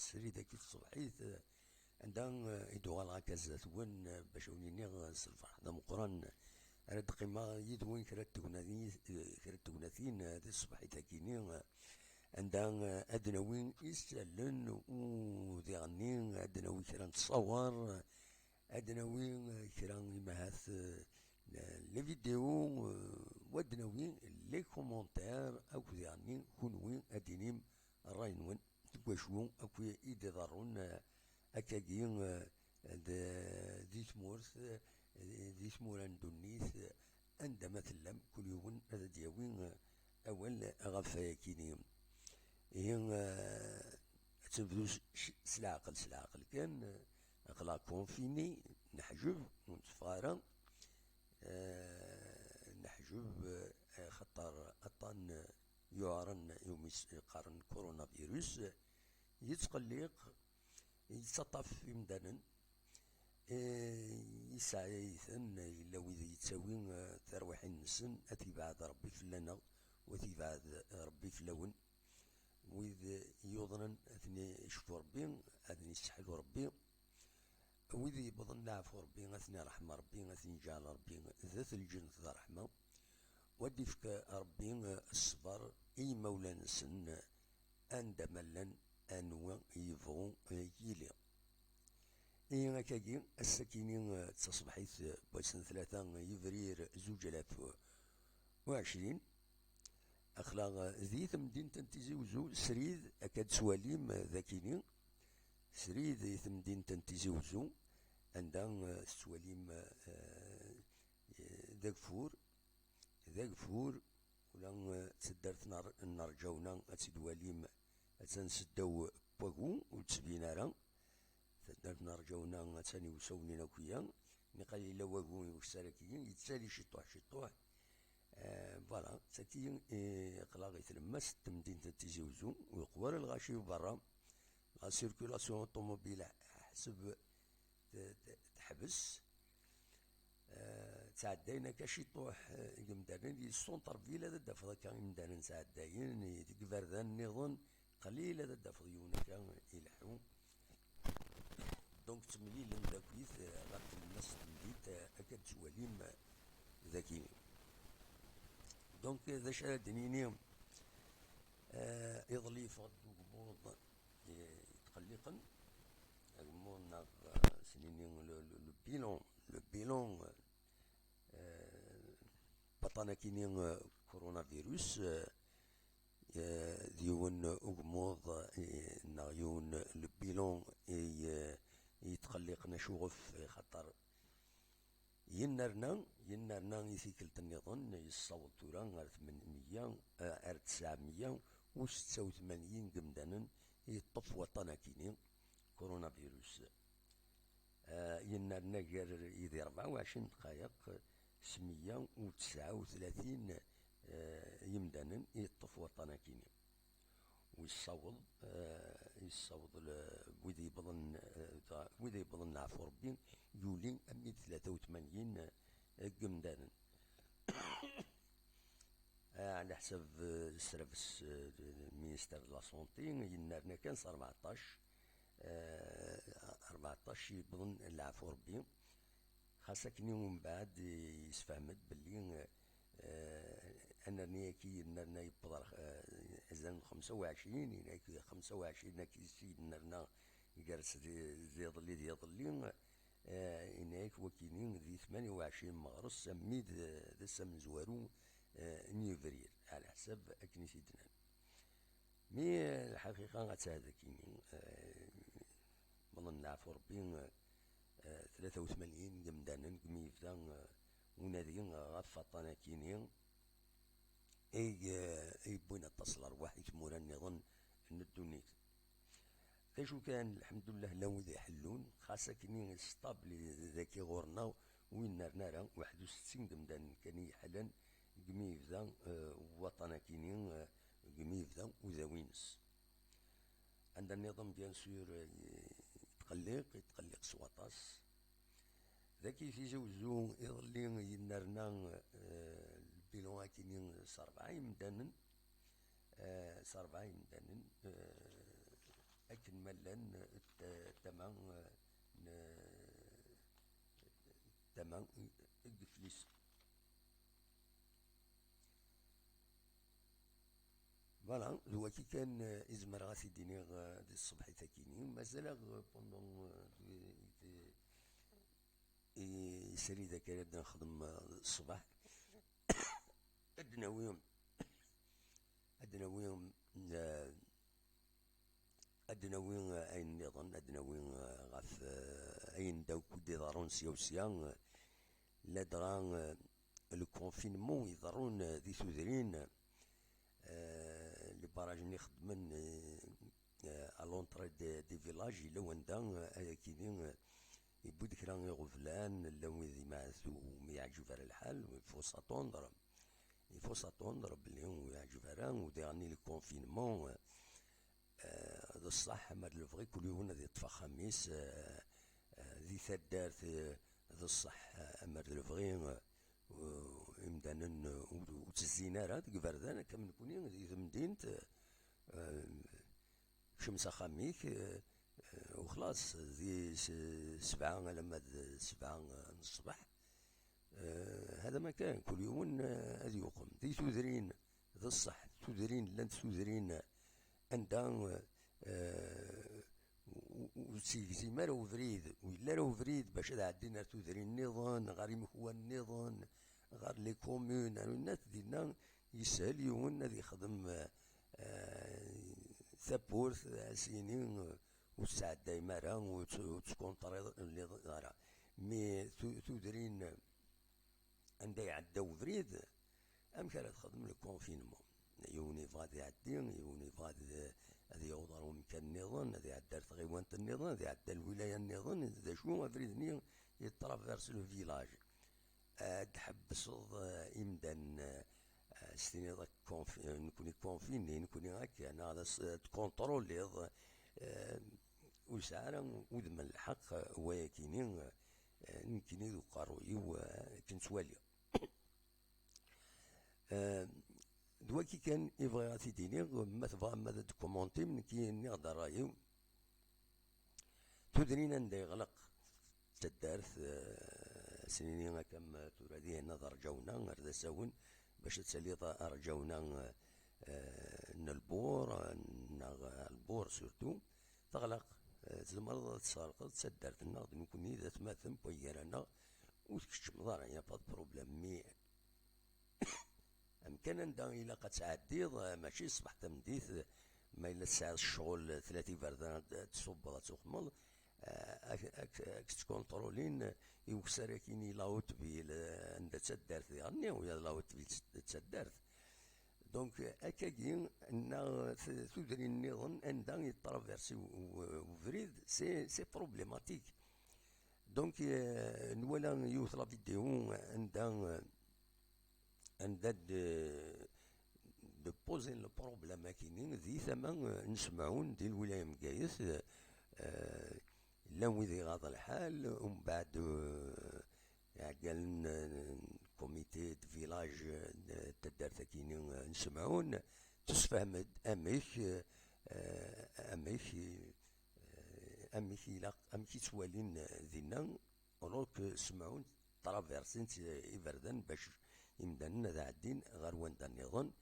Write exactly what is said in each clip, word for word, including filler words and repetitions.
srid-agi tṣebḥit, eh, anda, eh, i d-uɣaleɣ akka zdat-wen, eh, bac awen-iniɣ, eh, s lferḥ d ameqqran, ara d-qqimeɣ yid-wen kra n tegnatin, eh, kra n tegnatin, eh, di tṣebḥit-agi-ni, eh, anda, eh, ad d-nawi isallen u diɣenni ad d-nawi kra n tṣawer, eh, ad d-nawi, eh, kra imahat, eh, les vidéos, eh, u ad d-nawi les commentaires, akk diɣenni kunwi ad d-tinim ṛṛay-nwen deg wacu akk i d-iḍerrun, eh, akkagi, eh, d-, di tmurt, eh, di tmura n ddunit, eh, anda ma tellam, kul yiwen ad d-yawi, eh, awal ɣef wayagi-ni. Ihi, eh, ad tebdu s, s, s leɛqel, s leɛqel kan, eh, aql-aɣ confinés, neḥjeb, ur netteffeɣ ara, eh, neḥjeb, eh, xaṭer aṭṭan, eh, yuɛren, umi s-, qqaren coronavirus, eh, yettqelliq, yettaṭṭaf imdanen, eh, yesɛa-iten, yella wid yettawi, eh, tarwiḥin-nsen, ad t-yebɛed Ṛebbi fell-aneɣ, u ad t-yebɛed Ṛebbi fell-awen. Wid yuḍnen, ad ten-icfu Ṛebbi, ad ten-yesseḥlu Ṛebbi. Wid yewwḍen leɛfu Ṛebbi, ad ten-iṛḥem Ṛebbi, ad ten-yeǧɛel Ṛebbi d at lǧennet d ṛṛeḥma. U ad d-ifk Ṛebbi ṣṣber i yimawlan-nsen, anda ma llan, anwa yebɣu yili. Ihi akkagi, ass-akini, d taṣebḥit n wass n tlata yebrir zuǧ alaf u ɛecrin, aql-aɣ di temdint n Tizi Uzzu, srid akka d-tettwalim dakini, srid di temdint n Tizi Uzzu, anda, eh, tettwalim, eh, d ageffur, d ageffur, ula, eh, d taddart n Ar-, n Rǧawna ad tt-id-twalim, attan seddaw n wagu, ur d-tbin ara. Taddart n Rǧawna attan i usawen inakiya, niqal yella wagu i ukessar-agi, yettali ciṭuḥ ciṭuḥ. Eh, voilà, d tagi, eh, aql-aɣ i tlemmast n temdint n Tizi Uzzu, ur yeqwa ara lɣaci berra. La circulation automobile ḥseb t-, t-, teḥbes. Eh, ttɛeddayen akka ciṭuḥ, eh, yemdanen di centre-ville, ad d-tafeḍ akka imdanen ttɛeddayen, i, deg iberdan nniḍen, qlil ad d-tafeḍ yiwen akka ileḥḥu. Donc, ttemlilen d akkit, eh, ɣer tlemmast n temdint, eh, akka d-tettwalim, eh, dagi. Donc, eh, d acu ara d-nini? Eh, iḍelli yeffeɣ-d ugmuḍ, eh, yetqelliqen, agmuḍ neɣ, eh, s-nini le, le, le bilan, le bilan, eh, baṭan akini, eh, coronavirus, eh, eh, d yiwen ugmuḍ, eh, neɣ yiwen le bilan i, eh, i yetqelliqen acuɣef, eh, xaṭer yennerna, yennerna i tikkelt nniḍen, yessaweḍ tura ɣer tmenmeyya, eh, ar tesɛemeyya u setta u tmanyin n yemdanen i yeṭṭef waṭṭan akini, coronavirus. Eh, yennerna gar i di rebɛa u ɛecrin dqayeq, s meyya u tesɛa u tlatin, eh, yemdanen i yeṭṭef waṭṭan akini. U yessaweḍ, eh, yessaweḍ le-, wid yewwḍen, eh, dɣa, wid yewwḍen leɛfu Ṛebbi, yuli armi d tlata u tmanyin, eh, n yemdanen. Eh, ɛla ḥsab, eh, srabes, eh, le ministère de la Santé, yennerna kan s rbeɛṭac, eh, rbeɛṭac yewwḍen leɛfu Ṛebbi. Xas akken i umbeɛd, eh, yessefhem-d belli, eh, anerni-agi yennerna yewweḍ ar, eh, azal n xemsa u ɛecrin, yenna-ak xemsa u ɛecrin-agi yennerna gar s-, d iḍelli d yiḍelli, eh, yenna-ak wakini di tmanya u ɛecrin meɣres, armi d, d ass amezwaru, eh, n yebrir, ɛla ḥsab akken i t-id-nnan. Mi, eh, lḥaqiqa ad tɛad akini, eh, meḍen leɛfu Ṛebbi, eh, tlata u tmanyin n yemdanen deg mi yebda, eh, unadi ɣef waṭṭan akini, i, eh, i yewwin aṭas n lerwaḥ i tmura nniḍen n ddunit. D acu kan, lḥemdullah, llan wid iḥellun, xas akini stabli daki ɣur-neɣ, ur yennerna ara, waḥed u settin n yemdanen kan i yeḥlan deg mi yebda, eh, waṭṭan akini, eh, deg mi yebda udawi-ines. Anda nniḍen, bien sûr, eh, yetqelliq, yetqelliq s waṭas. Dagi Tizi Uzzu, iḍelli yennerna, eh, lbilan akini s rebɛa yemdanen, eh, s rebɛa yemdanen, eh, akken ma llan, eh, t-, tama, eh, n-, tama n Yiflis. Voilà, d waki kan, eh, i zemreɣ ad t-id-iniɣ, eh, di tṣebḥit-agi-nni. Mazal-aɣ, eh, pendant, eh, di, di, i srid akka ara d-nexdem, eh, ṣṣbeḥ. Ad d-nawi, ad d-nawi, eh, ad d-nawi, eh, ayen nniḍen, ad d-nawi, eh, ɣef, eh, ayen d akk i d-iḍerrun sya u sya, eh, ladɣa, eh, le confinement iḍerrun, eh, di tudrin, eh, les barrages-nni xeddmen, eh, eh, à l'entrée de, des villages, yella wanda, eh, ayakini, eh, yewwi-d kra iɣeblan, llan wid imaɛtu umi yeɛǧib ara lḥal, il faut s'attendre, il faut s'attendre belli ur yeɛǧib ara, u diɣenni le confinement, eh, eh, d ṣṣeḥ, amer d lebɣi, kul yiwen ad yeṭṭef axxam-is, eh, eh, di taddart, eh, d ṣṣeḥ, eh, amer d lebɣi, eh, imdanen, eh, ur, ur ttezzin ara deg iberdan, akka am nekni di temdint, eh, kcem s axxam-ik, eh, eh, u xlaṣ, di s-, sebɛa alamma d sebɛa, eh, n ṣṣbeḥ. Eh, hada ma kan, kul yiwen, eh, ad yuqem. Di tudrin, d ṣṣeḥ, tudrin, llant tudrin anda, eh, u-, u-, ur tt-yegzim ara ubrid, ur yelli ara ubrid bac ad ɛeddin ar tudrin nniḍen, ɣer imekwan nniḍen, ɣer les communes, ar winnat dinna yeshel yiwen ad yexdem, eh, tawwurt, ad s-yini, eh, ur tesɛeddayem ara, ur tt-, ur tettkunṭriḍ ara. Mi tu-, tudrin anda iɛedda ubrid, amek ara texdem le confinement? Yiwen yebɣa ad iɛeddi, yiwen yebɣa ad, ad yaweḍ ɣer umkan nniḍen, ad iɛeddi ar tɣiwant nniḍen, ad iɛeddi ar lwilaya nniḍen, d acu abrid-nni yetraverse le village. Ad tḥebbseḍ, eh, imdanen, eh, s tiniḍ ak confi-, nekni confiné, nekni akka, neɣ ad as-, ad tkunṭruliḍ, eh, ur yesɛi ara udem n lḥeqq, eh, wayakini, eh, nekkini d uqerruy-iw, eh, akken ttwaliɣ. Eh, d waki kan i bɣiɣ ad t-id-iniɣ, ma tebɣam ad d-kumuntim, nekki nniɣ-d ṛṛay-iw. Tudrin anda yeɣleq taddart, eh, ad s-nini akka am tura dihin ad rǧawna ar d asawen, bac ad taliḍ rǧawna, eh, n lbur, eh, neɣ lbur surtout, teɣleq, eh, tzemreḍ ad tesɣelqeḍ taddart-nneɣ d nekkni d atmaten n waygar-aneɣ, ur tkeččmeḍ ara, y a pas de problème, mais amkan anda ilaq ad tɛeddiḍ, eh, mačči ṣṣbeḥ tameddit, eh, ma yella tesɛiḍ ccɣel, eh, tlata iberdan ad, ad tṣubbeḍ, ad tuxmeḍ, eh, ad, ad, ad k-ttkunṭrulin, eh, i ukessar-agi n la haute ville, eh, anda d taddart diɣenni, u ya la haute ville d taddart. Donc, eh, akkagi, neɣ t-, tudrin nniḍen, anda yetraversi u-, u-, ubrid, c'est, c'est problématique. Donc, eh, nwala yiwet la vidéo anda, eh, anda d, de poser le problème akini di tama, eh, n Semɛun di lwilaya n Bgayet, eh, llan wid iɣaḍ lḥal, umbeɛd, eh, iɛeggalen, eh, n comité de village, eh, n taddart akini, eh, n Semɛun, tessefhem-d amek, eh, amek, eh, amek ilaq, amek i ttwalin, eh, dinna, alors que Semɛun traversin-t iberdan bac imdanen ad ɛeddin ɣer wanda nniḍen.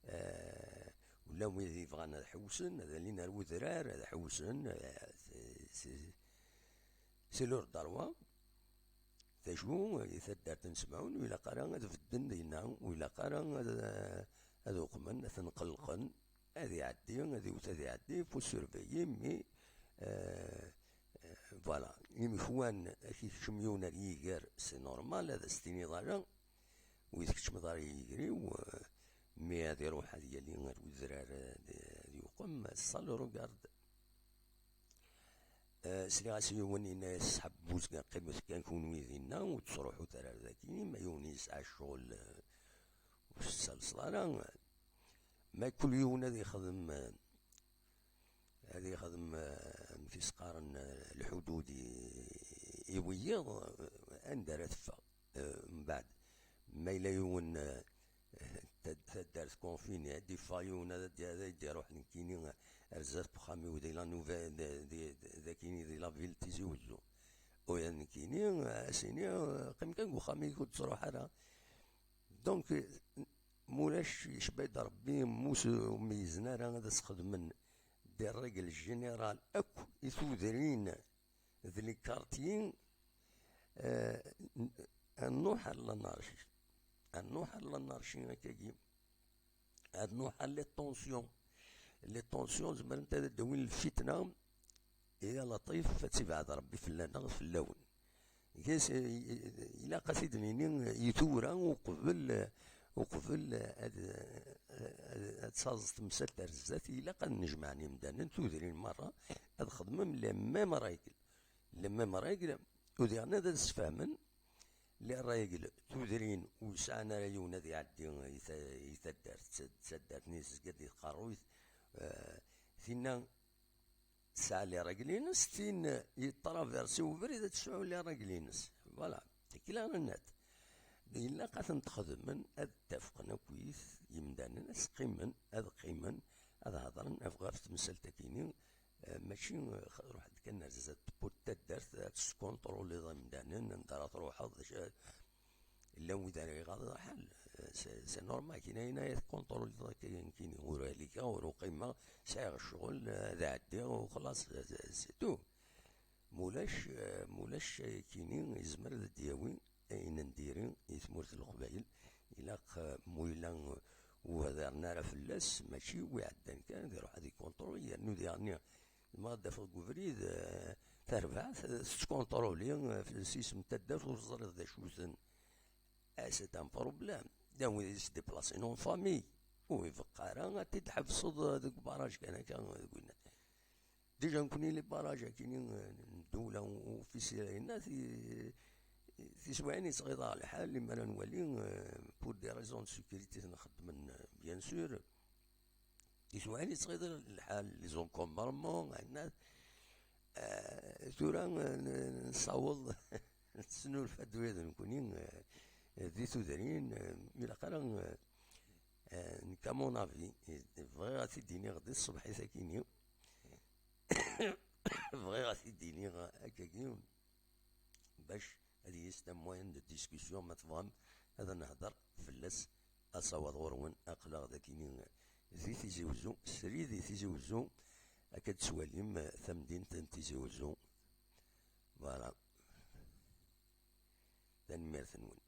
Eh, ula wid yebɣan ad ḥewsen, ad alin ar udrar, ad ḥewsen, eh, c'est, c'est, c'est leur droit. D acu, i taddart n Semɛun, ur ilaq ara ad bedden dinna, ur ilaq ara ad, ad uqmen, ad ten-qellqen. Ad iɛeddi, ad iwet, ad iɛeddi, faut surveiller, mais, euh, euh, voilà. Imekwan, ad k-ikcem yiwen ar yiger, c'est normal, ad as-tiniḍ ala, ur yi-tkeččmeḍ ara i yiger-iw, euh, mais ad iruḥ ad yali ar udrar, ad, ad yuqem, ça le regarde. Euh, sliɣ-as i yiwen yenna-yas, "Ṣṣeḥ n wuzgen, qqimet kan kunwi dinna, ur ttruḥut ara ar daki, ma yiwen yesɛa ccɣel, euh, ur s-ttalseḍ ara." Ma kul yiwen ad yexdem, ad yexdem, eh, amek i s-qqaren, eh, lḥudud i, i wiyiḍ, eh, anda ara teffeɣ, eh, mbeɛd. Ma yella yiwen, eh, tad-, taddart confinée, ad d-iffeɣ yiwen, ad, ad, ad d-iruḥ nekkini, eh, zdat n uxxam-iw di la Nouvelle, di, di, di, dakini di la ville Tizi Wezzu. Uya nekkini, as-iniɣ, qqim kan deg uxxam-ik, ur d-ttruḥ ara. Donc, mulac, yecba-d Rebbi, mmus ur meyyzen ara ad as-xedmen des règles générales akk i tudrin d les quartiers, euh, ad nruḥ ar l'anarchie. Ad nruḥ ar l'anarchie akkagi. Ad nruḥ ar les tensions. Les tensions zemrent ad d-awin lfitna, i Laṭif, ad tibɛed Rebbi fell-aneɣ, fell-awen. Ges, eh, ilaq ad t-id-nini i tura, uqbel, uqbel ad, ad, ad taẓ temsalt ar zdat, ilaq ad nejmeɛ imdanen, tudrin merra, ad xedmen les mêmes règles. Les mêmes règles, u diɣen ad sfehmen les règles, tudrin ur sɛan ara yiwen ad iɛeddi i ta-, i taddart, d taddart-nni tezga di tqerruyt, eh, tinna tesɛa les règles-ines, tin yetraversi ubrid ad tesɛu les règles-ines. Voilà, c'est clair et net. Ilaq ad tent-xedmen, ad ttafqen akkit yimdanen, ad s-qqimen, ad qqimen, ad hedren ɣef, ɣef temsalt-akini, eh, mačči, eh, ruḥ-d kan ar zdat tewwurt taddart, ad teskunṭruliḍ imdanen, anda ara truḥeḍ, d acu, llan wid ara iɣaḍ lḥal, eh, c'est, c'est normal, kina ayen ara tkunṭruliḍ akka, nekkini ur hligeɣ, ur uqimeɣ, sɛiɣ ccɣel, eh, ad ɛeddiɣ, u xlaṣ, eh, c'est tout. Mulac, eh, mulac ayakini yezmer ad d-yawi ayen n diri i tmurt n Leqbayel. Ilaq, eh, mu yella, eh, ur hdiren ara fell-as, mačči wi iɛeddan kan, ad iruḥ ad ikunṭrul, yernu diɣenni ma ad d-afeɣ deg ubrid, eh, tarbaɛt, eh, tettkunṭruli, eh, s isem n taddart ur teẓriḍ d acu-ten. Eh, c'est un problème. D awid i s-déplacer en famille. Ur ibeqqa ara ad t-id-tḥebseḍ, eh, deg ubaraj kan akka, eh, deg winna. Déjà, nekkni les barrages akini, eh, n ddewla officielle, yenna ti-, tiswiɛin yettɣiḍ-aɣ lḥal, imi ara nwali, eh, pour des raisons de sécurité, nxeddmen, eh, bien sûr. Tiswiɛin yettɣiḍ lḥal, les encombrements, yenna, eh, tura, eh, n-, nessaweḍ, nesnulfa-d wid nekkni, eh, di tudrin, eh, ilaq ara, eh, eh, nekk, à mon avis, eh, bɣiɣ ad t-id-iniɣ di tṣebḥit akini. Bɣiɣ ad t-id-iniɣ akkagi, bac ad yis d moyen de discussion, ma tebɣam ad nehder fell-as, asawaḍ ɣur-wen, aql-aɣ dakini di Tizi Wezzu, srid i Tizi Wezzu, akka d-tettwalim, eh, tamdint n Tizi Wezzu. Voilà. Tanemmirt-nwen.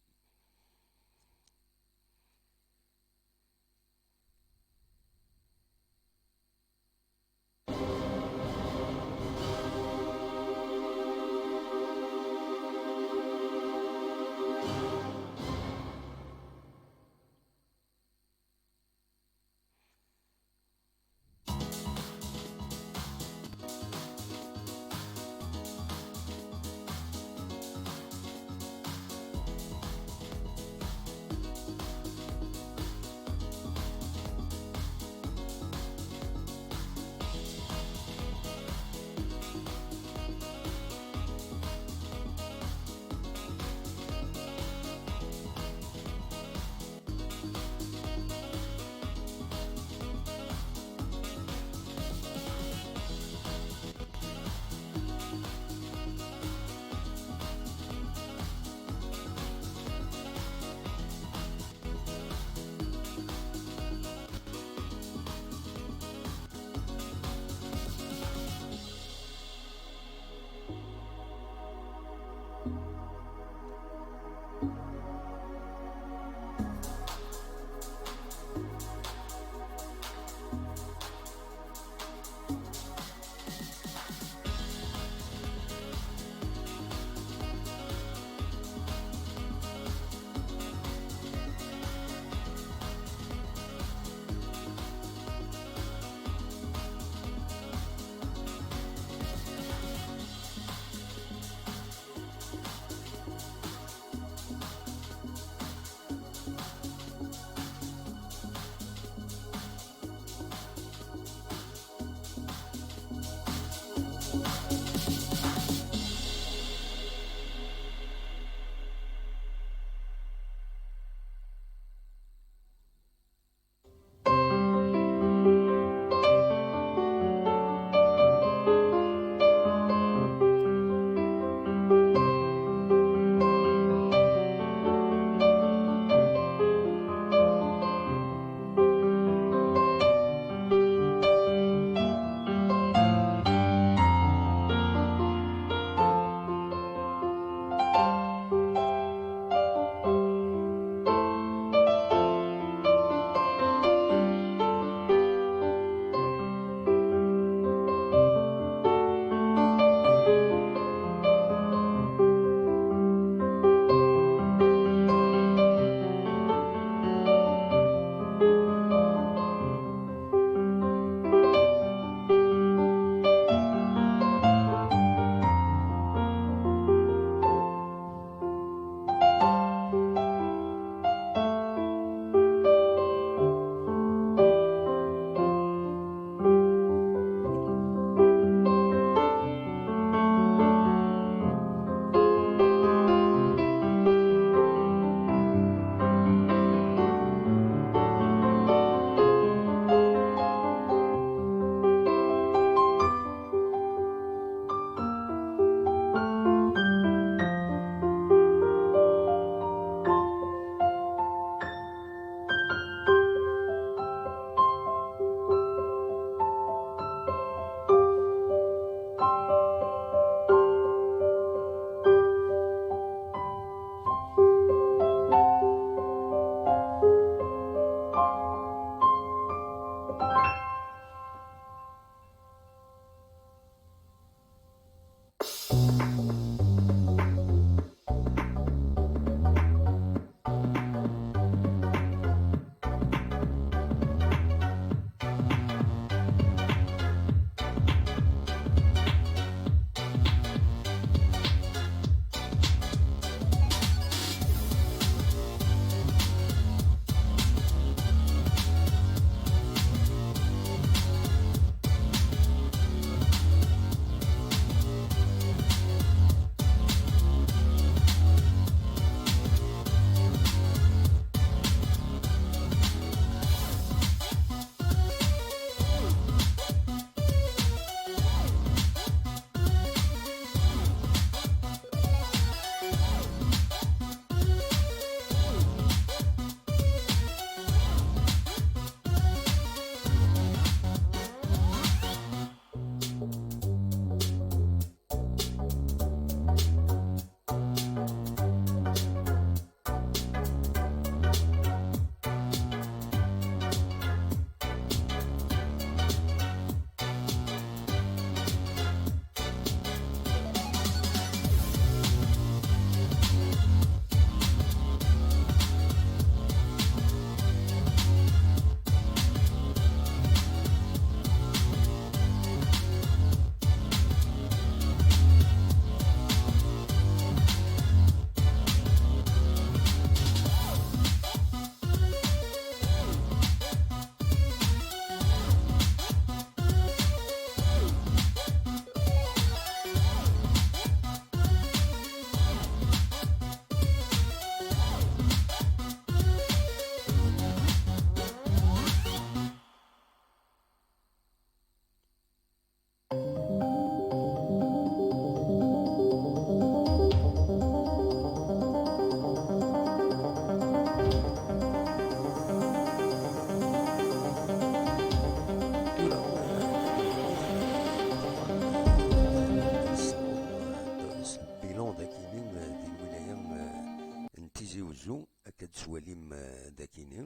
Zu, akka d-twalim, eh, dakini,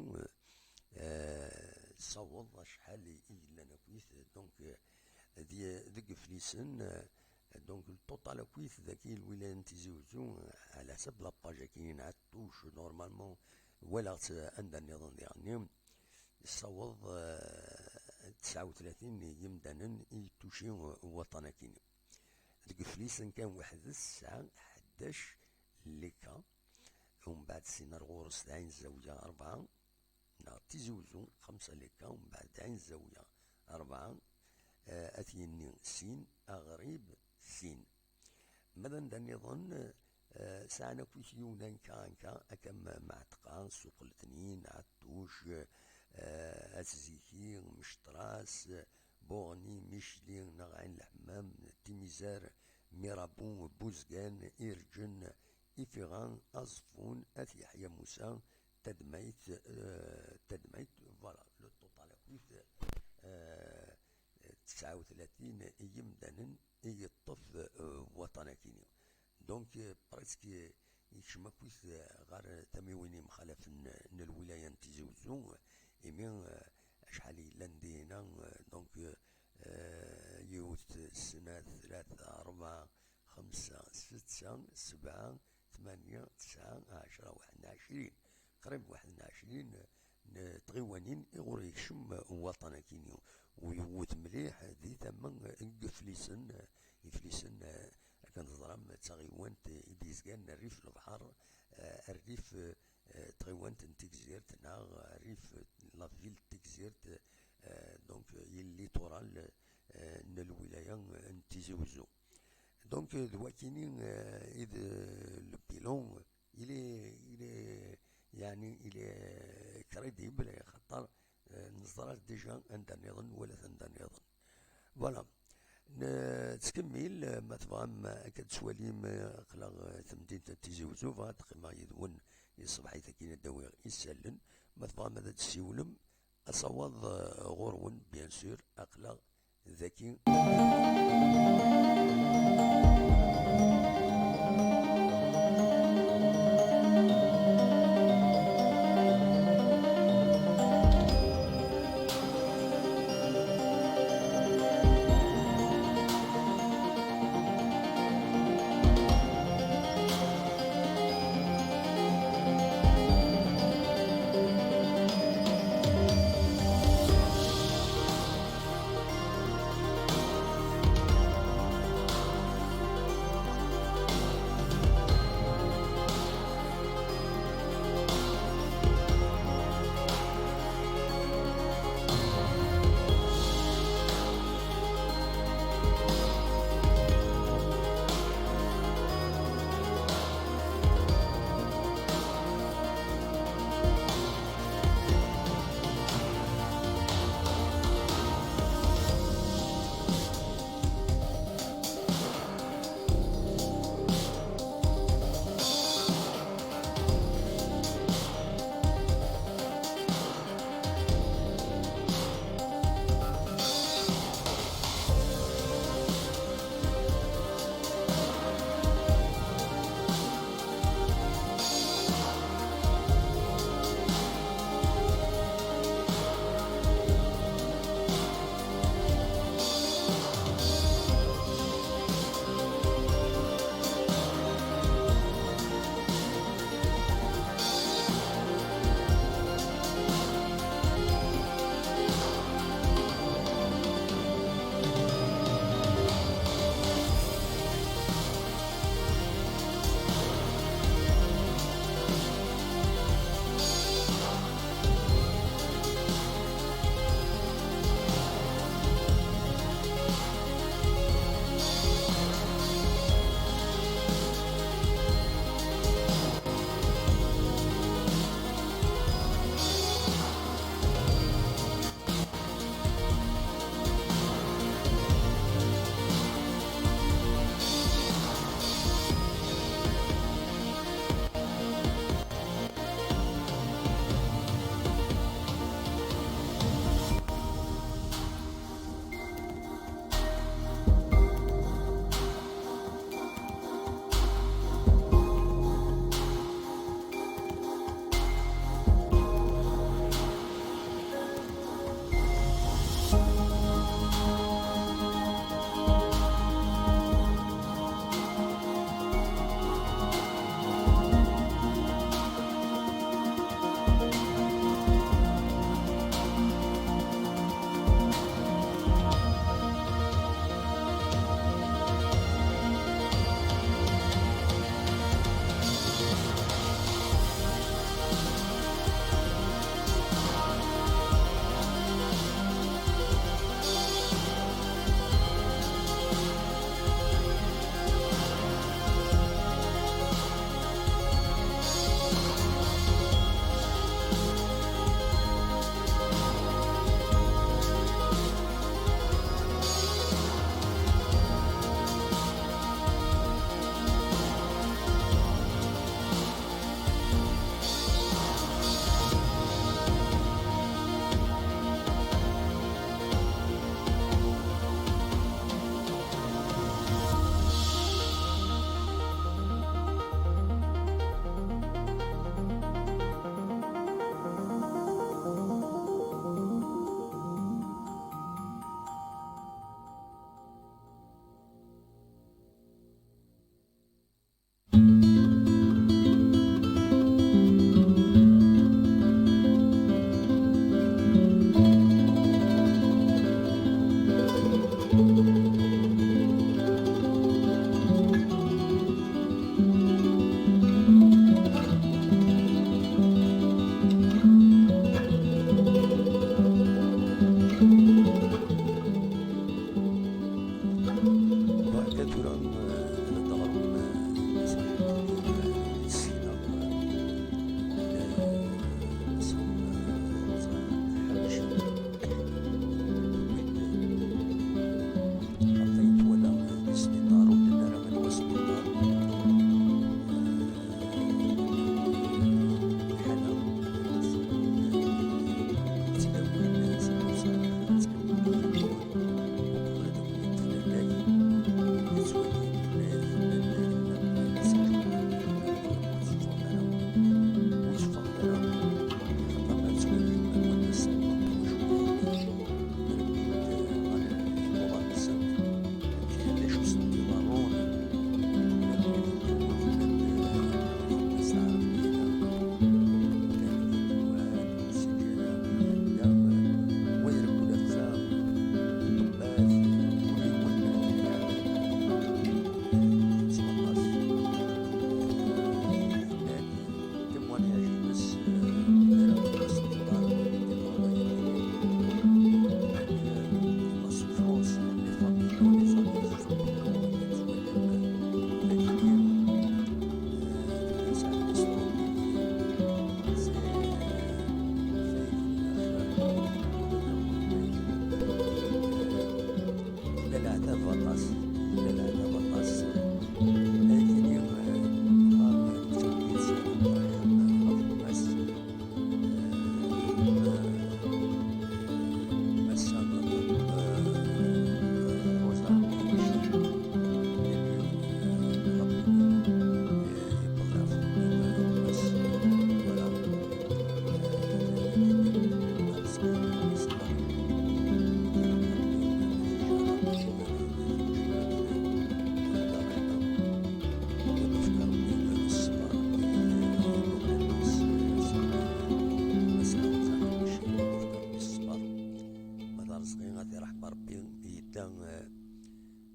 eh, saweḍ acḥal i yellan akkit, donc, eh, di, deg Iflisen, eh, donc, le total akkit daki lwilaya n Tizi Uzzu, eh, ɛla ḥsab la page akini n Ɛettuc, normalement, walaɣ-tt, eh, anda nniḍen diɣenni, saweḍ, eh, tesɛa u tlatin n yimdanen i yettuci, eh, waṭṭan akini. Deg Iflisen kan weḥd-s tesɛa ḥdac lika, umbeɛd sin ar ɣur-s d Ɛin Zawiya rebɛa, neɣ Tizi Uzzu xemsa lika, umbeɛd d Ɛin Zawiya rebɛa, eh, At Yenni sin, Aɣrib sin. Ma d anda nniḍen, eh, sɛan akkit yiwen anka, anka, akka m-, Mɛetqa, Suq Letnin, Ɛettuc, eh, At Ziki, Mecṭras, Buɣni, Micli, neɣ Ɛin Lḥemmam, Timizar, Mirabu, Buzgan, Irǧen, Ifiɣa, Aẓeffun, At Yeḥya Musa, Tadmayt, eh, Tadmayt, voilà, le total akkit, eh, tesɛa u tlatin n yimdanen i yeṭṭef, eh, waṭṭan akini. Donc, eh, presque, eh, yekcem akkit, eh, ɣer tamiwin yemxalafen, eh, n lwilaya n Tizi Uzzu, imi, eh, acḥal yellan dinna, eh, donc, eh, yiwet, snat, tlata, rebɛa, xemsa, setta, sebɛa, tmanya, tesɛa, ɛecra, waḥed n ɛecrin, qrib waḥed n ɛecrin n tɣiwanin i ɣur yekcem waṭṭan akini, u yewwet mliḥ di tama n Yiflisen, Iflisen, akken teẓram, d taɣiwant i d-yezgan rrif n lebḥer, eh, rrif, eh, tɣiwant n Tigzirt, neɣ rrif la ville n Tigzirt, eh, donc, il littoral, eh, n lwilaya n Tizi Uzzu. Donc, d wakini, euh, i d, euh, le bilan, il est, il est, يعني, il est crédible, xaṭer, euh, neẓra déjà anda nniḍen, wala anda nniḍen. Voilà. Nettkemmil, euh, ma tebɣam, euh, akka d-twalim, euh, aql-aɣ, euh, temdint n Tizi Uzzu, bɣiɣ ad qqimeɣ yid-wen i ṣṣbeḥ-agi ad d-awiɣ isallen. Ma tebɣam ad d-tessiwlem, asawaḍ, euh, ɣur-wen, bien sûr, aql-aɣ daki. Tura, eh, ad d-ɣrem, eh, message n, eh, sina, eh, eh, ɣef ayen twala di sbiṭar, ur d-tenni ara anwa sbiṭar. Yella leɛtab aṭas, yella leɛtab aṭas. Ay tili, eh, ɣer, eh, ɣef gma-s, eh, Massa, eh, Rosa, eh, voilà. Ma d Arezqi, ad t-iṛḥem Ṛebbi, yedda, eh,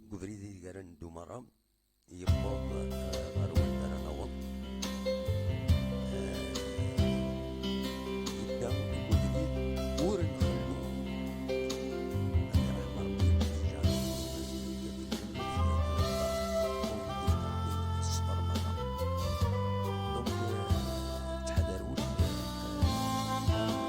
deg ubrid ideg ara neddu merra. Yewweḍ, eh, ɣer wanda ara naweḍ. Eh, yedda deg ubrid ur nxellu. Ad iṛḥem Ṛebbi, ṣṣber merra. Donc, eh, ttḥadar wul, eh, eh,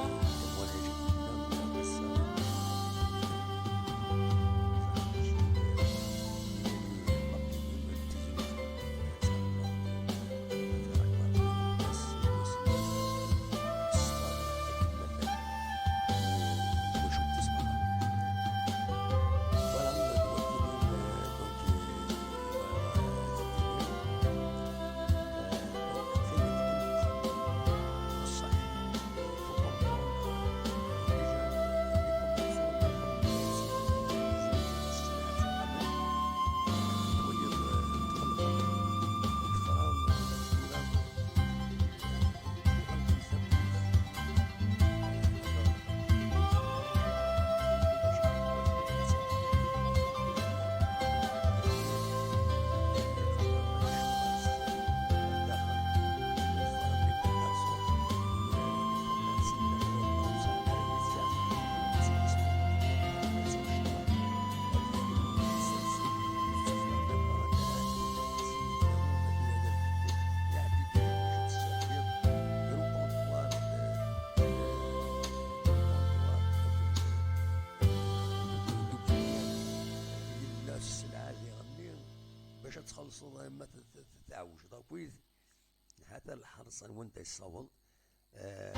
Yella sselɛa diɣenni bac ad txellṣeḍ, ma t-, t-, t-, tɛewjed akkit. Hata lḥerṣ n wanda yessaweḍ. Eh,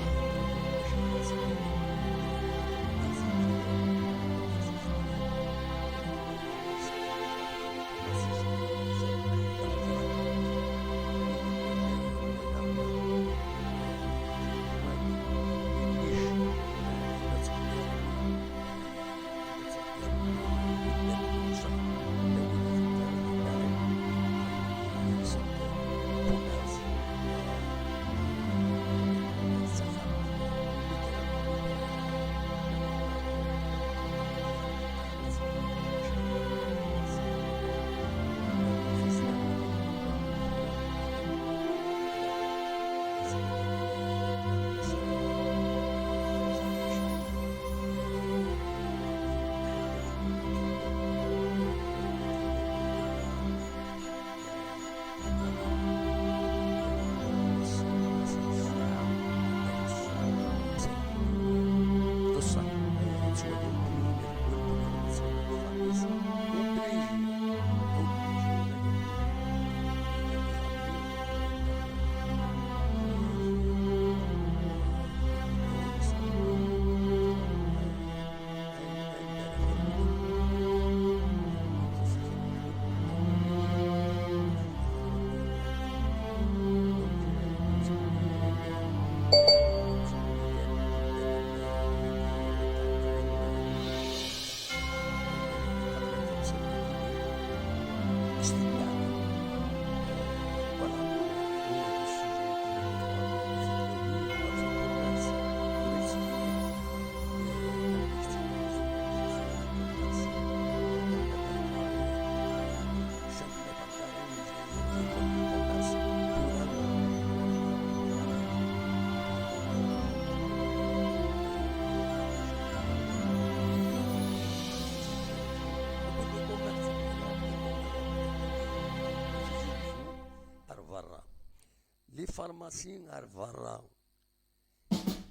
les pharmacies ɣer berra.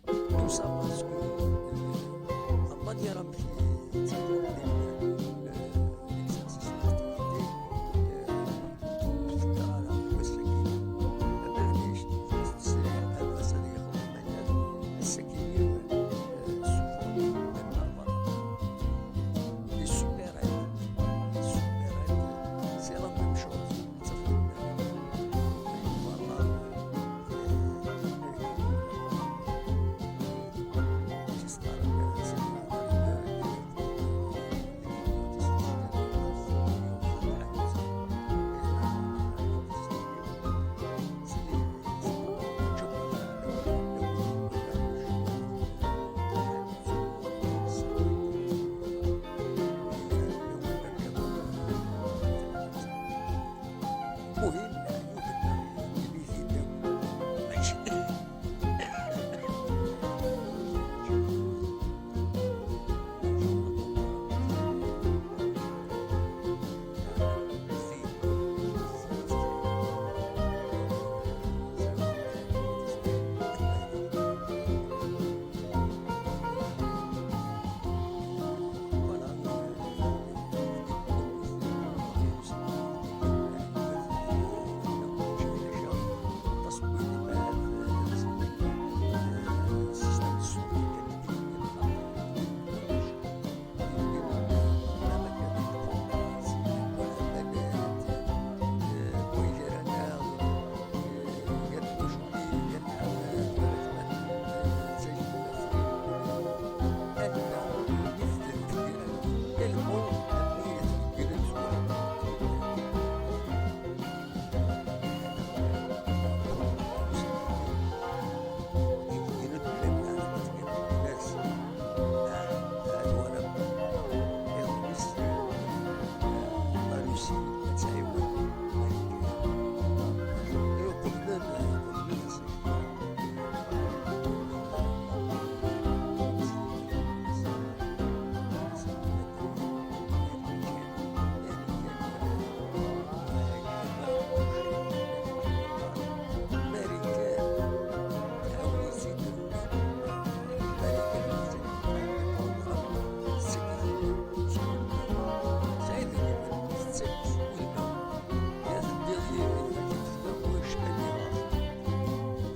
Tout ça parce que, euh, la manière amek i ttafeḍ l'exercice n l'activité, euh, ur tfekkeḍ ara deg wass-agi. Maɛlic, tesɛiḍ ass ad yexdem.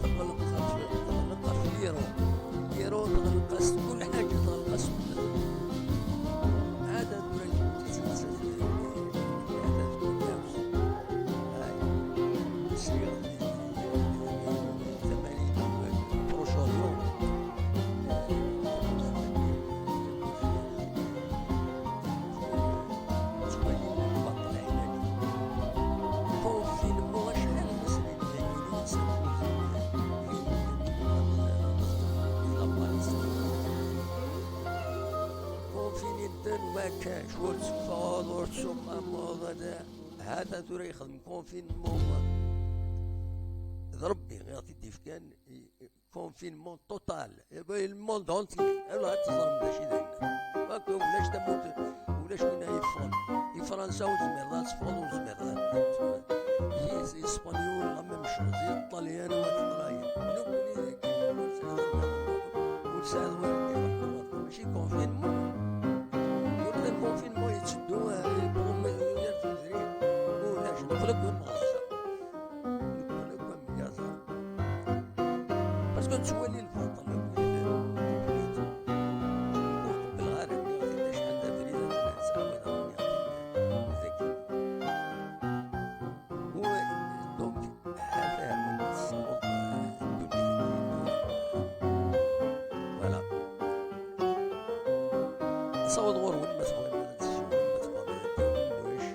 Teɣleq ɣef, teɣleq ɣef l'euro. L'euro teɣleq-as kull ḥaǧa, teɣleq-as kull. Hada tura yettett, yettett, yettett. Ay, sliɣ. Proche-Orient. Confinement, acḥal n wussan i d-heggan i Confinement, wakkac, ur teffɣeḍ, ur tessuqameḍ, hada, hada tura yexdem confinement. D Rebbi i ɣ-t-id-ifkan, i, i, confinement total. Eh ben, le monde entier. Ala, ad teẓrem d acu i d ayen. Akka, ulac tamurt, ulac win ay yeffɣen. I Fransa ur tezmireḍ ad teffɣeḍ, ur tezmireḍ ad, i, i Spanyul, la même chose. I Ṭṭalyan, wa teḍra-yi. Nekkni dagi, ur tesɛiḍ, ur tesɛiḍ wayen d-iɣelqen. Mačči confinement. Ur d confinement yetteddu, eh, yar tudrin. Ulac, neqqel akk am ɣezza. Neqqel akk am yaẓ. Parce que nettwali lbaṭel akk. Ur qebbleɣ ara, nniɣ-t-id acḥal d abrid ad ttɛawadeɣ, nniɣ-t-id dagi. Donc, hata nessaweḍ, eh, ddunit-nni. Voilà. Nessaweḍ ɣur-wen, ma tebɣam ad tessiwlem, ma tebɣam ad d-tawim, ulac,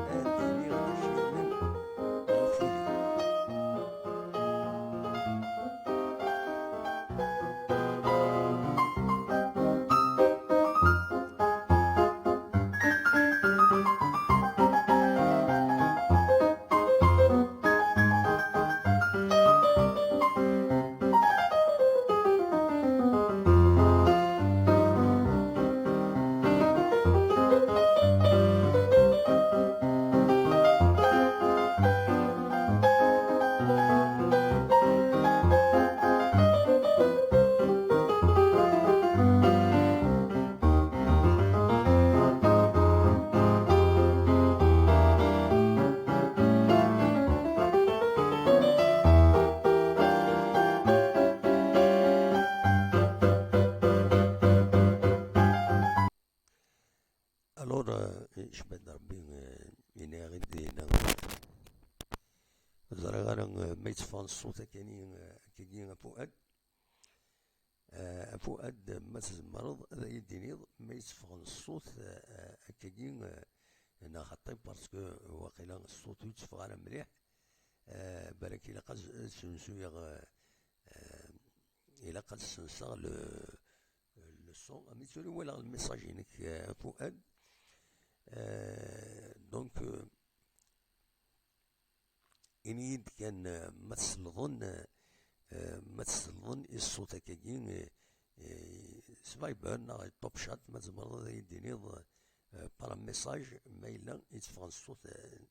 ad d-iniɣ, ad d-iniɣ d acu yellan ɣef wul-iw. Bad Rebbi, eh, yenna-yaɣ-id dinna. Ur ẓriɣ ara, eh, ma yetteffeɣ ṣṣut akkani, eh, akkagi a Fuad. Eh, a Fuad, ma tzemreḍ ad iyi-d-tiniḍ ma yetteffeɣ ṣṣut, eh, eh, akkagi, eh, neɣ xaṭi, parce que waqila ṣṣut ur yetteffeɣ ara mliḥ. Eh, balak ilaq ad, ad ssensuyeɣ, eh, eh, ilaq ad ssenseɣ le, le son. Am yettuli walaɣ lmessage-inek, eh, a Fuad. Eh, donc, eh, ini-yi-d kan, eh, ma tselḍen, eh, eh, ma tselḍen i ṣṣut akkagi, eh, eh, s Viber neɣ i Top Chat, ma tzemreḍ ad iyi-d-tiniḍ, eh, par message, ma yella yetteffeɣ ṣṣut, eh,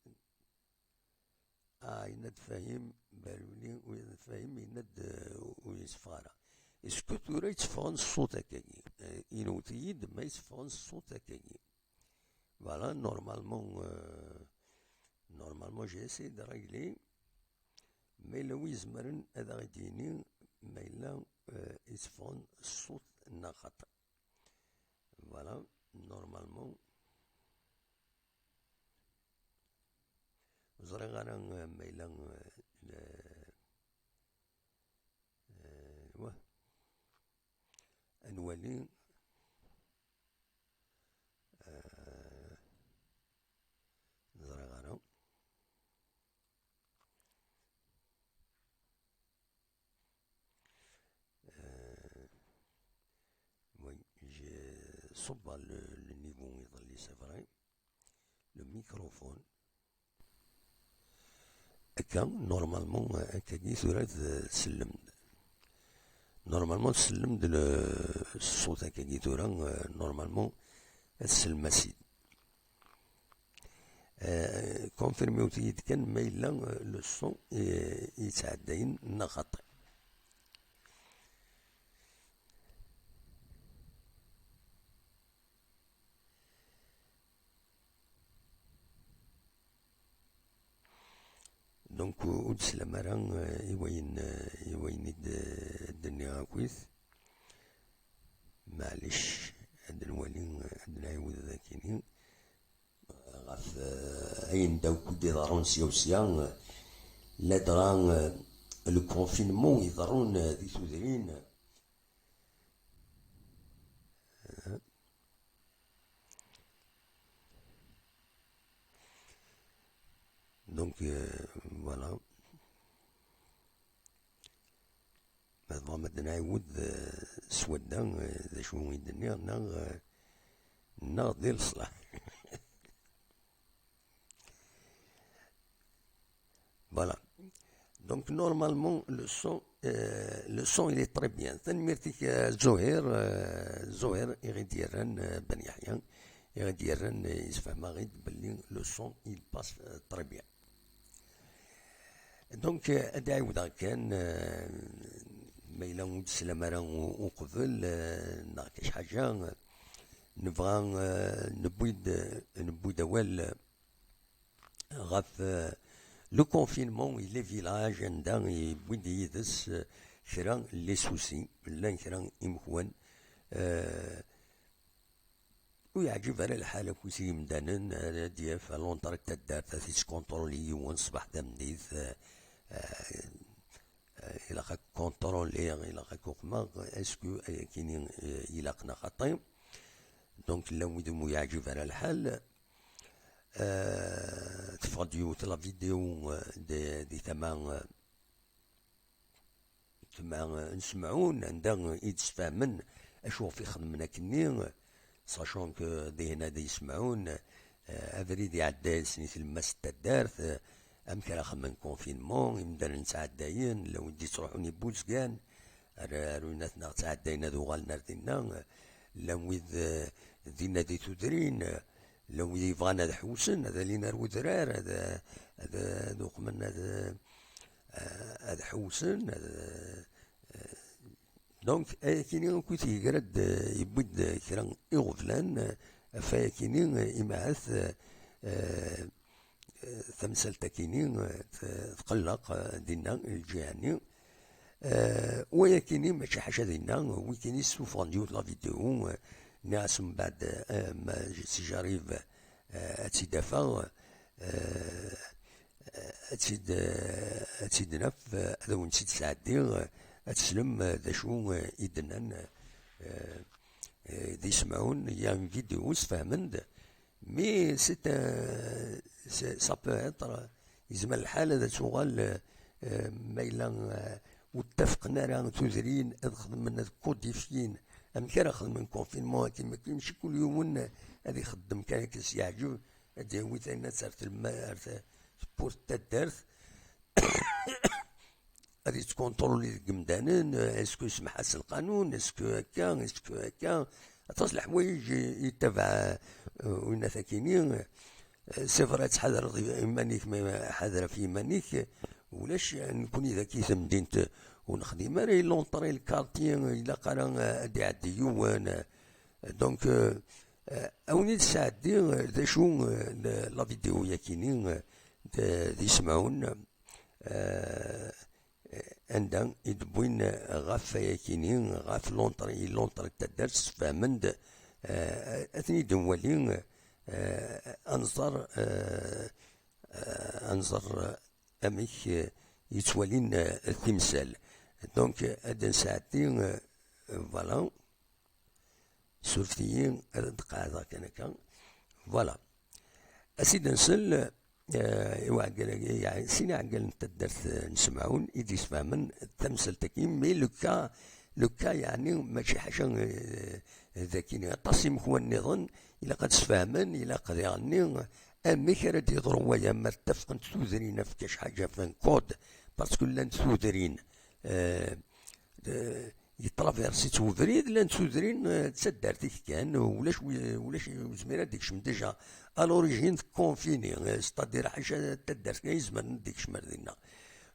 Ah, yenna-d Fahim, Baluli, u-, Fahim yenna-d, eh, ur yetteffeɣ ara. Est-ce que tura yetteffɣen ṣṣut akkagi? Eh, inewwet-iyi-d ma yetteffɣen ṣṣut akkagi. Voilà, normalement, euh, normalement, j'ai essayé de régler, ma yella wi izemren ad aɣ-d-yini ma yella, euh, yetteffɣen ṣṣut neɣ xaṭi. Voilà, normalement. Ur ẓriɣ ara, eh, ma yella, eh, le-, eh, wah. Ad nwali. Eh, ur ẓriɣ ara. Euh, oui, j'ai صبا le, le niveau iḍelli, c'est vrai. Le microphone. Akka, normalement, euh, akkagi tura t-, tsellem-d. Normalement, tsellem-d le, ṣṣut akkagi tura, euh, normalement, ad tsellem-as-id. Euh, confirmewt-iyi-d kan ma yella, euh, le son, euh, yettɛeddayen neɣ xaṭi. Donc, ur d-teslam ara, euh, i wayen, euh, i wayen i d-, d-nniɣ akkit. Maɛlic, ad nwali, ad nɛiwed akini ɣef, eh, ayen d akk i d-iḍerrun sya u sya, eh, ladɣa, eh, le confinement iḍerrun, eh, di tudrin. Eh. Donc, euh, voilà. Ma tebɣam ad nɛiwed, eh, s wadda, eh, d acu i d-nniɣ, neɣ, eh, neɣ di leṣlaḥ. Voilà. Donc, normalement, le son, euh, le son, il est très bien. Tanemmirt-ik, euh, Zuhir, euh, Zuhir, i ɣ-d-yerran, euh, Ben Yahya, i ɣ-d-yerran, euh, yessefhem-aɣ-id belli le son, il passe, euh, très bien. Donc, euh, ad ɛiwdeɣ kan, euh, ma yella ur d-teslam ara u-, uqbel, euh, neɣ kac ḥaǧa, euh, nebɣa, euh, newwi-d, newwi-d awal, euh, ɣef, euh, le confinement i les villages, anda yewwi-d yid-s, euh, kra n les soucis, llan kra imekwan, euh, ur yeɛǧib ara lḥal akk i yimdanen, ara d-yaf à l'entrée n taddart, ad t-yettkontruli yiwen ṣṣbeḥ tameddit, euh, euh, euh, ilaq ad k-kontroliɣ, ilaq ad k-uqmeɣ, est-ce que ayakini, euh, ilaq neɣ xaṭi? Donc, llan wid umi yeɛǧib ara lḥal, euh, teffeɣ-d yiwet la vidéo, euh, di, di tama, euh, tama, euh, n Semɛun, anda i d-sfehmen acu ɣef i xedmen akkenni, sachant que dihin ad yessemɛun, euh, abrid iɛedda-yasen i tlemmast n taddart, euh, amek ara xedmen confinement, imdanen ttɛeddayen, llan wid d-yettruḥun i Buzgan, ar, ar winat neɣ ttɛeddayen ad uɣalen ar dinna, llan wid, eh, dinna di tudrin, llan wid yebɣan ad ḥewsen, ad alin ar wedrar, ad, ad, ad uqmen ad, eh, ad ḥewsen, ad, eh, donc, ayakini akk i t-yegra-d, eh, yewwi-d kra iɣeblan, eh, ɣef wayakini, eh, imahat, eh, eh, tamsalt-akini, eh, t-, tqelleq, eh, dinna, lǧiha-nni. Eh, wayakini mačči ḥaca dinna, wikini ssufɣen-d yiwet la vidéo, eh, nniɣ-as mbeɛd, eh, ma si j'arrive, eh, ad tt-id-afeɣ, eh, ad tt-id, eh, ad tt-id-naf, eh, ad awen-tt-id-sɛeddiɣ, eh, ad teslem, eh, d acu, eh, i d-nnan, eh, eh, d ismawen, il y a une vidéo, sfehmen-d, mais c'est un, c'est, ça peut être, yezmer lḥal ad tuɣal, eh, ma yella, eh, ur ttafqen ara tudrin ad xedmen, ad codifiyin amek ara xedmen confinement, akken mačči kul yiwen ad ixeddem kan akken s-yeɛǧeb, ad d-yawi taynat ar telma-, ar t-, tewwurt n taddart, ad yettkontruli deg yimdanen, est-ce que semḥa s lqanun, est-ce que akka, est-ce que akka, aṭas leḥwayeǧ i, i yettabaɛ, eh, winat akini, eh, c'est vrai, ad tḥadreḍ iman-ik, ma ḥader ɣef yiman-ik, ulac, nekkni dagi tamdint ur nexdim ara, i l'entrée, le quartier, ilaq ara, eh, ad d-iɛeddi yiwen, eh, donc, eh, eh, awen-id-sɛeddi, eh, d acu, eh, la, la vidéo yakini, eh, d, d ismawen, eh, anda i d-wwin ɣef wayakini, ɣef l'entrée, l'entrée n taddart, sfehmen-d, eh, ad ten-id-nwali, eh, ad nẓer, eh, eh, ad nẓer amek, eh, yettwalin, eh, timsal. Donc, ad d-nesɛeddi, eh, voilà. Surfet-iyi, ad d-qeɛdeɣ kan akka. Voilà. Ad s-id-nsel, eh, i uɛeggal-agi, yeɛni sin iɛeggalen n taddart, eh, n Semɛun i d-yesfehmen tamsalt-agi, mais le cas, le cas, yeɛni mačči ḥaca, eh, d akini. Aṭas imekwan nniḍen, ilaq ad sfehmen, ilaq diɣenni amek ara d-yeḍru waya, ma ttafqent tudrin ɣef kra ḥaǧa, ɣef un code, parce que llant tudrin, eh, eh, yetraversi-tt ubrid, llant tudrin, eh, d taddart-ik kan, ulac wi-, ulac ur yezmir ad d-ikcem déjà. À l'origine, tconfini, eh, c'est-à-dire ḥaca taddart kan yezmer ad d-ikcem ar dinna.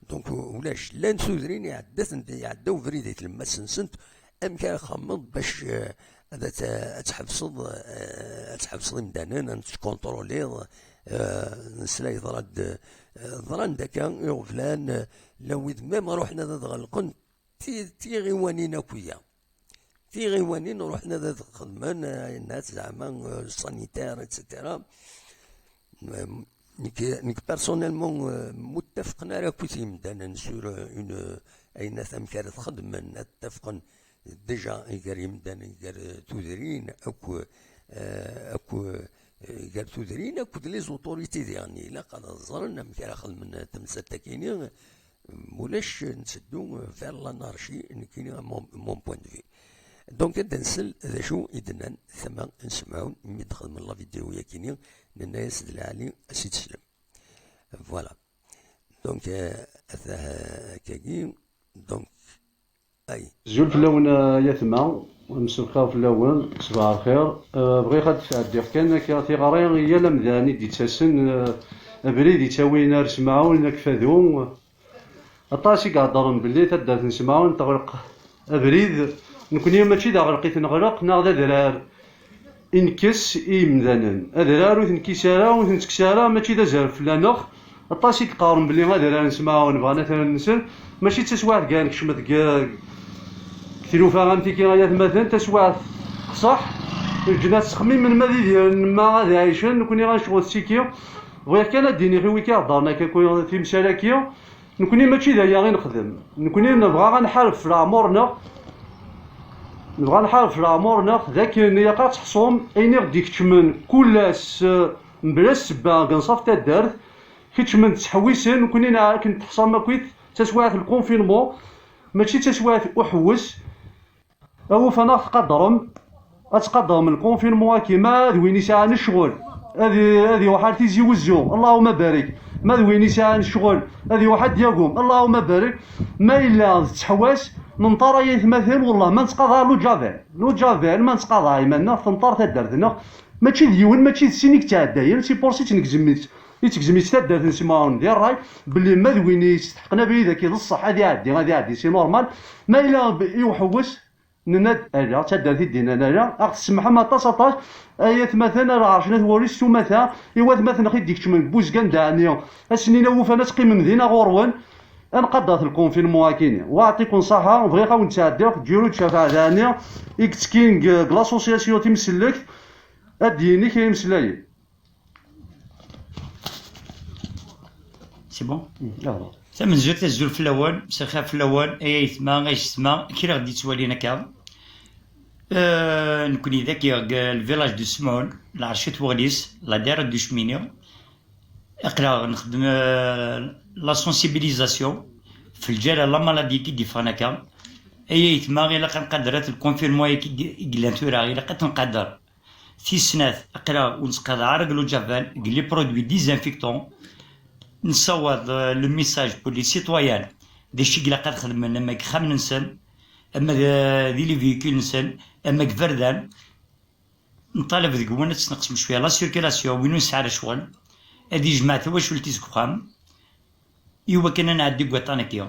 Donc, ulac, llant tudrin iɛedda-ten-, iɛedda ubrid i tlemmast-nsent, amek ara xemmeḍ bac, eh, ad, ad, ad tḥebseḍ, eh, ad tḥebseḍ imdanen, ad tkontroliḍ, eh, nesla yeḍra-d, eh, ḍran-d akka iɣeblan, eh, la wid même ruḥen ad, ad ɣelqen ti-, tiɣiwanin akk-ya. Tiɣiwanin ruḥen ad, ad xedmen, eh, ayen-at zeɛma, eh, sanitaire, et cetera. Eh, nekk, nekk personnellement, eh, muttafqen ara akk yimdanen sur, eh, une, eh, ayen-at amek ara t-xedmen, ad ttafqen déjà gar yimdanen, gar, eh, tudrin, akk, eh, akk, eh, gar tudrin, akked les autorités diɣen. Ilaq ad ẓren amek ara xedmen tamsalt-akini, mulac, netteddu vers l'anarchie, nekkini, à mon, mon point de vue. Donc, ad nsel d acu i d-nnan tama n Semɛun mi d-xedmen la vidéo-yakini, nenna-yas d lɛali, a s-id-slem. Voilà. Donc, euh, atah, euh, akkagi. Donc, ay. Zul fell-awen, euh, yatma, mselxir fell-awen, ṣbaḥ lxir. Euh, bɣiɣ ad d-sɛeddiɣ kan akka tiɣri i yal amdan i d-yettasen, euh, abrid yettawin ar Semɛun, akfadu. Aṭas i iheddren belli taddart n Semɛun teɣleq abrid. Nekni mačči d aɣleq i t-neɣleq, neɣ d adrar i nekkes i yimdanen. Adrar ur t-nekkis ara, ur t-nettekkes ara, mačči d azref fell-aneɣ. Aṭas i yeqqaren belli adrar n Semɛun bɣan ad t-rren-nsen, mačči d taswiɛt kan nekcem deg, deg tlufa am tiki ay atmaten, taswiɛt qṣeḥ, lǧenat ttxemmimen ma d idiren, ma ad ɛicen, nekni ad necɣel tiki. Bɣiɣ kan ad d-iniɣ i wiki iheddren akka, timsal-agi, nekni mačči d aya i nexdem. Nekni nebɣa ad nḥareb ɣef leɛmur-nneɣ, nebɣa ad nḥareb ɣef leɛmur-nneɣ, d akken ilaq ad teḥṣum ayen i ɣ-d-ikeččmen kul ass, eh, mebla ssebba deg anṣaf taddart, keččmen ttḥewwisen, nekni neɣ akken teḥṣam akkit, d taswiɛt n lkunfinmu, mačči d taswiɛt uḥewwes. Awufan ad ɣ-tqadrem, ad tqadrem lkunfinmu-agi, ma d win yesɛan ccɣel, ad i-, ad iruḥ ar Tizi Wezzu, Allahuma barik. Ma d win yesɛan ccɣel, ad iruḥ ad d-yagum, Allahuma barik. Ma yella d ttḥewwas, nenṭer ay aytmaten, wellah ma nettqaḍa Luǧaban, Luǧaban, ma nettqaḍa iman-nneɣ, tenṭer taddart-nneɣ. Mačči d yiwen, mačči d sin i yettɛeddayen, si pour ça i tt-negzem, i tt-, i tt-tegzem i taddart n Semɛun di ṛṛay, belli ma d win yesteḥqen abrid-agi d ṣṣeḥ, ad iɛeddi, ad iɛeddi, c'est normal. Ma yella b-, i uḥewwes, nenna-d ala, d taddart i d-innan ala, a ɣ-tsemḥem aṭas, aṭas, ay atmaten, a lɛerc n At Wurris s umata, i watmaten-nneɣ i d-ikeččmen deg Buzgan d ɛni, ass-nni n awufan ad teqqimem dinna ɣur-wen, ad nqaddat lkunfinmu akini. Wa ɛṭikum ṣaḥa, bɣiɣ ad wen-ttɛeddiɣ, Ǧirud Cafaɛ d ɛni, i yettekkin deg, deg l'association Timsellekt, ad d-yini kra imeslayen. Bon. Tamenzut, azul fell-awen, mselxir fell-awen, ay aytma, ay yessetma, kra ɣ-d-yettwalin akka. Euh, nekkni dagi deg le village de Semɛun, lɛerc at Weɣlis, la daïra du Chemini. Aql-aɣ nxeddem, euh, la sensibilisation f lǧal la maladie i d-yeffɣen akka. Ay aytma, ilaq ad nqader at le confinement i d-, i yellan tura, ilaq ad t-nqader. Tis snat, aql-aɣ ur nettqaḍeɛ ara deg le javel, deg les produits désinfectants. Nessawaḍ, euh, le message pour les citoyens, d acu i ilaq ad xedmen, ama deg ixxamen-nsen, ama d, di les véhicules-nsen, ama deg iberdan. Nṭaleb deg-wen ad tesneqsem cwiya la circulation, win ur nesɛi ara ccɣel, ad yejmeɛ tawacult-is deg uxxam, i wakken ad nɛeddi deg waṭṭan-agi.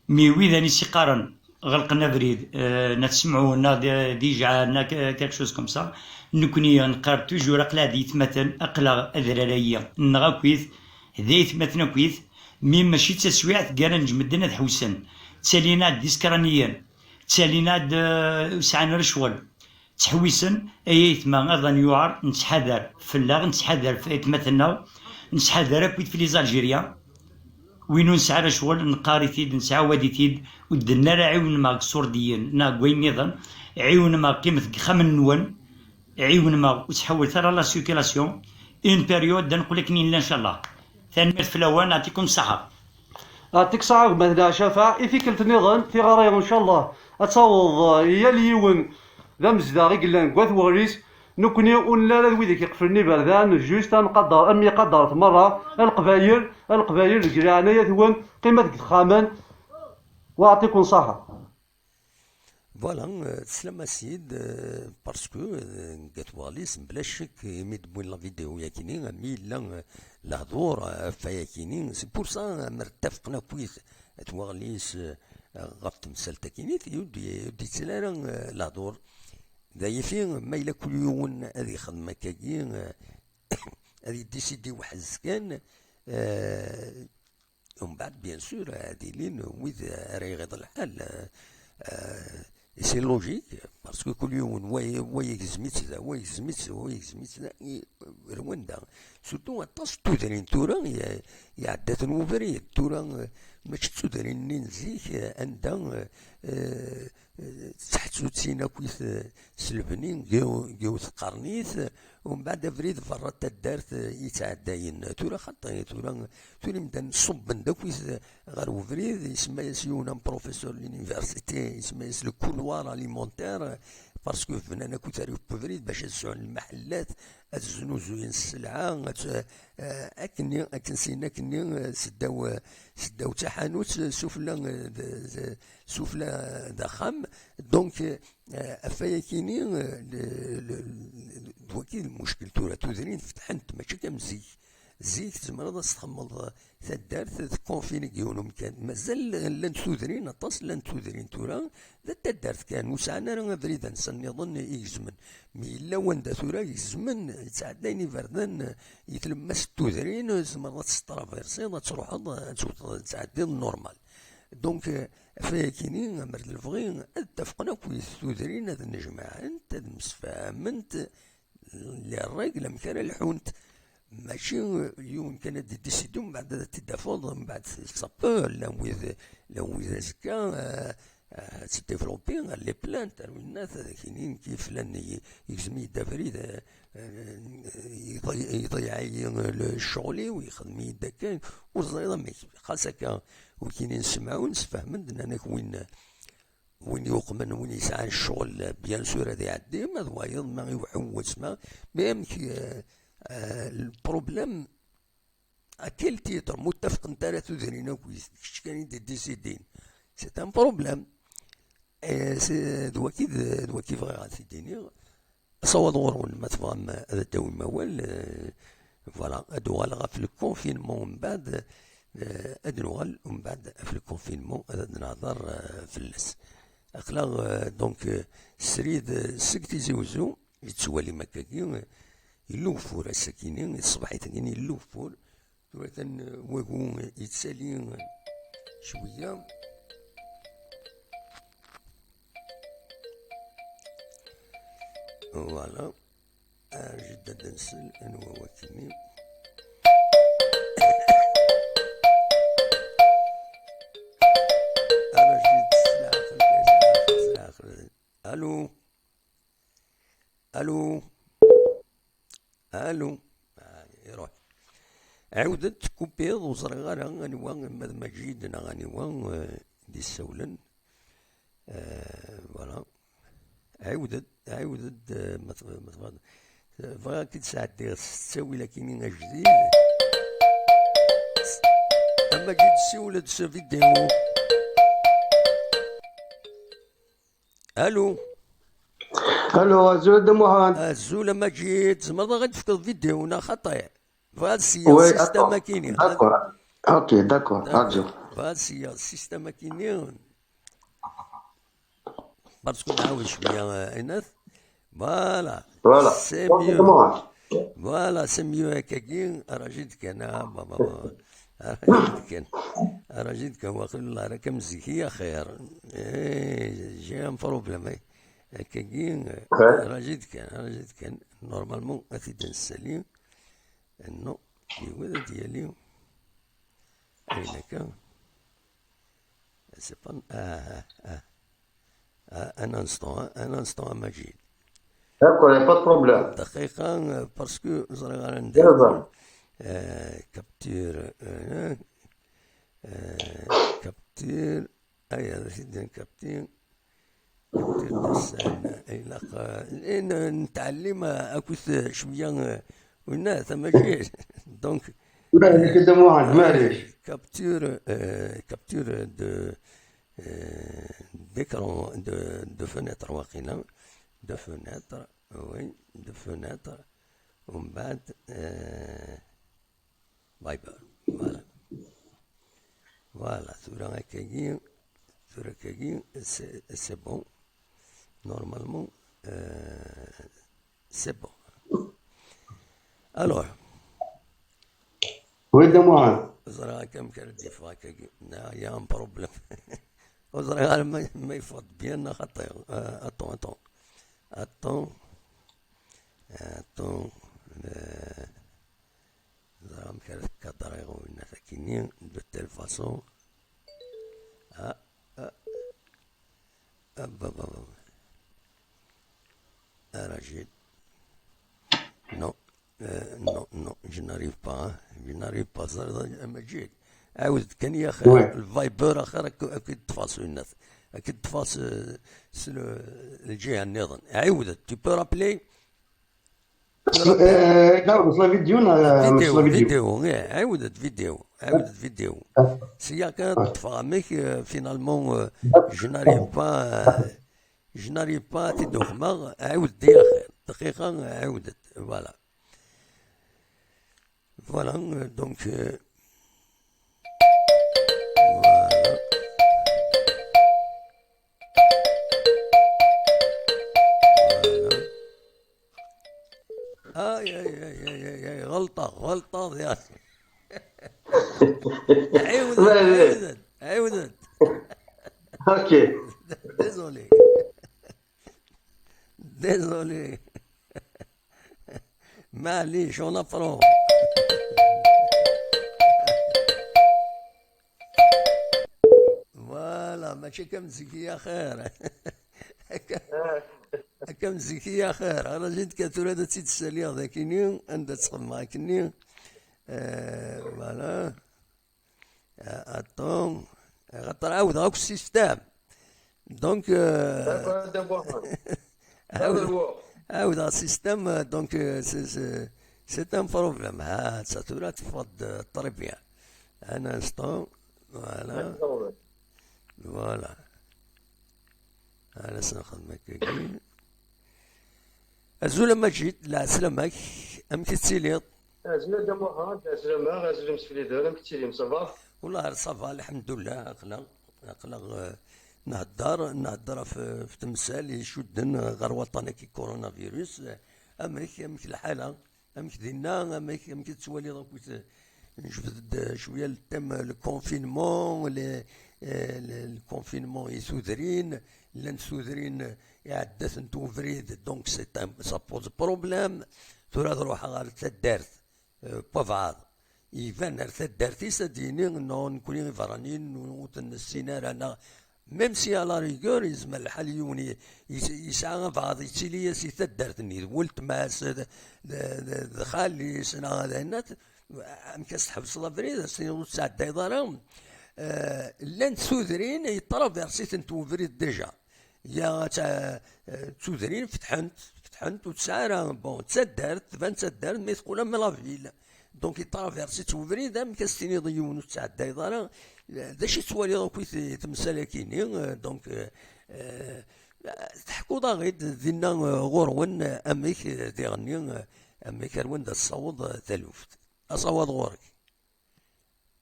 Mi wid-ani s-iqqaren ɣelqen abrid, euh, neɣ tsemɛu, neɣ d, d ijeɛɛal, neɣ que-, quelque chose comme ça, nekkni neqqar toujours aql-aɣ d aytmaten, aql-aɣ adrar-ayi, nneɣ akkit, d aytmaten akkit, mi mačči d taswiɛt gar-aneǧ medden ad ḥewsen, ttalin-aɣ-d d iskraniyen, ttalin-aɣ-d, euh, ur sɛan ara ccɣel. Ttḥewwisen, ay aytma, aḍan yuɛer, nettḥadar fell-aɣ, nettḥadar f aytmaten-nneɣ, nettḥadar akkit f les Algériens. Win ur nesɛi ara ccɣel, neqqar-it-id, nettɛawad-it-id, ur d-nenni ara ɛiwnem-aɣ deg iṣurdiyen neɣ deg wayen nniḍen, ɛiwnem-aɣ, qqimet deg ixxamen-nwen, ɛiwnem-aɣ, ur ttḥewwilet ara la circulation, une période, ad neqqel akken yella, ncallah. Tanemmirt fell-awen, ɛṭikum ṣṣeḥḥa. Ɛṭik ṣṣeḥḥa gma-tneɣ Cafaɛ, i tikkelt nniḍen, tiɣri, ncallah, ad taweḍ, eh, i yal yiwen d amezdaɣ i yellan deg wat Weɣlis. Nekkni ur nelli ara d wid i k-iqeflen iberdan, juste ad nqader, am iqadret merra, a Leqbayel, a Leqbayel, deg leɛnaya-twen, qqimet deg texxamen, wa ɛṭikum ṣṣeḥḥa. Voilà, euh, teslam a Sid, euh, parce que, euh, deg at Weɣlis, bla ccek, imi d-wwin la vidéo yakini, mi yella, euh, lehdur, euh, ɣef wayakini, c'est pour ça, euh, mer ttafqen akkit at Weɣlis, euh, ɣef temsalt akini, ur d-, ur d-yettili ara, euh, lehdur. D ayagi, ma yella kul yiwen ad yexdem akkagi, euh, ad yedisidi weḥd-s kan, euh, Umbeɛd, bien sûr, ad ilin wid ara iɣiḍ lḥal, euh, euh, c'est logique, parce que kul yiwen wa, wa yegzem-itt da, wa yegzem-itt, wa yegzem-itt da, i, ar wanda. Surtout aṭas n tudrin tura, i, iɛedda-ten ubrid, tura, euh, mačči d tudrin-nni n zik, euh, anda, euh, euh, d taḥettut-in akkit, eh, s lebni n yiw-, n yiwet tqernit, eh, umbeɛd abrid berra n taddart, eh, yettɛeddayen. Tura xaṭi, tura, tura imdanen ṣubben-d akkit, eh, ɣer ubrid, isemma-yas yiwen am professeur n l'université, isemma-yas le couloir alimentaire, eh, parce que bnan akkit rrif n ubrid bac ad sɛun lmaḥellat, ad znuzuyen sselɛa, ad, eh, akkenni, akken sin akkenni, eh, seddaw, eh, seddaw d taḥanut, eh, sufella, eh, d, d, sufella d axxam. Donc, euh, ɣef wayakini, euh, le, le, le, d wagi d lmuckel tura, tudrin fetḥent, mačči am zik. Zik tzemreḍ ad s-txemmeḍ taddart, tkunfini deg yiwen umkan. Mazal llant tudrin, aṭas llant tudrin tura, d taddart kan, ur sɛan ara abrid-nsen nniḍen i gezmen. Mi yella wanda tura gezmen, yettɛeddayen iberdan, i tlemmast n tudrin, tzemreḍ ad testraversiḍ, ad truḥeḍ, ad tewteḍ, ad tɛeddiḍ normal. Donc, euh, ɣef wayakini, amer d lebɣi, ad ttafqen akk tudrin, ad nnejmaɛent, ad msefhament, les règles amek ara lḥunt. Mačči yiwen kan ad d-idisidi, mbeɛd ad t-id-tafeḍ, mbeɛd ça peut, llan wid, llan wid azekka, euh, euh, ad ttidéveloppé, ar les plaintes, ar winnat, ad ak-inin kif llan i-, yegzem-iyi-d abrid, euh, euh, iḍi-, iḍeyyeɛ-iyi le ccɣel-iw, yexdem-iyi-d akken, ur teẓriḍ amek. Xas akka, ur kinin semɛun, sfehmen-d, nnan-ak win, win yuqmen, win yesɛan ccɣel, bien sûr, ad iɛeddi, ma d wayeḍ, ma iweḥḥu wesma, mais amek, euh, euh, le problème, à quel titre, ma ur ttafqent ara tudrin akk, d kečč kan i d-iddisidin. C'est un problème. Eh, c'est, d waki d, d waki bɣiɣ ad t-id-iniɣ. Asawaḍ ɣur-wen, ma tebɣam ad d-tawim awal, eh, voilà, ad uɣaleɣ ɣef le confinement mbeɛd, eh, ad nuɣal mbeɛd ɣef le confinement ad d-nehḍer, eh, fell-as. Aql-aɣ, eh, donc, eh, srid, eh, seg Tizi Uzzu, yettwalim akkagi, eh, yella ugeffur ass-akini, ṣṣbeḥ-itagini yella ugeffur, Tura atan, eh, wagu, eh, yettali, eh, cwiya. Voilà. Ar jidda ad nsel anwa wakini. Allô? Ah, iruḥ. Ɛiwed-d, tkupiḍ, ur ẓriɣ ara anwa, ma d Maǧid neɣ anwa, eh, d-issawlen. Eh, voilà. Ɛiwed-d, ɛiwed-d, eh, ma tebɣiḍ, ma tebɣiḍ. Bɣiɣ ad k-id-sɛeddiɣ s ttawil akkin ajdid. A Maǧid, siwel-d s vidéo. Allô? Allô, azul a Dda Muḥend. Azul a Maǧid, tzemreḍ ad ɣ-d-tefkeḍ vidéo neɣ xaṭi? Bɣiɣ ad seyyeɣ système akkin-nni. D'accord. Ok, d'accord, d'accord. Bɣiɣ ad seyyeɣ système akkin-nni. Parce que nɛawed cwiya, euh, Aynat. Voilà. Voilà. C'est mieux. Voilà, c'est mieux akkagi. Rajid kan, ah, bah, bah, bah. Rajid kan. Rajid kan, waqil la, rek am zik-i axir. Eh, j'ai un problème, eh. Akkagi, euh, rajid kan, rajid kan. Normalement, ad t-id-nsali. Non, yugi ad d-yali. Ayen akka. C'est pas, ah, ah, ah. Ah, un instant, hein, un instant, a Maǧid. D'accord, y a pas de problème. Daqiqa, euh, parce que ẓriɣ ara anda. Euh, capture, euh, euh, capture, aya, d acu i d-, capture, capture de scène, ilaq, euh, n-, n-, nettɛellim, euh, akked, euh, cwiya, euh, winna, tamajirt. Donc, euh, capture, euh, capture de, euh, d'écran, de, de fenêtre, waqila. De fenêtre, oui, de fenêtre. Umbeɛd, euh, Viber. Voilà. Voilà, tura akkagi, tura akkagi, c'est, c'est bon. Normalement, euh, c'est bon. Alors. Oui, Dda Muḥend. Ẓriɣ akka amek ara d-yeffeɣ akkagi. Non, y a un problème. Ur ẓriɣ ara ma, ma yeffeɣ-d bien neɣ xaṭi. Euh, attends, attends. Attends. Attends. Euh, Ẓer amek ara tkadriɣ winna takini, de telle façon. Ah, ah, ah, bah, bah, bah. Ah, Rachid. Non. Euh, non, non, je n'arrive pas, hein. Je n'arrive pas. Ẓer, ẓer, a Maǧid. Ɛawed kan ya axir, ouais, le Viber axir, ak-, ak-id-ṭṭfeɣ s winna. Ak-id-ṭṭfeɣ s, s le, lǧiha nniḍen. Ɛiwed, tu peux rappeler? Eh, la vidéo, la vidéo, vidéo, eh, عاودت vidéo, عاودت vidéo. Sya kan ṭṭfeɣ amek, euh, finalement, euh, je n'arrive pas, euh, je n'arrive pas à تدوخمغ, عاودت يا أخي. دقيقة، عاودت. Voilà. Voilà, euh, donc, euh, voilà. Voilà. آي، آي، آي، آي، آي، آي، غلطة، غلطة، يا أخي. عيودت، عيودت، عيودت. Ok. Désolé. Désolé. معليش، on apprend. Voilà, ماشي كم زكي يا خير. Akka mzik-i axir, ara jint kan tura ad tt-id-ssaliɣ d akini, anda tt-xedmeɣ akini. Eh, voilà. Eh, attends. Xaṭer ɛawdeɣ akk système. Donc, euh, D'accord, d'abord. Ɛawdeɣ, ɛawdeɣ système, euh, donc, euh, c'est, c'est, c'est un problème. Ha, ça tura teffeɣ-d, euh, très bien. Un instant. Voilà. Pas de problème. Voilà. Ara s-nxedm akkagi. Azul a Maǧid, lɛeslama-k, amek i tettiliḍ? Azul a Dda Muḥend, lɛeslama, azul a Mseflider, amek i tettilim, ça va? Wellah, ça va, lḥemdullah, aql-aɣ, aql-aɣ, eh, nhedder, nhedder ɣef, ɣef temsal icudden ɣer waṭṭan-agi coronavirus. Eh, amek, amek lḥala? Amek dinna, amek, amek i tettwaliḍ akkit, eh, njbed-d, eh, cwiya le thème, eh, le confinement, le, eh, le, le confinement i tudrin, llant tudrin, eh, iɛedda-tent ubrid, donc c'est un, ça pose problème. Tura ad ruḥeɣ ɣer taddart, eh, n wabɛaḍ. Iban ar taddart-is ad d-yini, non, nekkni iberraniyen ur ten-nessin ara, neɣ Même si à la rigueur yezmer lḥal yiwen yesɛa abeɛḍ yettili-as i taddart-nni d weltma-s d xali-s neɣ d ayen, amek as-tḥebseḍ abrid, as-tiniḍ ur ttɛeddayeḍ ara? Llant tudrin yeṭṭraversi-tent webrid déjà. Ya d tudrin fetḥent, fetḥent ur tesɛi ara, bon, d taddart, tban d taddart mais teqqel am la ville. Donc yeṭṭraversi-tt webrid, amek as-tiniḍ i yiwen ur ttɛeddayeḍ ara? D acu i tettwaliḍ akk i temsal-agi-nni? Donc teḥkuḍ-aɣ-id dinna ɣur-wen amek diɣenni, amek ar wanda tessaweḍ taluft. Asawaḍ ɣur-k.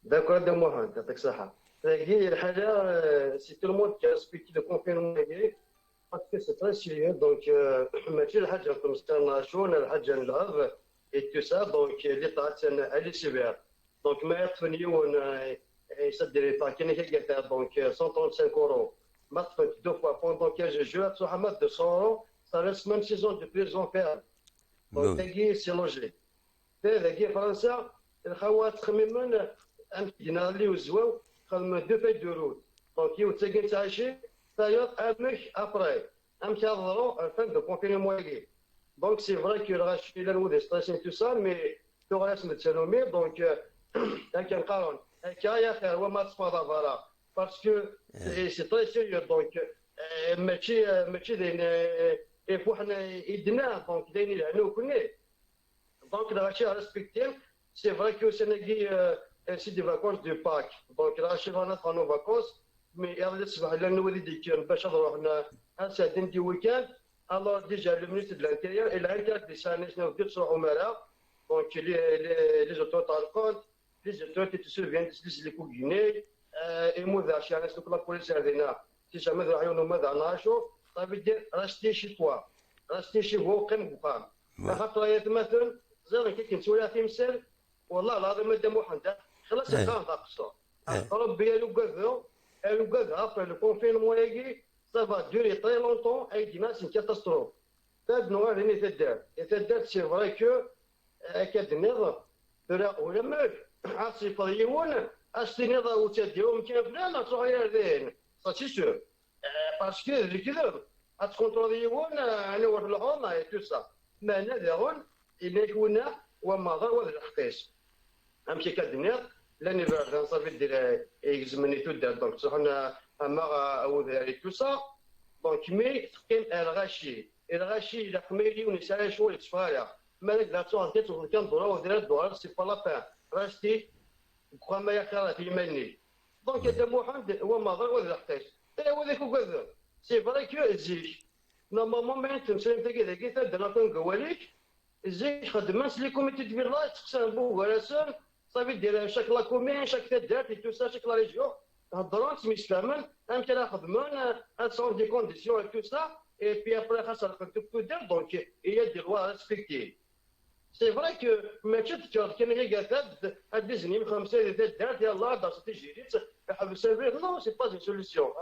D'accord, Dda Muḥend, yɛṭik ṣṣeḥḥa. Tagi lḥala, c'est tout le monde qui a respecté le confinement, parce que c'est très sérieux, donc mačči d lḥaǧa n temsal n acu, neɣ lḥaǧa n lɛeb et tout ça, donc l'État atan à les sévères. Donc ma yeṭṭfen yiwen, c'est-à-dire yeṭṭef kan akka, donc cent trente-cinq euros. Ma ṭṭfen-t deux fois pendant quinze jours, ad truḥ ama deux cents euros, ça reste même six ans de prison ferme. Donc tagi c'est logique. Dagi Fransa, lxawa ttxemmimen amek yenna Lli Uzwaw, xedmen deux feuilles de route. Donc yiwet tagi nettɛici, tayeḍ amek après, amek ad ḍru fin de confinement-agi. Donc c'est vrai que lɣaci llan wid stressés tout ça, mais tuɣal-asen d tanumi, donc akken qqaren, akka ay axir, wa ma teṭṭfeḍ avara, parce que c'est très sérieux, donc mačči, mačči d ayen ifuḥen i d-nnan, donc d ayen yelhan ukni. Donc lɣaci respecté. C'est vrai que ussan-agi c'est des vacances de Pâques, donc lɣaci bɣan ad ffɣen en vacances, mais iḍelli ṣṣbeḥ llan wid i d-yekkren bac ad ruḥen ad sɛeddin des week-ends. Alors déjà le ministre de l'Intérieur il a interdit ça, ad ttruḥum ara. Donc les, les, les autorités ṭṭerḍqent, les autorités, tu te souviens, les, les Kugini, imudac, yeɛni s la police ar dinna, si jamais d yiwen umadaɛ neɣ acu, ça veut dire rester chez toi, rester chez vous, qqim deg uxxam. Axaṭer ay atmaten, ẓriɣ nekk akken ttwaliɣ timsal, wallah lɛaḍim a Dda Muḥend, xlas iqqaren d aqeṣṣer. Rebbi a lugada, a lugada, après le confinement-agi, ça va durer très longtemps, ay d-yenna c'est une catastrophe. Tad nuɣal din i taddart. I taddart c'est vrai que, akka d-tenniḍ, tura ulamek ad tṣifeḍ yiwen, ad s-tiniḍ ur ttaddiɣ umkan flan, ad truḥ ar din. Ça c'est sûr. Parce que d lekdeb, ad tkunṭruḍ yiwen, ɛni ur tleḥḥuḍ, et tout ça. Meɛna daɣen, yenna-yak winna, wa maḍer, wa d lḥeqq-is. Amek akka d-nniɣ, llan iberdan, ça veut dire, igezmen i tuddar, donc ttruḥun ama ɣer udrar et tout ça. Donc mi teqqim ar lɣaci, lɣaci ilaq ma yella yiwen yesɛa lecɣal yetteffeɣ ara. Ma d la ttuɣal kan, tewweḍ kan ddura udrar, ddura c'est pas la peine, resti deg uxxam ay axir ɣef yiman-ik. Donc a Dda Muḥend, wa maḍer wa d lḥeqq-is. Aya wid i k-ugaden. C'est vrai que zik, normalement ma yella temsalt-agi dagi, taddart akk deg wawal-ik, zik xeddmen s les comités de village, ttqeṣṣiren bugar-asen, ça veut dire chaque la commune, chaque taddart et tout ça, chaque la région, heddren, ttemsefhamen amek ara xedmen, ad sɛun des conditions et tout ça, et puis après xas rqen tout tuddar, donc il y a des lois à respecter. C'est vrai que mačči d tekkreḍ kan ay agatad ad d-iznin xemsa di taddart, yallah ad d-taseḍ tijiri-tt, ḥbes abrid, non, c'est pas une solution.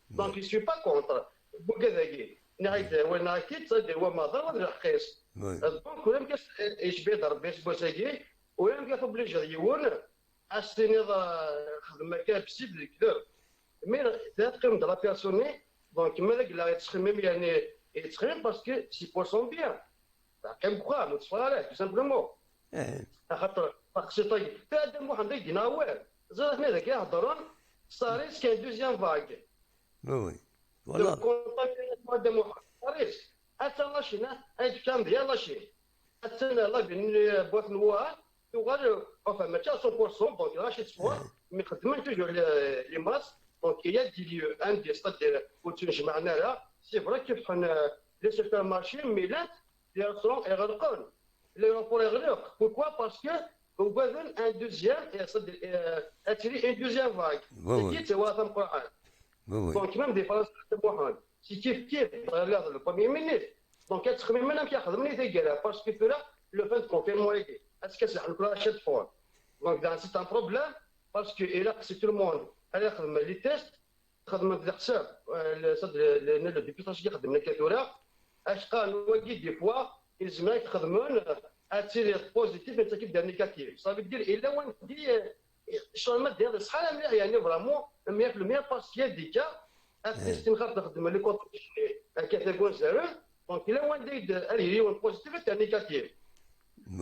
Donc je suis pas contre. Bugad-agi, nniɣ-ak-d, wa nniɣ-ak-t-id, ça d wa maḍer, wa d lḥeqq-is. Donc ulamek yecba-d Rebbi aseggas-agi, ulamek ad tublijeḍ yiwen ad s-tiniḍ xdem akka, bsib d lekdeb. Mais teqqim-d la personne, donc ma d agla yettxemmim, yerni yettxemmim parce que c'est pour son bien. Teqqim deg uxxam, ur teffeɣ ara, tout simplement. Axaṭer taqsiṭ-agi, Dda Muḥend ay d-yenna awal. Ẓriɣ-ten dagi heddren, ça risque une deuxième vague. Oui, oui. Voilà. Dda Muḥend, ça risque. Attan la Chine, ay d-fkan d yir la Chine. Attan la ville n Bwat n Wuhan, tuɣal, enfin mačči à cent pour cent, donc lɣaci tteffɣen, mais xeddmen toujours les, les masques, donc il y a des lieux, un des stades ur ttnejmaɛen ara, c'est vrai que ffɣen les supermarchés, mais llant les restaurants iɣelqen, l'aéroport iɣleq. Pourquoi? Parce que ugaden un deuxième, c'est-à-dire, euh, ad tili une deuxième vague. Tagi d tawaɣit tameqqrant. Donc même di Fransa, Dda Muḥend, c'est kif kif, ɣer le Premier ministre. Donc ad ttxemmimen amek ad xedmen i taggara, parce que tura le fin de confinement-agi, ad tt-kaseḥ nekk ad tteffɣen. Donc daɣen c'est un problème, parce que ilaq si tout le monde ad ixdem les tests, txedmeḍ d leḥsab, le dépistage i xedmen akka tura, acqan wagi des fois, yezmer ad k-xedmen ad tiliḍ positif, netta k-id-yerr négatif. Ça veut dire, illa wandi ccɣel ma d-iḍ iṣḥa mliḥ, yani vraiment mya fi lmya, parce qu'il y a des cas, ad testin xaṭer xedmen les contrôles généraux, akka tagunzaren, donc yella wanda i d-, ad yili yiwen positif, ad d-, négatif.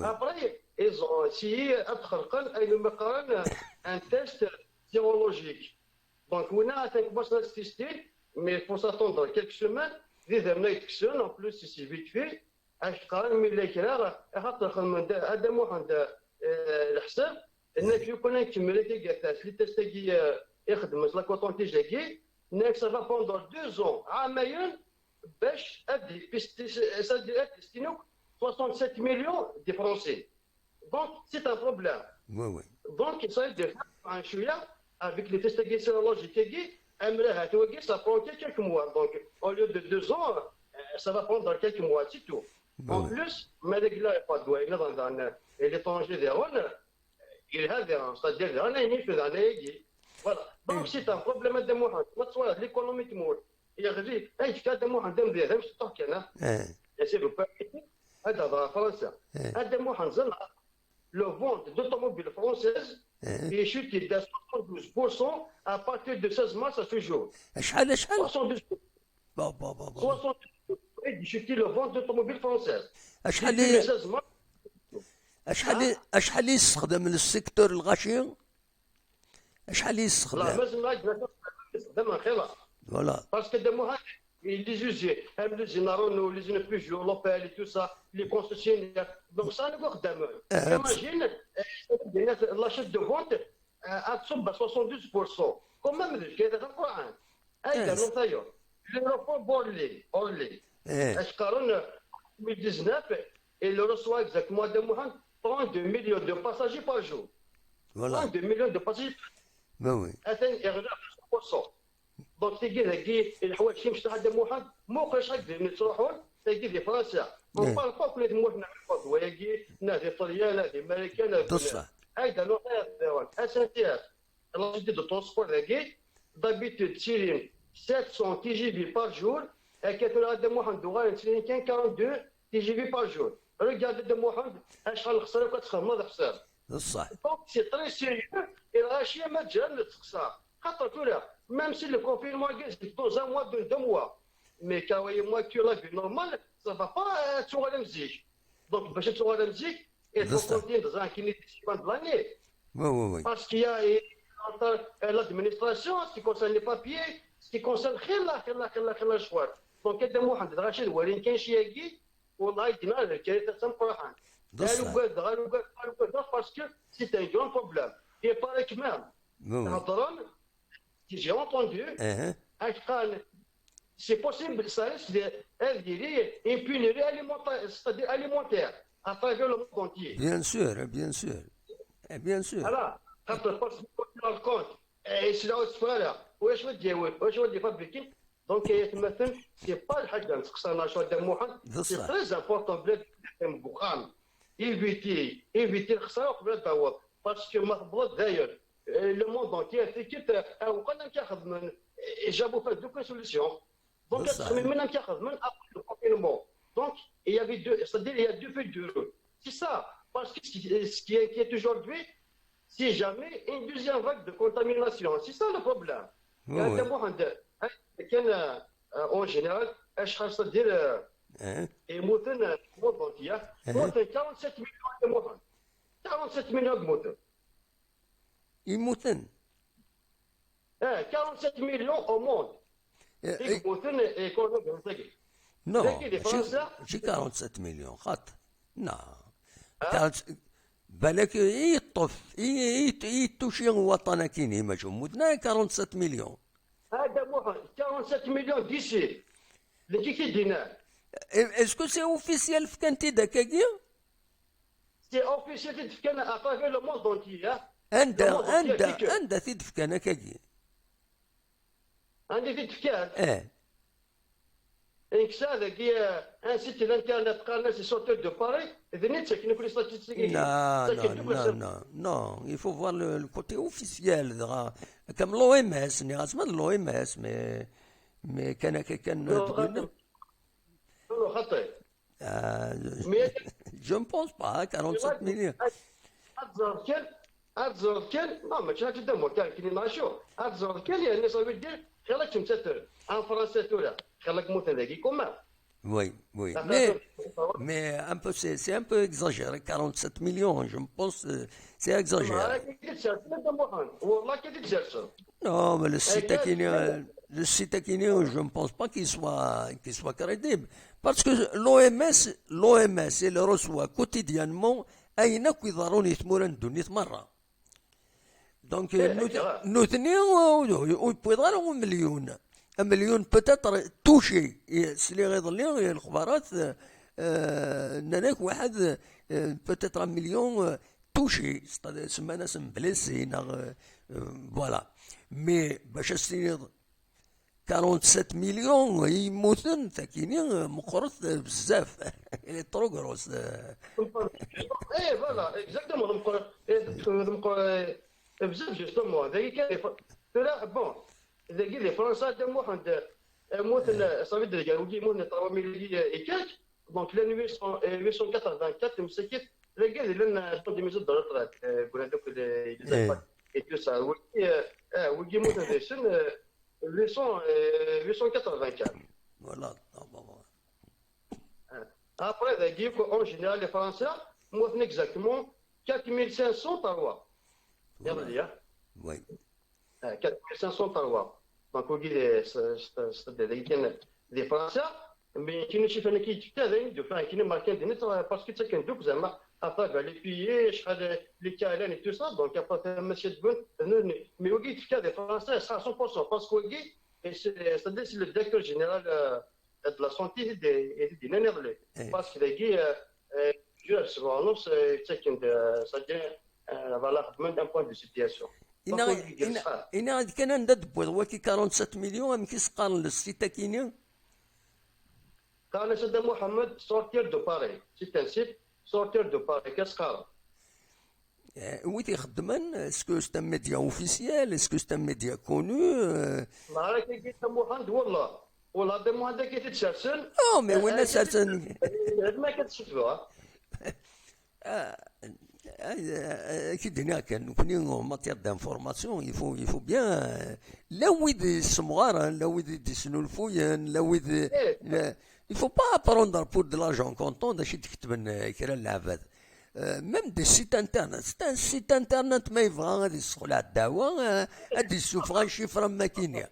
Après, ils ont essayé ad t-xelqen ayen umi qqaren un test sérologique. Donc winna atan commencen ad t-testin, mais il faut s'attendre quelques semaines, d idammen ay d-kksen, en plus c'est vite fait. Acu qqaren mi yella kra, axaṭer xedmen-d a Dda Muḥend, eh, leḥsab, nnak lukan ad nkemmel akka gattas, les tests-agi, eh, i xedmen s la coton-tige-agi, nnak ça va prendre deux ans, ɛamayen, bac ad d-, c'est-à-dire ad d-testin akk soixante-sept millions de Français. Donc c'est un problème. Oui, oui. Donc il s'agit de faire un choix avec les tests sérologiques-agi, amrahat wagi, ça prend que quelques mois. Donc au lieu de deux ans, euh, ça va prendre quelques mois, c'est tout. En plus, ma d agla pas de, à l'étranger, il est en, voilà. Donc c'est un problème à Dda Muḥend. Ma tettwaliḍ l'économie temmut, yeɣli, ay yefka Dda Muḥend amedya d amecṭuḥ kan, ah. Eh. Et c'est le pire. Ad hedreɣ ɣef Fransa. Eh. A Dda Muḥend, ẓer, le vente d'automobiles françaises Eh. est chuté de soixante-douze pour cent à partir de seize mars à ce jour. Acḥal, acḥal? soixante-douze pour cent. Ba, ba, ba, ba. soixante-douze pour cent est chuté le vente d'automobiles françaises. Acḥal Depuis i, le seize mars. acḥal i, acḥal i yessexdam le secteur lɣaci? Acḥal i La yessexdam? mazal ma yexdem xila. Voilà. Parce que Dda Muḥend, les usines, même l'usine à Renault, l'usine Peugeot, l'Opel et tout ça, les concessionnaires. Donc ça, nous regardons. Euh, Imagine, euh, l'achat de vente, euh, à soixante-douze pour cent. Quand même, je vais être au courant. Aïe, Yes. non, ça y est. L'aéroport Orly, Orly. Eh. Est-ce qu'en deux mille dix-neuf, il reçoit exactement Dda Muḥend trente-deux millions de passagers par jour. Voilà. Trente-deux millions de passagers. Ben oui. Atan iɣli ɣef cent pour cent. Donc tigi dagi, lḥwayeǧ imecṭaḥ a Dda Muḥend, muqel acḥal d nettruḥun, tagi di Fransa. On Eh. Parle pas que les tmurt n Ɛrab, wayagi, neɣ di Ṭṭelyan, neɣ di Marikan, neɣ di Ḍeṣṣa. Ayda nuɣ ad ɣer. Asantias, la société de transport dagi, d'habitude ttilin sept cents T G V par jour, akka tura a Dda Muḥend uɣalen ttilin kan quarante-deux T G V par jour. Regarde a Dda Muḥend, acḥal lexsara akk ad txedmeḍ ḥsab. Ḍeṣṣa. Donc c'est très sérieux, et lɣaci ma ǧǧan nettexsar. Xaṭer tura, même si le confinement existe dans un mois, dans deux mois, mais croyez-moi que la vie normale, ça va pas, euh, ad tuɣal am zik. Donc bac ad tuɣal am zik, il faut Ḍeṣṣa. Continuer dans un clinique de l'année. Oui, oui, oui. Parce qu'il y a, euh, entre, euh, l'administration, ce qui concerne les papiers, ce qui concerne xilla, xilla, xilla, xilla, lecɣal. Donc a Dda Muḥend, lɣaci ad walin kan cci-agi, والله يدينا الكارثة تمقرحان. Ḍeṣṣa. Parce que c'est un grand problème. Il paraît que même, Oui, oui. هضرن, si j'ai entendu, Eh. قال c'est possible, ça risque de, d'être une pénurie alimentaire, c'est-à-dire alimentaire, à travers le monde entier. Bien sûr, bien sûr. Eh, bien sûr. Voilà. Parce que le compte, et c'est là où tu vois là, où je veux dire, où je veux dire, fabriquer. Donc, c'est pas le حاجة نتقصى شو هذا محمد. C'est très important, بلاد. Éviter, éviter الخسارة قبل الدعوة. Parce que ما تبغى داير, le monde entier, c'est que, euh, وقال لك ياخذ من, جابوا فيه دوك solution. Donc, بصح. تخمم من كيخدم من après le confinement. Donc, il y avait deux, c'est-à-dire, il y a deux feux de route. C'est ça. Parce que ce qui, ce qui inquiète aujourd'hui, c'est jamais une deuxième vague de contamination. C'est ça le problème. Oui, Il y a oui. Dda Muḥend, كان, euh, en général, اش خاص دير, euh, Eh. يموتن, euh, monde entier. Eh. يموتن quarante-sept millions de monde. quarante-sept millions de monde. Yemmuten. Eh, quarante-sept millions au monde. Eh, I yemmuten, eh, coronavirus-agi. Non, Dagi di ماشي, Fransa. ماشي quarante-sept millions, خاطر. Non. Ah. quarante, بالك يطف, ي-, ي-, يتوشي وطن كيني, ماشي مدنا quarante-sept millions. هذا مو quarante-sept millions d'ici. اللي كي كيدينا. Est-ce que c'est officiel في كانتي داكاكي؟ C'est officiel, c'est كان à travers le monde entier, hein. عنده, Le monde entier, عنده, c'est que- عنده في دفكان هكاكي. عندي في دفكان. ايه. انكسا ذاكي, un site internet قال c'est sorti de Paris, ذني تسكن كل statistiques. Non, non, non, non, non. Il faut voir le, le côté officiel. دغا. كم l'O M S, ني غاسما l'O M S, mais, mais كان, كان, Non, خطي. Non, خطي. آه, Mais je ne pense pas, quarante-sept millions. هاد الزهر كان Ad teẓreḍ kan, non, mačči ḥaǧa d amur kan, kini neɣ acu. Ad teẓreḍ kan, yerna ça veut dire, xir-ak temtater. Am Fransa tura, xir-ak mmuten dagi, comment? Oui, oui. Ata Mais, ata- mais un peu, c'est c'est un peu exagéré, quarante-sept millions, je me pense, euh, c'est exagéré. Wallah, kif i d-sersen, a Dda Muḥend. Wallah, kif i d-sersen. Non, mais le site Regarde, Aquino, le site Aquino, je ne pense pas qu'il soit, qu'il soit crédible. Parce que l'O M S, l'O M S, il reçoit quotidiennement ayen akk iḍerrun i tmura n ddunit merra. Donc, Eh, nut- grave. nutni ur ur yewwiḍ ara un million. Un million peut-être touché. Et sliɣ iḍelli i lexbarat, euh, nnan-ak waḥed, euh, peut-être un million, euh, touché. C'est-à-dire, semman-asen blessé, neɣ, euh, euh, voilà. Mais bac ad s-tiniḍ quarante-sept millions i yemmuten, takini, euh, meqqret, euh, bezzaf. Elle est trop grosse, euh. Eh, voilà, exactement. Donc, euh, eh, donc, euh, بزاف, justement. Dagi kan, tura, bon, dagi di Fransa, a Dda Muḥend, euh, mmuten, euh, ça veut dire, wigi mmuten trois mille et quelques. Donc, llan huit cents, euh, huit cent quatre-vingt-quatre, مسكت, dagi, llan, euh, dans des maisons de retraite, euh, يقول هذوك les, les Eh. EHPAD et tout ça. Wigi, euh, euh, wigi mmuten deg-sen, euh, huit cents, euh, huit cent quatre-vingt-quatre. Voilà. Ah, bon, bon. Après, dagi, en général, les Français, mmuten exactement quatre mille cinq cents par mois. Voilà. Iḍelli, hein. Oui. Euh, quatre mille cinq cents par mois. Donc, wigi, c'est, c'est, c'est des, des, des Français. Mais qui nous chiffrent qui, qui, qui, qui, parce que c'est qu'un double, زعما, après, ben, les payés, les, les câlins et tout ça. Donc, après, monsieur de Bonne, mais wigi, des Français, ça, cent pour cent. Parce que wigi, et c'est, c'est, c'est le directeur général, euh, de la santé, et de, et de, Eh. Parce que, euh, euh, je sais pas, non, c'est, c'est qu'un, euh, ça vient, euh, voilà, d'un point de situation. Ina, Parce que, ina, ina d kan anda d-tewwiḍ waki quarante-sept millions, amek i s-qqaren le site akini? قال سيدنا محمد, sortir de Paris. C'est un site, sortir de Paris. Qu'est-ce que Eh, wi t-ixeddmen, est-ce que c'est un média officiel, est-ce que c'est un média connu, euh? نهار كي جيت محمد, والله, والله هذا محمد كي تتسرسل. Oh, mais وين سرسن؟ هذا ما كتشوفوها. Ah, ah, ah, ki d-iniɣ kan, nekkni, en matière d'information, il faut, il faut bien, euh, la wid yessemɣaren, la wid d-yesnulfuyen, la wid, Eh. la, il faut pas prendre pour de l'argent comptant d acu i d-ketben, euh, kra n lɛebad. Euh, même des sites internet, c'est un site internet, ma yebɣa ad yessexleɛ ddeɛwa, euh, ad d-yessufeɣ un chiffre am wakini.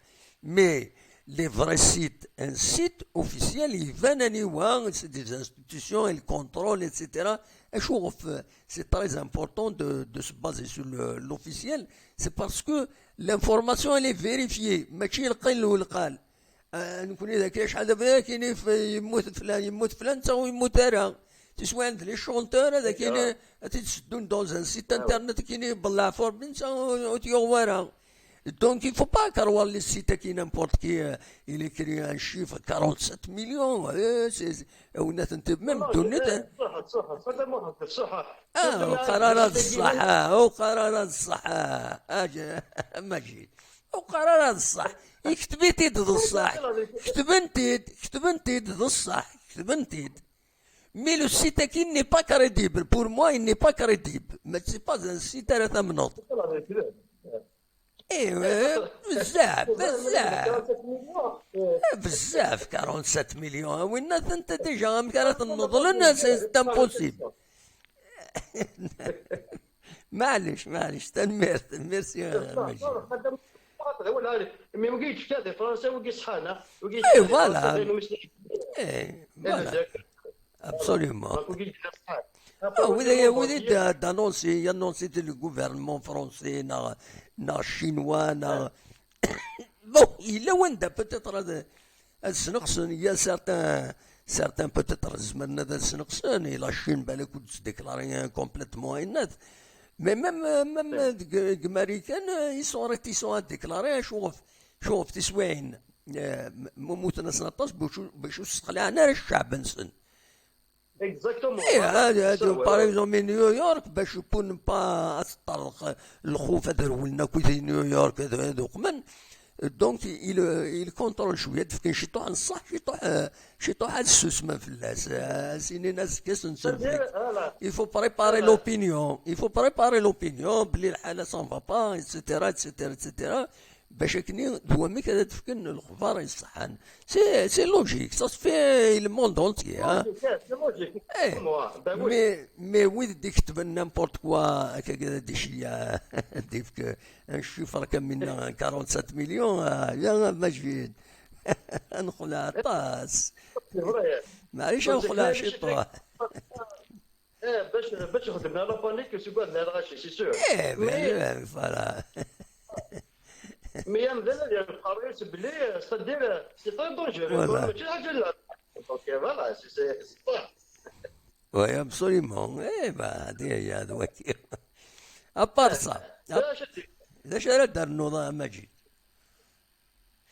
Mais les vrais sites, un site officiel, iban aniwa, c'est des institutions, ils contrôlent, et cetera. Acu ɣef, c'est très important de, de se baser sur le, l'officiel, c'est parce que l'information, elle est vérifiée, mačči lqil u lqal. Ah, nekkni dagi acḥal d abrid akini f-, yemmut flan, yemmut flan, netta ur yemmut ara. Tiswiɛin d les chanteurs, ad akini, ad t-id-seddun dans un site internet akini, belleɛ for bin, netta ur, ur t-yuɣ wara. Donc, il faut pas croire les sites qui n'importe qui, euh, il écrit un chiffre, quarante-sept millions, euh, c'est, c'est, euh, même ddunit, hein. صح, صح, صح, صح. Ah, ur qqar ara d ṣṣeḥ, ah, ur qqar ara d ṣṣeḥ, ah, ah, Majid. Ur qqar ara d ṣṣeḥ. Yekteb-it-id d ṣṣeḥ. Ketben-t-id, ketben-t-id d ṣṣeḥ, ketben-t-id. Mais le site-agi n'est pas crédible. Pour moi, il n'est pas crédible. Mais c'est pas un site ara tamneḍ. Eh, eh, bezzaf, bezzaf. Eh, bezzaf, quarante-sept millions. Winna tent déjà, amek ara ten-neḍlen, c'est, c'est impossible. Maɛlic, maɛlic, tanemmirt, merci, euh, Majid. Mais wigi yettekka di Fransa, wigi ṣṣḥan, ah. Wigi Eh, yettekka di voilà. Fransa, d ayen umi s-, Eh, eh, voilà. D'accord. Absolument. Donc, wigi yettekka ṣṣḥan. Ah, wid, wid d-, d'annoncer, annoncer le gouvernement français, neɣ, neɣ chinois, neɣ, bon, yella wanda peut-être ad, ad sneqsen, il y a certains, certains peut-être zemren ad sneqsen, et la Chine, balak ur d-déclaré complètement ayennat. Mais même, euh, même, euh, deg, deg Marikan, euh, ils sont réticents à déclarer, acu ɣef, acu ɣef tiswiɛin, euh, m-, mmuten-asen aṭas, bac ur, bac ur sexlaɛen ara ccɛeb-nsen. Exactement. Eh, Voilà, ah, c'est ah, ça, ouais, par ouais. exemple, New York, bac pour ne pas ad teṭṭerḍeq lxuf ad rewlen akk di New York, ad, ad uqmen. Donc, il, il contrôle شوية, d-fken ciṭuḥ n ṣṣeḥ, ciṭuḥ, euh, ciṭuḥ ad ssusmen fell-as. Euh, sinin azekka sensen fell-as. Voilà. Il faut préparer l'opinion. Il faut préparer l'opinion, belli lḥala ça ne va pas, et cetera, et cetera, et cetera. Bac akken d wamek ad d-fken lexbar iṣeḥḥan. C'est, c'est logique, ça se fait le monde entier, hein. C'est logique, c'est logique. Eh, mais, mais wid d-iketben n'importe quoi, akka d-iceyya, d-ifk un chiffre comme quarante-sept millions, ah, ya Majid. Nxelleɛ aṭas. C'est vrai. Maɛlic, nxelleɛ ciṭuḥ. Eh, باش باش خدمنا la panique, c'est quoi de la rage, c'est sûr. Eh, mais, voilà. Mais il y a un débat, il y a un problème, c'est belli, c'est-à-dire, c'est très dangereux. Voilà. Donc, voilà, c'est, c'est, c'est ça. Oui, absolument. Eh ben, هذه هي هذا وكي. À part ça, d acu ara d-ternuḍ, a Majid?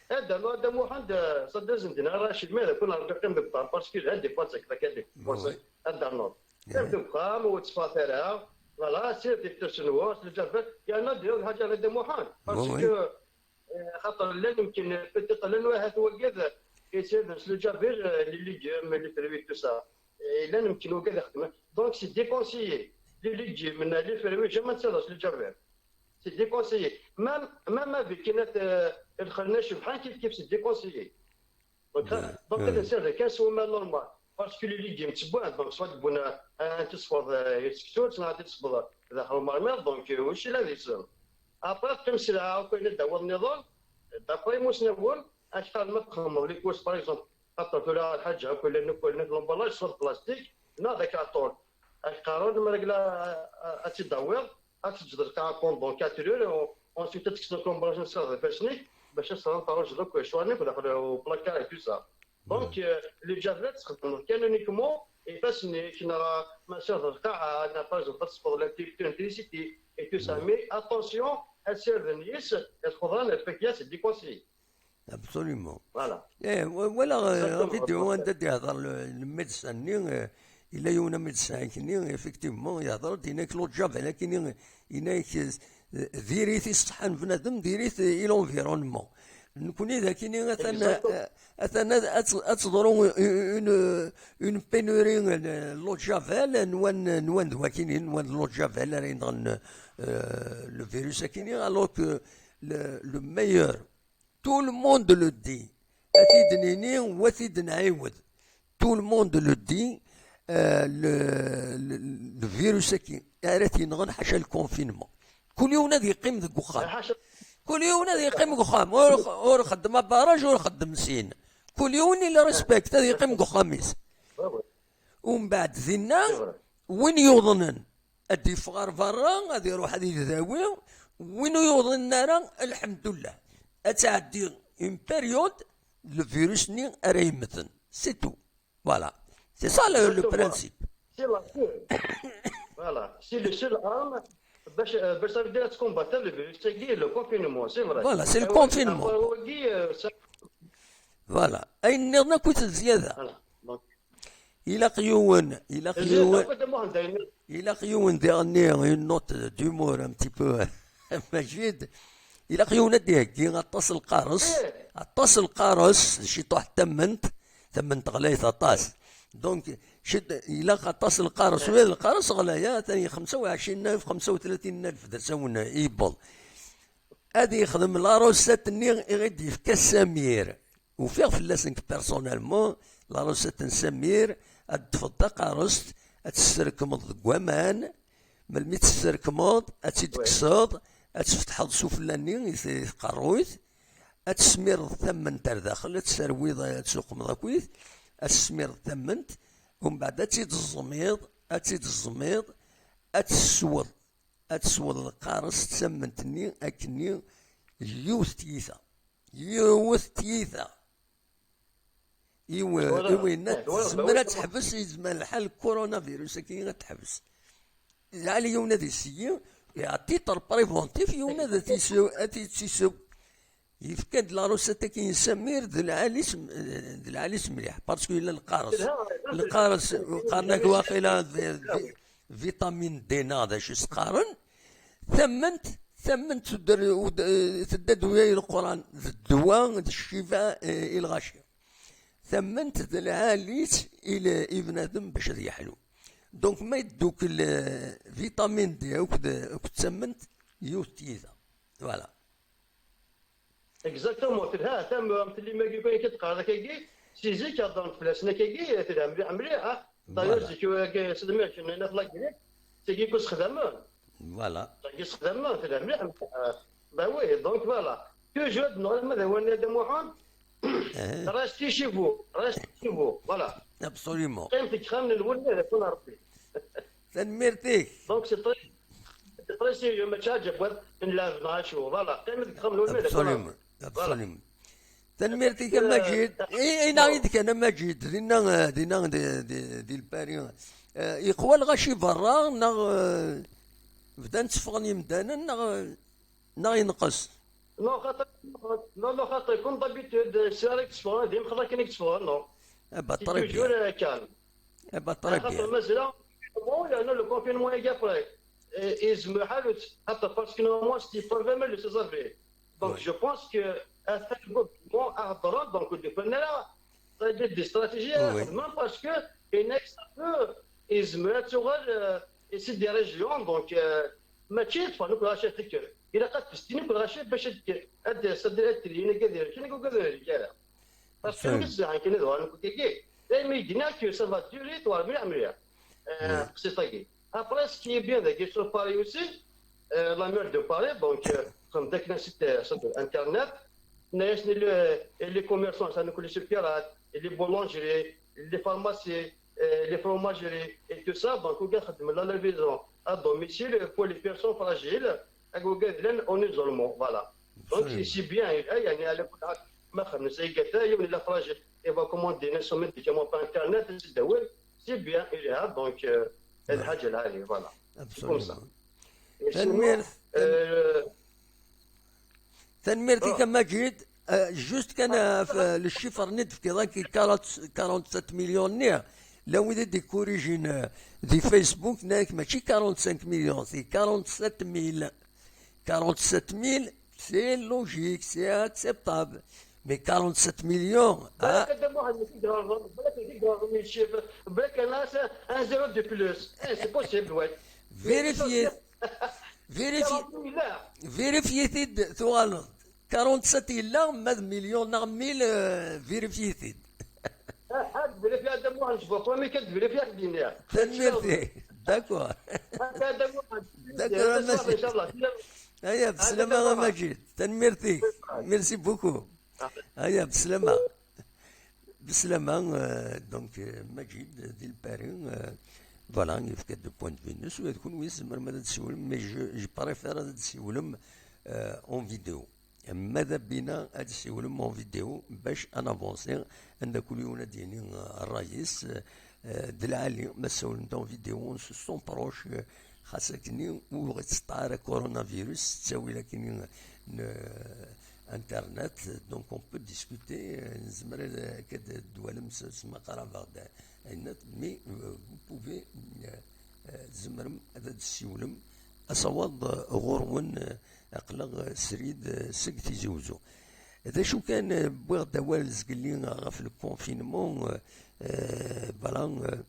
Ad d-rnuɣ a Dda Muḥend, ṣaddazen din ara Racid, ma d akun Ṛebbi qqim deg uxxam, parce que lhan des fois d takka deg uxxam. Ad d-rnuḍ. Qqim deg uxxam, ur tteffɣet ara. Voilà, sired tifṭirt-nwen, s lǧaber, yerna d-yaweḍ lḥaǧa a Dda Muḥend. Parce que, eh, xaṭer llan yemkin, peut-être llan wahat wagad, yessirden s lǧaber, eh, les légumes, les fruits, tout ça. Eh, llan yemkin wagad ixeddmen. Donc, c'est déconseillé. Les légumes, les fruits, jamais tsireḍ s lǧaber. C'est déconseillé. Même, même avec une, euh, الخرناش بحال كيف كيف c'est déconseillé. Donc, donc, ad nsired kan s waman normal. Parce que les légumes, tu bois, donc, soit de bonne, un tisford, euh, seksu, tu n'as pas de tisford, de la marmite, donc, euh, oui, c'est la vie, ça. Après, comme c'est là, on connaît d'avoir une erreur, d'après moi, c'est une erreur, un carnet de commandes, les courses, par exemple, après, que là, الحاجة, que le, que le, l'emballage, soit plastique, non, avec la tôle. Ak qqaren, ma regla ad tt-id-tawiḍ, ad teǧǧeḍ lqaɛa pendant quatre heures, ensuite ad tekkseḍ l'emballage n ssiɣ d ifassen-ik, bac ad tesɛuḍ taruǧ akk ccɣel-nni daxel uplakar et tout ça. Donc, euh, les javettes txeddmeḍ kan uniquement ifassen-ik, neɣ ma ssiɣ d lqaɛa, neɣ par exemple ad tesfeḍ l'électricité et tout ça, mais attention, ad sirden yis lxeḍra n lfakya, c'est déconseillé. Absolument. Voilà. Eh, walaɣ, euh, vidéo anda d-ihḍer le, le médecin-nni, euh, yella yiwen amédecin akkenni, effectivement, ihḍer-d, yenna-k l'eau de javel akkenni, yenna-k, euh, diri-t i ṣṣeḥḥa n bnadem, diri-t i l'environnement. Nekni d akkenni atan, euh, atan ad, ad, ad teḍru une, une pénurie, euh, l'eau de javel, nwan, nwan d wakkenni, nwan d l'eau de javel ara yenɣen, euh, le virus akkenni, alors que le, le meilleur Tout le monde le dit. Ad t-id-nini, ad t-id-nɛiwed. Tout le monde le dit, euh, le, le, le virus-agi ara t-yenɣen ḥaca le confinement. Kul yiwen ad yeqqim deg uxxam. Kul yiwen ad yeqqim deg uxxam. Ur, ur xeddem abaraj, ur xeddem sin. Kul yiwen il respecte ad yeqqim deg uxxam-is. Umbeɛd dinna, win yuḍnen ad d-yeffeɣ ar berra, ad iruḥ ad yeddawi, win ur yuḍin ara, lḥemdullah. Ad tɛeddi une période, le virus-nni ara yemmten. C'est tout. Voilà. C'est ça le, le principe. C'est la seule. Voilà. C'est le seul arme. Bac, euh, bac ça veut dire combattre le virus, c'est le confinement, c'est vrai. Voilà, c'est le confinement. Voilà. Ayen nniḍen akk d zzyada. Voilà. Donc, Ilaq yiwen, ilaq yiwen, ilaq yiwen diɣenni, une note d'humour un petit peu, Majid. Ilaq yiwen ad d-iheggi aṭas n lqares, aṭas n lqares, d ciṭuḥ n tamment, tamment ɣlayet aṭas. Donc, cit-, ilaq aṭas n lqares, ula d lqares ɣlaya, atan xemsa u ɛecrin alef, xemsa u tlatin alef d asawen i yewweḍ. Ad yexdem la recette-nni i ɣ-d-yefka Samir. Ufiɣ fell-as nekk personnellement, la recette n Samir, ad d-teffeḍ taqarest, ad tt-tesserkmeḍ deg waman, melmi tt-tesserkmeḍ, ad tt-id-tekkseḍ, ad tfetḥeḍ sufella-nni i t-, i tqerruyt, ad tesmireḍ tamment ar daxel, ad tesserwiḍ, ad tsuqmeḍ akkit, ad tesmireḍ tamment, umbeɛd ad tt-id-teẓmiḍ, ad tt-id-teẓmiḍ, ad tesweḍ. Ad tesweḍ lqares d tamment-nni akkenni d yiwet tyita. Yiwet tyita. I w-, i winna tezmer ad teḥbes, yezmer lḥal coronavirus akkenni ad teḥbes. Lɛali yiwen ad iseyyi, à titre préventif, yiwen ad t-isew, ad t-isew. Yefka-d la recette-agi n Samir d lɛali-s, d lɛali-s mliḥ, parce que yella lqares. Lqares, qqaren-ak waqila vi-, vi-, vitamine D neɣ d acu i s-qqaren. Tamment, Tamment tudder-, ud-, eh, tedda d waya i Leqran, d ddwa, d ccifa, eh, i lɣaci. Tamment d lɛali-tt i l-, i bnadem bac ad yeḥlu. Donc, ma yeddukel, eh, vitamine D akked, akked tamment, yiwet tyita. Voilà. Exactement, telha tam am tellim-agi kan i k-d-qqareḍ akkagi, si zik heddren-d fell-asen akkagi, telha mliḥ mliḥ, ah. D'ailleurs, Voilà. Zik-agi s lmirk n Nat Lagrik, tagi i k-sexdamen, Voilà. tagi sexdamen, telha mliḥ mliḥ, ah. Ben oui, donc voilà. Toujours, d-neɣra ma d awal n Dda Muḥend, Eh, restez chez vous, restez chez vous, voilà. Absolument. Qqim deg yexxamen-nwen, ma d akun Rebbi. Tanemmirt-ik. Donc c'est très, c'est très sérieux, mačči aǧabad n lɛeb neɣ acu. Voilà, qqim deg yexxamen-nwen, ma d akun Rebbi. Absolument. Absolument. Tanemmirt-ik a Majid. I, i neɣ i d-kan a Majid, dinna, eh, dinna di, di, di Lpari. Eh, yeqwa lɣaci berra, neɣ, eh, bdan tteffɣen yimdanen, neɣ, eh, neɣ yenqes? Non, xaṭi, non, non, xaṭi, comme d'habitude, c'est vrai que tteffɣen, d imxeḍ akken i yetteffɣen, non. Eh ben, C'est très toujours, bien. Euh, calme. Eh ben, très Xaṭer bien. Mazal, bon, il y a le confinement est après. Et, et je me rajoute, attends, parce que normalement, c'était programmé le seize avril. Donc, Oui. Je pense que à le gouvernement a donc de là, ça a été des stratégies, Oui. Même parce que il y a un peu, ils me euh, et c'est des régions, donc, euh, mačči d ṭṭfa n ukk lɣaci ad tekker. Ilaq ad testen ukk lɣaci bac ad tekker. Ad d-, ad d-, ad d-tili, ad d-, ad d-, ad d-, ad d-, Parce que Fahim. Nizzahan kan ad uɣalen deg wagi. Daymi i d-nniɣ que ça va durer, tura mliḥ mliḥ. Euh, Oui. C'est ça. Après, ce qui est bien, c'est sur Paris aussi, euh, la maire de Paris, donc, euh, comme dès que c'est sur Internet, les, les commerçants, ça nous connaît sur Pirate, les boulangeries, les pharmacies, euh, les fromageries et tout ça, donc, on garde la livraison à domicile pour les personnes fragiles, et on garde en isolement, voilà. Donc, Absolument. C'est bien, il y a, il y a, ما خمس ايقاتا يوم الا خرج ايفا كوموندي نسو ميديكامون بان انترنت تداول سي بيان الها دونك الحاجه العاليه فوالا. Absolument. Et sinon, Tanemmirt. euh, Tanemmirt-ik a Majid. Euh, juste kan, euh, f-, le chiffre-nni d-tefkiḍ-agi, quarante, quarante-sept millions-nni, la wid i d-ikkurijin, euh, di Facebook, nnan-ak mačči quarante-cinq millions, c'est quarante-sept mille. Quarante-sept mille, c'est logique, c'est acceptable. Mais quarante-sept millions, ah, بالك هذا واحد ماشي دراهم، بالك ماشي دراهم، ماشي، بالك انا ان زيرو دو بلوس. اي سي بوسيبل، وي. vérifiez, vérifiez, لا. Vérifiez-t-id, tuɣaleḍ. Quarante-sept yella, ma d million neɣ mille, euh, vérifiez-t-id. هاد فيريفي هذا مو عند بوكو، مي كتفيريفي هاد الدنيا. Tanemmirt-ik. D'accord. هذا مو عند D'accord, ان شاء الله. Aya, bslama a Majid. Tanemmirt-ik. Merci beaucoup. Aya, bslama. Bslama, euh, donc, euh, Majid, di Lpari, euh, voilà, yefka-d point de vue-nnes, ula d kunwi tzemrem ad d-tessiwlem, mais je, je préfère ad d-tessiwlem, euh, en vidéo. Ma d abina ad d-tessiwlem en vidéo, bac ad navansi, anda kul yiwen ad d-yini, euh, ṛṛay-is, euh, d lɛali, ma ssawlen-d en vidéo, on se sent proche, euh, xas akkenni ur ɣ-ittseṭṭa ara coronavirus, ttawil akkenni n, euh, Internet, donc on peut discuter, euh, nezmer ad, ad d-twalem s, s ma qrabeɣ-d ayenna, mais, euh, vous pouvez, euh, euh, tzemrem ad d-tessiwlem asawaḍ, euh, ɣur-wen, euh, aql-aɣ, euh, srid, euh, seg Tizi Uzzu. D acu kan, euh, wwiɣ-d awal zgelli ɣef le confinement, euh, euh, voilà, euh,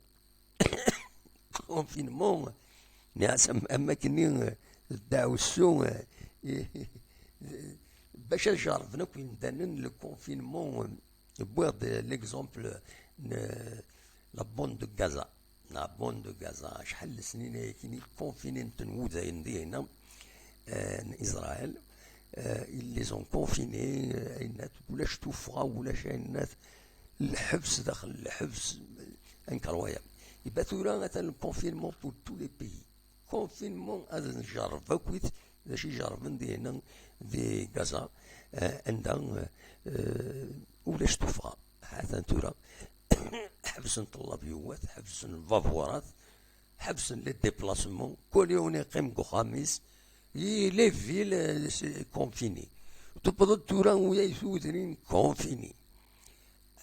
confinement, nniɣ-as am, am akkenni, eh, d ddeɛwessu, eh, bac ad jerrben akk yimdanen le confinement, eh, wwiɣ-d l'exemple n, eh, la bande de Gaza. La bande de Gaza, acḥal n lesnin ay akken i confinent n wudayen dihin, eh, n Israël, eh, ils les ont confinés, eh, ayennat, ulac tuffɣa, ulac ayennat, lḥebs daxel lḥebs, incroyable. Iba tura atan le confinement pour tous les pays. Confinement ad njerreb akkit d acu ijerrben dihin di Gaza, eh, anda, eh, ulac tuffɣa. Atan tura ḥebsen ṭṭlab yuwat, ḥebsen lbaburat, ḥebsen les déplacements, kul yiwen yeqqim deg uxxam-is, i les villes, eh, c'est confiné. Tewweḍ-d tura ula i tudrin confiné.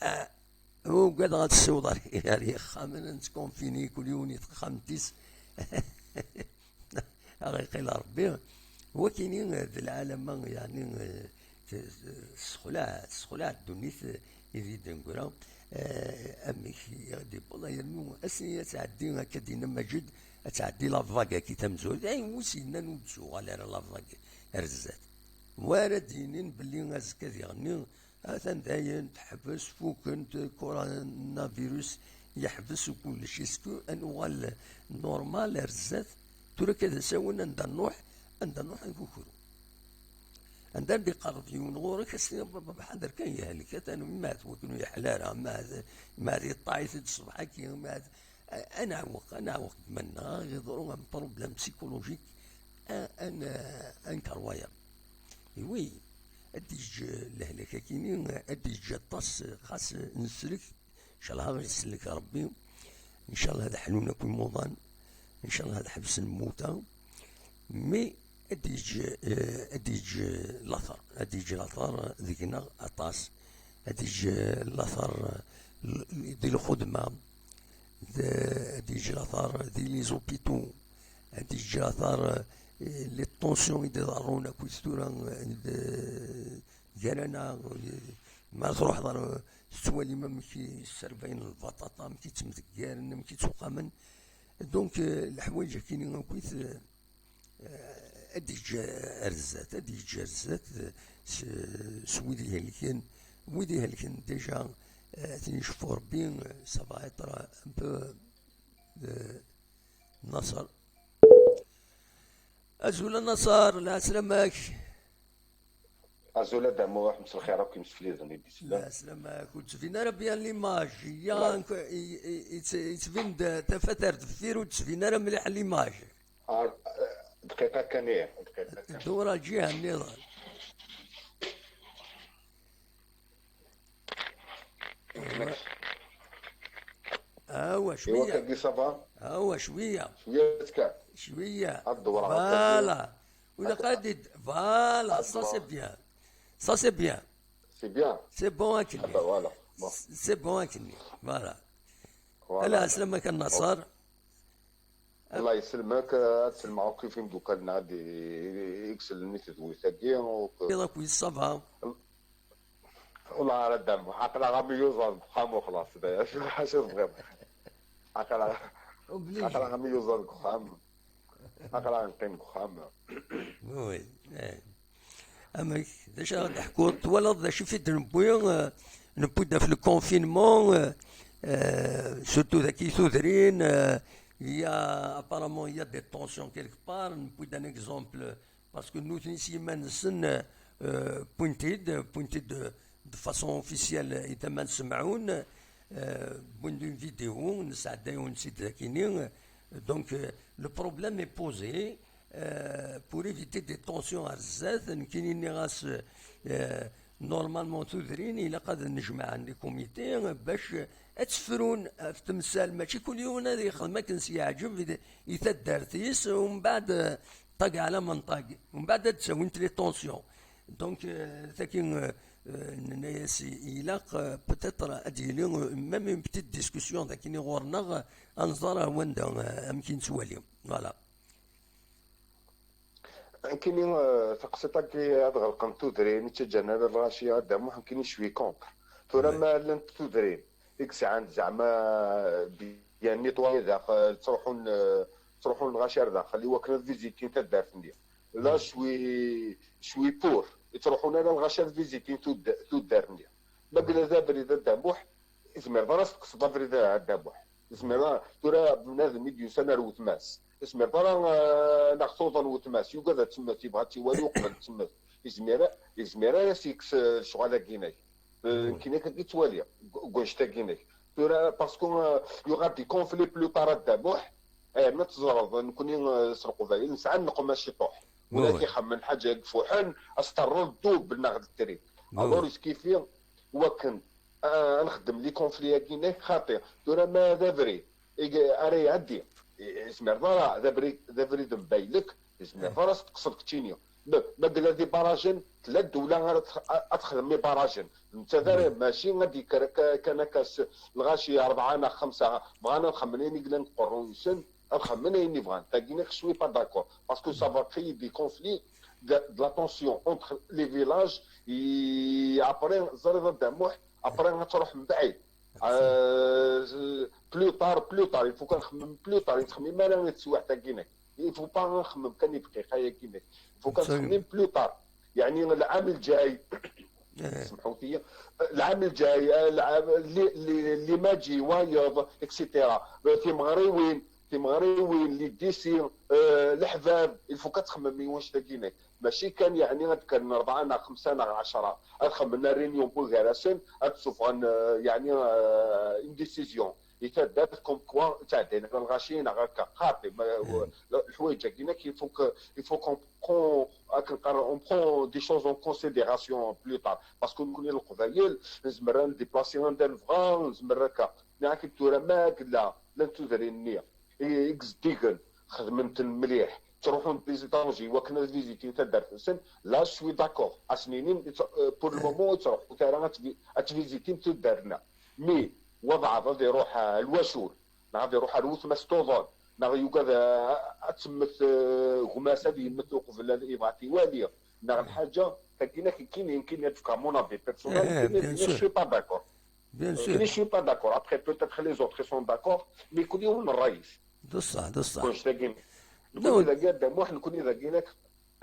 Ah, ugadeɣ ad ssiwḍeɣ ar, ar yixxamen, ad nettkonfini, kul yiwen i texxamt-is. Ad ɣ-iqqil Rebbi. Wakini d lɛalama, yeɛni, eh, t-, t-, tessexlaɛ, tessexlaɛ ddunit, eh, i d-idengra. Eh, amek i ɣ-d-yewweḍ yernu ass-nni ad tɛeddi, akka d-yenna Maǧid, ad tɛeddi la vague-agi tamezwarut. Ayen wi s-yennan ur d-tuɣal ara la vague ar zdat. Wa ara d-yinin belli azekka diɣenni atan dayen teḥbes, fukent, coronavirus yeḥbes u kullec. Est-ce que ad nuɣal normal ar zdat? Tura akka d asawen anda nruḥ, anda nruḥ ad nkukru. Anda ara d-iqerreb yiwen ɣur-k, as-tiniḍ: "Baba, ḥader kan yehlek, atan ma d wakken ur yeḥla ara, ma d, ma d iṭṭay-it-id ṣṣbeḥ-agi, ma d." A-, ad nɛewweq, ad nɛewweq gma-nneɣ, ad yeḍru un problème psychologique, a-, ad n-, ad nker wayeḍ. Oui, ad d-yeǧǧ lehlak-agi-nni, ad d-yeǧǧ aṭas, xas nsellek, ncallah ad ɣ-isellek Rebbi, ncallah ad ḥlun akk imuḍan, ncallah ad ḥebsen lmuta, mais ad d-yeǧǧ, eh, ad d-yeǧǧ later, ad d-yeǧǧ later deg-neɣ aṭas, ad d-yeǧǧ later, eh, di lxedma, d-, ad d-yeǧǧ later di les hôpitaux, ad d-yeǧǧ later, eh, les tensions i d-iḍerrun akkit tura, eh, d-, gar-aneɣ, eh, ma truḥeḍ ɣer, tettwalim amek i sserbayen lbaṭaṭa, amek i ttmdeggaren, amek i ttuqamen. Donc, eh, leḥwayeǧ akini akkit, eh, eh, ad d-yeǧǧ ar zdat, ad d-yeǧǧ ar zdat, eh, s, s wid ihelken, wid ihelken déjà, eh, ad ten-yecfu Rebbi, eh, ça va être un peu, eh, Naṣer. Azul a Naṣer, lɛeslama-k. Azul a Dda Muḥ, mselxir akk imsefliden i d-isellen. Lɛeslama-k, ur d-tbin ara bien l'image. Ya, i, i, i, yettbin-d tafat ar deffir, ur d-tbin ara mliḥ l'image. Ah, eh, dqiqa kan, ih, dqiqa kan. Ddu ɣer lǧiha nniḍen. Awa, cwiya. Iwakagi, ça va? Awa, cwiya. Cwiya kan. Cwiya. Ad dewreɣ. Voilà. Wala qadid. Voilà, ça c'est bien. Ça c'est bien. C'est bien. C'est bon akken. Ah, ben voilà. Bon. C'est bon akken. Voilà. Voilà. Ala, aslama kan Naṣer. Allah yesselmek, ad selmeɣ akk i imeddukal-nneɣ ad i-, i-, i isellen i tedwilt-agi, u-, Iḍ akk yessaba. Ula ara dam, aql-aɣ am iyuẓan deg uxxam u xlaṣ, d acu, acu tebɣiḍ? Aql-aɣ, Obligé. Aql-aɣ am iyuẓan deg uxxam, aql-aɣ neqqim deg uxxam. Oui, eh. Amek? D acu ara d-ḥkuḍ? Twalaḍ d acu i d-newwi, eh, newwi-d ɣef le confinement, eh, eh, surtout daki tudrin, eh, il y a, apparemment, il y a des tensions quelque part. Newwi-d un exemple, parce que nutni s yiman-nsen, eh, wwin-t-id, wwin-t-id de, de façon officielle i tama n Semɛun, eh, wwin-d une vidéo, nesɛedday-awen-tt-id dakini. Donc, eh, le problème est posé. Euh, pour éviter des tensions ar zdat, nekkini nniɣ-as, euh, normalement tudrin ilaq ad nnejmaɛen les comités, euh, bac, euh, ad ttefrun ɣef temsal, mačči kul yiwen ad yexdem akken s-yeɛǧeb i, i taddart-is, umbeɛd, euh, ṭag ɛla menṭag, umbeɛd ad d-ttawint les tensions. Donc, euh, tagi, euh, euh, nenna-yas i-, ilaq, euh, peut-être ad d-yili, euh, même une petite discussion dakini ɣur-neɣ, euh, ad nẓer ar wanda, euh, amek i nettwali. Voilà. Nekkini, eh, taqsiṭ-agi ad ɣelqent tudrin, ur ttaǧǧan ara lɣaci ad d-amuḥ, nekkini je suis contre. Tura ma llant tudrin i yesɛan zeɛma bien nettoyé daxel, ttruḥun, eh, ttruḥun lɣaci ar daxel, i wakken ad vizitin taddart-nni. Là, je suis, je suis pour. Ur ttruḥun ara lɣaci ad vizitin tudd-, tuddar-nni. Ma yella d abrid a Dda Muḥ, izmer ara s-tekkseḍ abrid a Dda Muḥ. Izmer ara, tura bnadem i d-yusan ar wetma-s. Izmer ara, eh, neɣ tuḍen wetma-s, yugad ad temmet, yebɣa ad tt-iwali uqbel ad temmet. Izmer, izmer ara s-yekkes, eh, lecɣal-agi-inek. Eh, nekkini akka i ttwaliɣ, deg, deg wanect-agi-inek. Tura, parce que, eh, yuɣal des conflits plus tard a Dda Muḥ, eh, ma teẓreḍ, nekkni, eh, s Leqbayel, nesɛa nneqma ciṭuḥ. Win ara ixemmen lḥaǧa deg Fuḥen, ad s-terreḍ ddub neɣ d trit. Alors, yeskifi wakken, ah, ad nexdem les conflits-agi-inek xaṭi. Tura ma d abrid i g-, ara iɛeddi, i-, izmer ara d abrid, d abrid n baylek, izmer ara s-tekkseḍ keččini. Ma, ma yella d ibarajen, tella ddewla ara tx-, a-, ad texdem ibarajen. Netta d ara, mačči ad d-yekker akka, kan akka s lɣaci rebɛa neɣ xemsa, bɣan ad xemmen ayen i yellan deg uqerru-nsen, ad xemmen ayen i bɣan. Tagi, je suis pas d'accord, parce que ça va créer des conflits, de, de la tension entre les villages, et après, ẓriḍ a Dda Muḥ, après ad truḥ mebɛid. Euh, plus tard, plus tard, il faut kan nxemmem plus tard, ur nettxemmim ara i teswiɛt-agi-nek. Il faut pas nxemmem kan i dqiqa-agi-nek. Il faut kan nxemmem plus tard. يعني العام الجاي، سمحوا لي، العام الجاي، العام اللي اللي اللي ما جي وايض، et cetera. Timeɣriwin, timeɣriwin, les décès, euh, leḥbab, il faut kan txemmem i wanect-agi-nek. ماشي كان يعني غتكون أربعة ناغ خمسة ناغ عشرة، غتخمم لنا réunion بوغاراسن، غتسوفغن، آه، يعني، آه، une décision. يتدات comme quoi تعدينا على الغاشي ناغ هكا خاطي. ما- الحوايج كينا كي فوق، il faut qu'on prend، on prend des choses en considération plus tard. Parce que نكون القبايل نزمر نديبلاسي، ندير فغا، نزمر هكا. نعرف تورا ما لا، لا نتوزري النية. إكزديغن، خدمنتن مليح، تروحون دي زيترونجي، وكنا فيزيتي تدار حسن، لا، شوي داكور. اسنينين، pour le moment، تروح ترى اتفيزيتي تدارنا. مي وضع غادي يروح الواشور، غادي يروح الوث مستوضون، غادي يقعد اتمت غماسه دي يمت قبل يبغى تيوالي. ناغ الحاجه كاين كاين يمكن يدفع مون افي بيرسونيل، bien sûr. Je suis pas d'accord. Bien sûr. Je ne suis pas d'accord. Après, peut-être les autres sont d'accord, mais كل يوم الرئيس. بصح، بصح. كون شتاقين. نكون إذا قاعد دموح، نكون إذا قينك.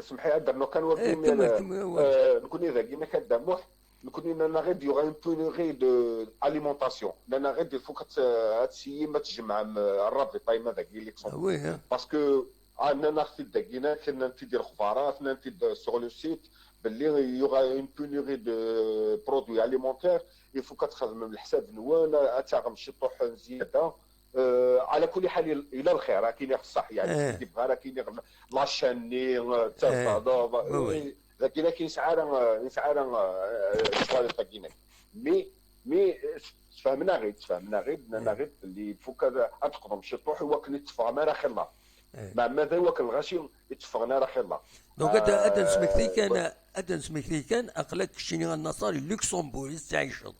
اسمح لي، هذا لو كان وقت آه، نكون إذا قينك هذا دموح، نكون إن أنا غير يوغا اون بونيغي دو أليمونتاسيون. لأن غير دي فوق هتسيي ما تجمع الرابط، طيب، ماذا قال لك؟ وي. باسكو أنا ناخذ داكينا، كنا نتي دير خبارات، نتي سور لو سيت، باللي يوغا اون بونيغي دو برودوي أليمونتير، يفو كتخدم الحساب نوان، اتاغم شي طوح زياده. آه، على كل حال، الى الخير، راه كاين الصح، يعني، إيه. سيدي بغا، راه كاين لاشاني، آه، إيه. وي، وي. لكن كاين سعاره، سعاره، آه، شوال تاكينا. مي، مي، تفهمنا غير، تفهمنا غير، بننا إيه. غير اللي فوق هذا، اتقدم شي طوح، هو كان يتفهم، راه خير الله. إيه. ما، ماذا هو كان الغاشي يتفهم، راه خير الله. دونك هذا، هذا نسميك آه، كان، هذا نسميك كان، اقلك شيني النصاري لوكسمبورغ يستعيشض.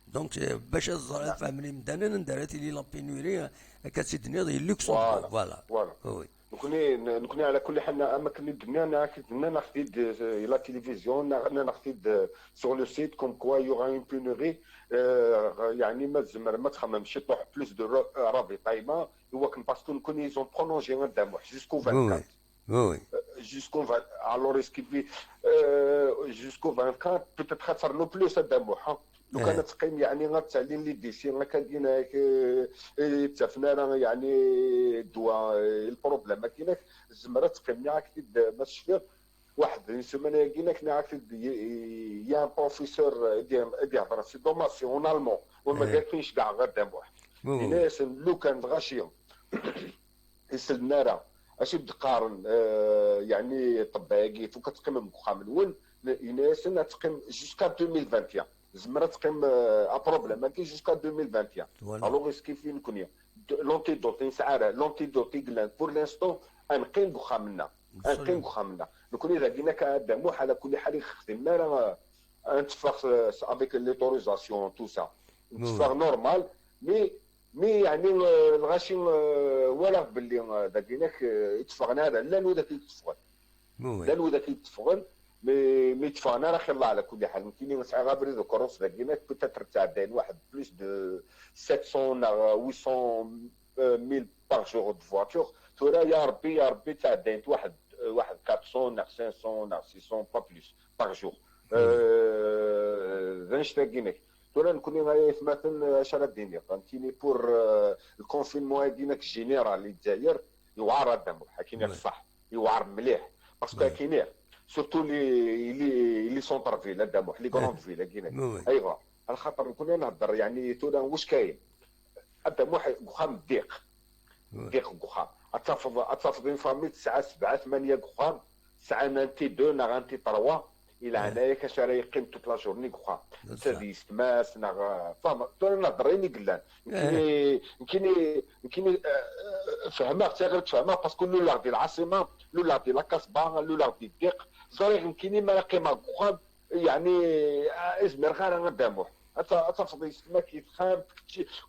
دونك، آه، باش الزهر نعم. فهمني مدانا ندار لي لا بينوري، آه، كتسيدني لوكسمبورغ، فوالا. فوالا. وي. نكوني، نكوني على كل حال، اما كني الدنيا، انا كنت، انا ناخذ لا تلفزيون، انا ناخذ سور لو سيت كوم كوا يوغا اون بينوري، آه، يعني ما تزمر، ما تخمم شي طوح بلوس دو رابي طايما، هو كان باسكو نكوني زون برولونجي غير داموح جوسكو وي، وي. فان كات. وي، وي. جوسكو فان، الوغ اسكي في، آه، جوسكو فان كات، بوتيت خاطر لو بلوس داموح، ها. لو كان إيه. تقيم يعني غتعلم لي ديسي، غا كان دينا، آه، آه، تفنا راه يعني دوا، آه، البروبليم ما كايناش، الزمرة تقيم معاك تد-، ما تشفير. واحد اون سيمين ياكينا كنا عاكس يا بروفيسور ديال، ديال هضره سي دوماج، سي اون المون، وما إيه. قالكينش كاع غير دام واحد. وي، وي. الناس لو كان غاشيه يسلنا راه اش بد قارن، آه، يعني طباقي فوق كتقيم مخا من وين؟ الناس تقيم جوسكا ألفين وعشرين، زمرة تقيم، آه، ا بروبليم كي جوسكا ألفين وعشرين. فوالا. الوغ اسكي فين كونيا؟ لونتيدوت نسعى، لونتيدوت يقلان بور لانستون انقيم بخا منا. انقيم بخا منا. نكون اذا قلنا كاداموح على كل حال يخدم لنا، آه، نتفق افيك ليتوريزاسيون تو سا، نتفق نورمال. مي، مي يعني، آه، الغاشي، آه، ولا باللي، آه، داكيناك، آه، يتفقنا هذا لا نو ذاك يتفق. لا نو ذاك يتفقن. مي، مي تفقنا راه خير الله على كل حال. يمكن نسعى غابري ذو كروس داكيناك بوتيتر تعدين واحد بلوس دو سبعمية ولا ثمانمية بار جور دو فواتور. تورا يا ربي، يا ربي تعدين واحد، واحد أربعمية ولا خمسمية ولا ستمية با بلوس بار جور. آه، ذا نشتا كيناك. تورا نكوني غاية ثماثن عشرة دينير. فهمتيني؟ بور، آه، الكونفينمون هاي ديناك جينيرال للدزاير، يوعر هذا مليح، كاين الصح، يوعر مليح. باسكو كاين سورتو لي، لي، لي سونتر فيل، هذا موح، لي كروند فيل، كاين. ايوا، على خاطر نكون نهضر، يعني، تورا واش كاين؟ هذا موح، وخام ضيق. ضيق وخام. اتفض، اتفض اون فامي تسعة، سبعة، ثمانية وخام، تسعة نانتي دو، ناغ انتي تروا، الى هنايا كاش راه يقيم توت لا جورني وخام. تسديست ماس، ناغ، فاهم؟ تورا نهضر ريني قلان. يمكن، يمكن، يمكن، آه، آه، فهمها، حتى غير تفهمها، باسكو لو لاغ ديال العاصمه، لو لاغ ديال لا كاسبا، لو لاغ ديال الضيق، زريغ يمكن ما قيمه وخام، يعني، آه، ازمر غير غير داموح. اتا، اتا فضي سما كيتخام،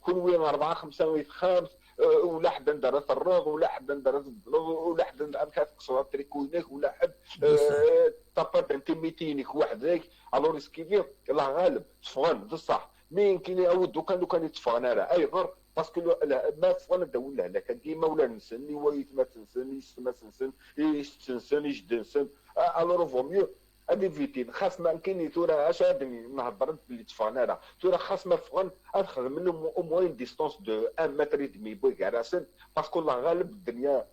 كل وين اربعه خمسه ويتخام، Euh, ula ḥedd anda ara terreḍ, ula ḥedd anda ara tbeddleḍ, ula ḥedd anda, amek ara tekkseḍ atriku-inek, ula ḥedd, euh, t'as pas d'intimité-inek weḥd-k. Alors, ce qui vient, Allah ɣaleb, tteffɣen, d ṣṣeḥ. Mi nekkini, awed, lukan, lukan i tteffɣen ara. Ayɣer? Parce que le-, le-, ma ffɣen ad d-awin lehlak-agi i imawlan-nsen, i waytmaten-nsen, i yessetma-nsen, i setti-nsen, i jeddi-nsen. Ah, alors, vaut mieux ad éviter. Xas ma nekkini tura, acu ad nhedder belli tteffɣen ara. Tura xas ma ffɣen, ad xedmen au moins une distance de un mètre et demi gar-asen, parce que Allah ɣaleb, ddenya,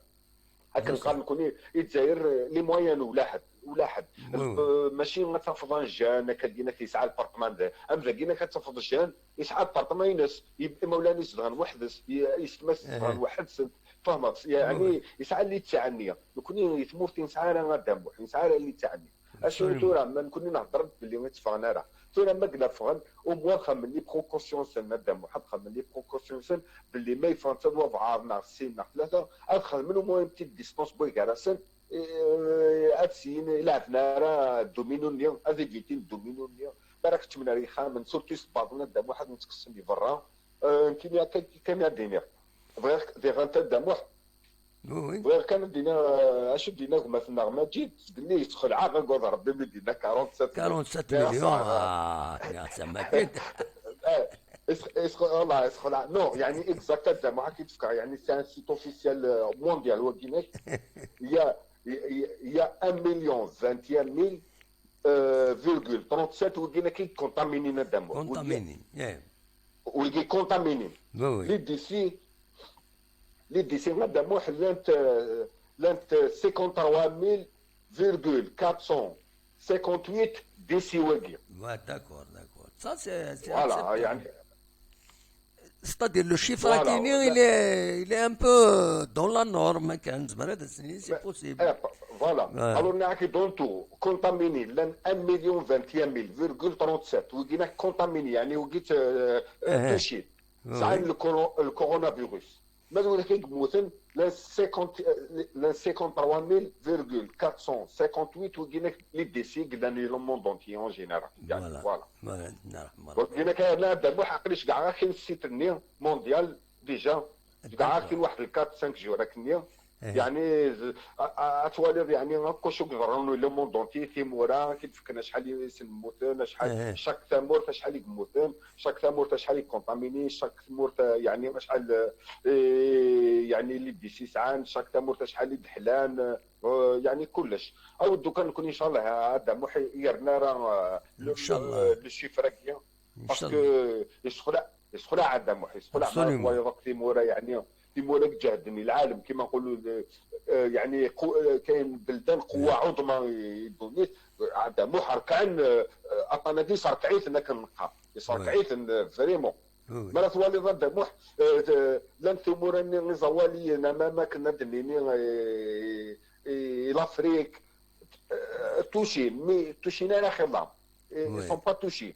akken qqaren nekkni i Lezzayer, les moyens ulaḥed, ulaḥed. Euh, mačči ad tafeḍ un jeune akka-agi yesɛa l'appartement d-, am dagi ad tafeḍ jeune yesɛa l'appartement-ines, i-, imawlan-is zedɣen weḥd-s, i-, yessetma-s zedɣen weḥd-sen, tfehmeḍ? Yeɛni yesɛa اللي يتساعد. Nekkni i tmurt ur nesɛi ara, a Dda Muḥ, ur nesɛi ara اللي يتساعد. Acu tura, ma nekkni nhedder-d belli ur tteffɣen ara. Tura ma yella ffɣen, au moins xedmen les précautions-nsen, a Dda Muḥ, xedmen les précautions-nsen, belli ma yeffɣen ttadwa bɛaḍ neɣ sin neɣ tlata, ad xedmen au moins une petite distance n gar-asen, eh, ad syin, ur lɛeben ara domino-nni, ad éviter domino-nni. Mi ara kecmen ar yexxamen, surtout isebbaḍen, a Dda Muḥ, ad ten-tekkseḍ i berra. Eh, nekkini akka kan ad d-iniɣ. Bɣiɣ, diɣen, a Dda Muḥ, Oui, oui. Bɣiɣ kan ad d-iniɣ, eh, acu d-yenna gma-tneɣ Maǧid, belli yessexleɛ-aɣ, agad Rebbi, mi d-yenna quarante-sept. quarante-sept Nniɣ-as, millions, ah, ah, nniɣ-as a Maǧid. Eh, is-, is-, والله yessexleɛ. Non, yeɛni exact, a Dda Muḥ, ad k-id-fkeɣ, yeɛni c'est un site officiel, euh, mondial, wagi-inek. Il y a, il y a un million vingt et un mille, euh, virgule trente-sept, wagi-inek i contaminés, a Dda Muḥ. Contaminés, yeah. Wigi contaminés. Oui, oui. Les décès, les décès, a Dda Muḥ, llant, euh, llant cinquante-trois mille virgule quatre cent cinquante-huit décès wagi. Ouais, d'accord, d'accord. Ça, c'est, c'est Voilà, acceptable. يعني, C'est-à-dire, le chiffre Voilà, à tenir, la- il est, il est un peu dans la norme, quand même, c'est possible. Eh, voilà. Ouais. Alors, نعطيك dans tout, contaminés, llan un million vingt et un mille virgule trente-sept, wigi contaminés, يعني, wigi, euh, Eh, touchés. oui, سعان oui. Le coro-, le coronavirus. Mais wigi يموتن, llan cinquante, euh, llan cinquante-trois mille virgule quatre cent cinquante-huit, wigi les décès, dans le monde entier en général. يعني, Voilà. Voilà. Voilà, نعم، voilà. Donc, هنا كان هذا مو حق ليش كاع كاين السيت النيو مونديال ديجا. كاع D'accord. كاين واحد الكات سانك جور راك النيو. إيه. يعني ز-، أ-، أ-، اتوالي يعني كلشي كيضرون لو موند اونتي، تيمورا كيتفكنا شحال يسن موتنا، شحال إيه. شاك تامورت شحال يموتن، شاك تامورت شحال يكونتاميني، شاك تامورت يعني شحال، إيه، يعني اللي دي سيسعان، شاك تامورت شحال يدحلان، آه، يعني كلش. او دوكا نكون ان شاء الله هذا محي يرنا راه، آه، إن شاء الله. لو شيفر هكا. إن باسكو شاء الله. يسخلع، يسخلع عندها محي، يسخلع. Absolument. وقت تيمورا يعني، تيمورا جهدني العالم كيما نقولوا، آه، يعني قو-، آه، كاين بلدان قوة عظمى يدوني عندها محرك عن، آه، اطانا دي صار تعيث هناك النقا، صار Oui. تعيث فريمون. Oui, oui. مرات والي ضد محي، آه، آه، لم تمورني نزوالي انا ما ما كنا دنيني، آه، آه، لافريك، آه، توشي، مي توشينا لا خلا. Oui. Ils sont pas touchés.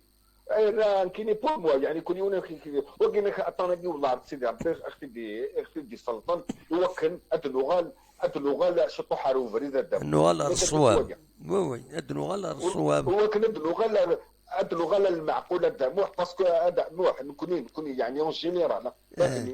اي راه كيني بور موا، يعني كل يوم كي-، كي-، وكاين اطانا دي والله سيدي ربي اختي دي، اختي دي سلطان، وكن ادنوغال، ادنوغال شطوح روفري ذا الدم. نوغال هذا الصواب. الدنيا. Oui, oui. ادنوغال الصواب. وكن ادنوغال، ادنوغال المعقول هذا موح، باسكو هذا موح نكوني، نكوني يعني اون جينيرال. آه.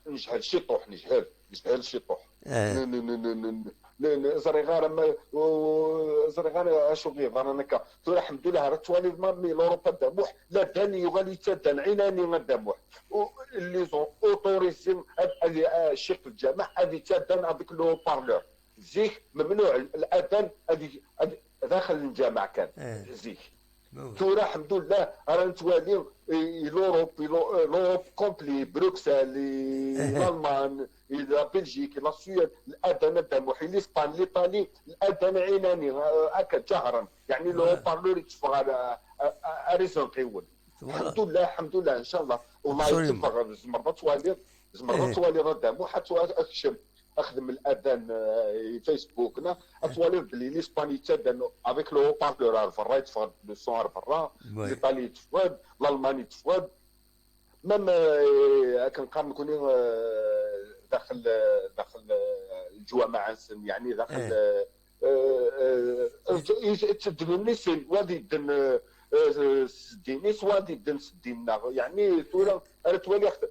نجهل شي طوح، نجهل، نجهل شي طوح. آه. ن-، ن-، ن-، ن-، ن-، ن-، زريغار ما، و-، زريغار اشو غير ظهر هكا. تقول الحمد لله، راه توالي ما مي لوروبا داموح، لا داني يغالي تا دان عيناني ما داموح. و-، اللي زون اوتوريزي، هاد، هاد، آه، الشيخ في الجامع، هادي تا دان افيك لو بارلور. زيك ممنوع الاذان، هادي، هادي داخل الجامع كان. آه. زيك. Oui, oui. تورا الحمد لله، راه نتوالي، إي، لوروب، إي، لو-، لوروب كومبلي، بروكسل، إي، إيه. لالمان، إي، لا بلجيك، لا سويد، الاذان داموح، لاسبان، ليطالي، الاذان عيناني، آه، هكا جهرا. يعني لو آه. بارلور يتفرج على، آه، آه، آه، ريزون تيول. Voilà. الحمد لله، الحمد لله، ان شاء الله. والله Absolument. يتفرج، زمرضة توالي، زمرضة إيه. توالي غدا، مو حتى اكشم. اخدم الاذان، آه، فيسبوك، نا، اتوالي بلي لاسبان يتسدن افيك لو بارلور على برا، يتفرج لو سون على برا، وي. ليطالي يتفرج، الالمان يتفرج. مام، آه، كنقارن كوني، آه، داخل، آه، داخل، آه، الجوامع نسن، يعني داخل، إيه. آه، آه، آه، تدنوني سن، وادي الدن، آه، آه، سديني، سوادي الدن سدينا. يعني ثورة، انا توالي أخت-،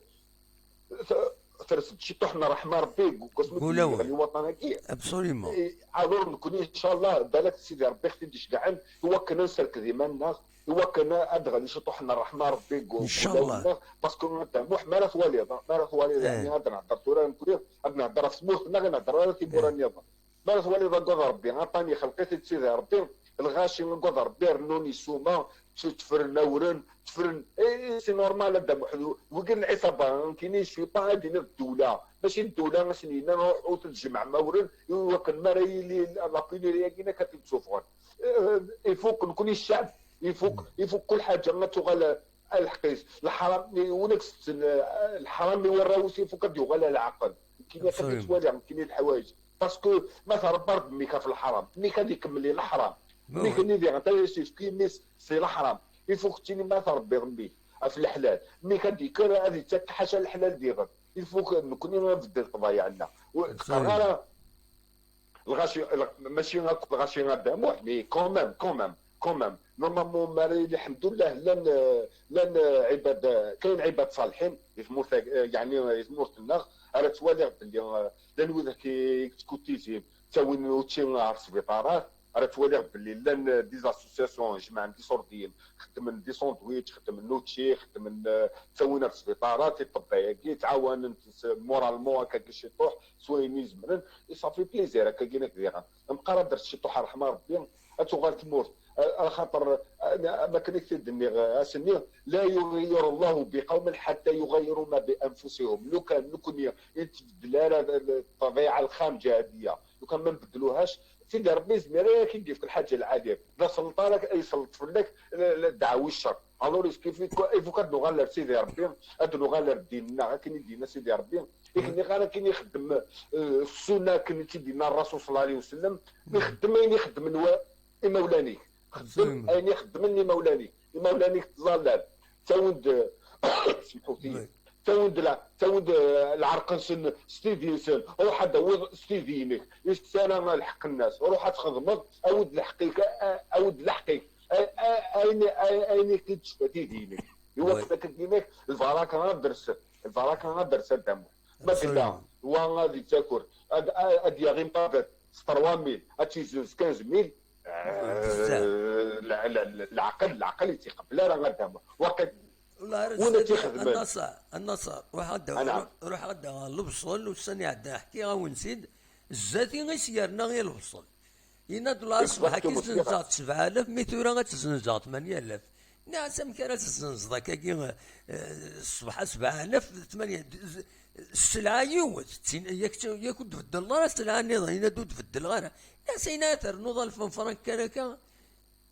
ث-، ters-d ciṭuḥ n ṛṛeḥma Ṛebbi deg wasmi d-yeɣli waṭṭan-agi. Absolument. Alors nekkni, ncallah, balak Sidi Ṛebbi ɣ-t-id-icedɛen, i wakken ad nserked iman-nneɣ, i wakken ad d-ɣli ciṭuḥ n ṛṛeḥma Ṛebbi deg ulawen-nneɣ, parce que a Dda Muḥ, mi ara twaliḍ, mi ara twaliḍ, yeɛni, ad nehder tura nekkni, ad nehder ɣef tmurt-nneɣ, i nehder ara timura nniḍen. Mi ara twaliḍ agad Ṛebbi, aṭṭan ixleq-it-id Sidi Ṛebbi, lɣaci agad Ṛebbi rennun issuma, tt-, ttefren awren, ttefren, eh, c'est normal, a Dda Muḥ, wigi n lɛisaba, nekkini je suis pas ad d-iniɣ ddewla, mačči d ddewla i sen-yennan ruḥ ur tjemɛem awren, i wakken mi ara yili la pénurie-agi akka ad t-id-ssuffɣen. Eh, ifuk nekkni cceɛb, ifuk, ifuk kul ḥaǧa ad tuɣal a lḥeqq-is. Leḥram, win i isetten, eh, leḥram i warraw-is, ifuk ad d-yuɣal a leɛqel. Nekkini akka i ttwaliɣ nekkini leḥwayeǧ. Parce que ma tṛebbaḍ mmi-k ɣef leḥram, mmi-k ad ikemmel i leḥram. Mmi-k-nni diɣen, ad as-yefk yimi-s si leḥram. Ifuk ttini ma tṛebbiḍ mmi-k ɣef leḥlal, mmi-k ad d-yekker ad yettak ḥaca leḥlal diɣen. Ifuk nekkni ad nbeddel ṭṭbayeɛ-nneɣ. Ur qqareɣ ara lɣaci, lɣ-, mačči akk lɣaci a Dda Muḥ, mais quand même, quand même, quand même. Normalement, ma ara yili, lḥemdullah, llan, eh, llan, eh, ɛibad, eh, kayen ɛibad ṣaliḥin di tmurt, eh, yeɛni, eh, di tmurt-nneɣ, ara ttwaliɣ belli, eh, llan widak i, i yettkutizin, ttawin učči ɣer sbiṭarat, ara ttwaliɣ belli llan, eh, des associations, jemɛen d iṣurdiyen, xeddmen des sandwichs, xeddmen učči, xeddmen, eh, ttawin ɣer sbiṭarat, i ṭṭebba-agi, ttɛawanen-t s-, moralement, akka ciṭuḥ, s wayen i zemren, et ça fait plaisir, akka-gin ak diɣen. Meqqar ad d-rret ciṭuḥ ṛṛeḥma Ṛebbi, ad tuɣal tmurt. A-, axaṭer, a-, am akken i k-t-id-nniɣ, eh, ass-nni, لا يغير الله بقوم حتى يغيروا ما بأنفسهم. Lukan nekkni i tbeddel ara ṭṭabiɛa lxamǧa-agi, lukan ma nbeddluhac, Sidi Ṛebbi izmir ara k-id-yefk lḥaǧa lɛali. D aselṭan ara k-, yesselṭ fell-ak, l-, l-, ddeɛwa i ccer. Alors, est-ce qu'il faut, il faut ad nuɣal ar Sidi Ṛebbi, ad nuɣal ar ddin-nneɣ, akken i d-yenna Sidi Ṛebbi. I k-nniɣ ara akken ixeddem, eh, ssunna akken i tt-id-yenna Ṛṛasul ṣalla Llahu ɛalayhi wa sallam, ixeddem ayen ixeddmen wa-, imawlan-ik. Xeddem ayen ixeddmen imawlan-ik. Imawlan-ik ṭṭlalen. Ttawin-d, semḥut-iyi. Ttawin-d la-, ttawin-d, eh, lɛerq-nsen s tidi-nsen. Ruḥ ad d-tawiḍ s tidi-inek. Is-, ssana lḥeqq-nnes. Ruḥ ad txedmeḍ, awi-d lḥeqq-ik, a-, a-, awi-d lḥeqq-ik. A-, a-, ayen, a-, ayen i k-id-tecfa tidi-inek. Iwakken akka-gin-ak, lbaraka ad d-ters, lbaraka ad d-ters a Dda Muḥ. Ma yella wa ad yettaker, ad, ad, ad yaɣ impadat s trois mille, ad tt-yezzenz quinze mille, eh, la-, la-, la-, leɛqel, leɛqel yettqebbel ara a Dda Muḥ. Waqil win ad tt-ixedmen. A Naṣer, a Naṣer, ruḥ ad, ruḥ ad d-aɣeɣ lebṣel, ussan iɛeddan ḥkiɣ-awen-t-id, zdat-i i s-yerna i lebṣel. Yenna-d, "Llah, ṣṣbeḥ-agi zzenzeɣ-t sebɛa alaf, mi tura ad tt-zzenzeɣ tmanya alaf." Nniɣ-as, "Amek ara tt-zzenzeḍ akkagi, eh, ṣṣbeḥ-a sebɛa alaf, tmanya, d-, d-, sselɛa yiwet, d tin, yak, yak ur d-tbeddleḍ ara sselɛa nniḍen?" Yenna-d, "Ur d-beddleɣ ara." Nniɣ-as, "Ayen ara ternuḍ alef n frank kan akka?"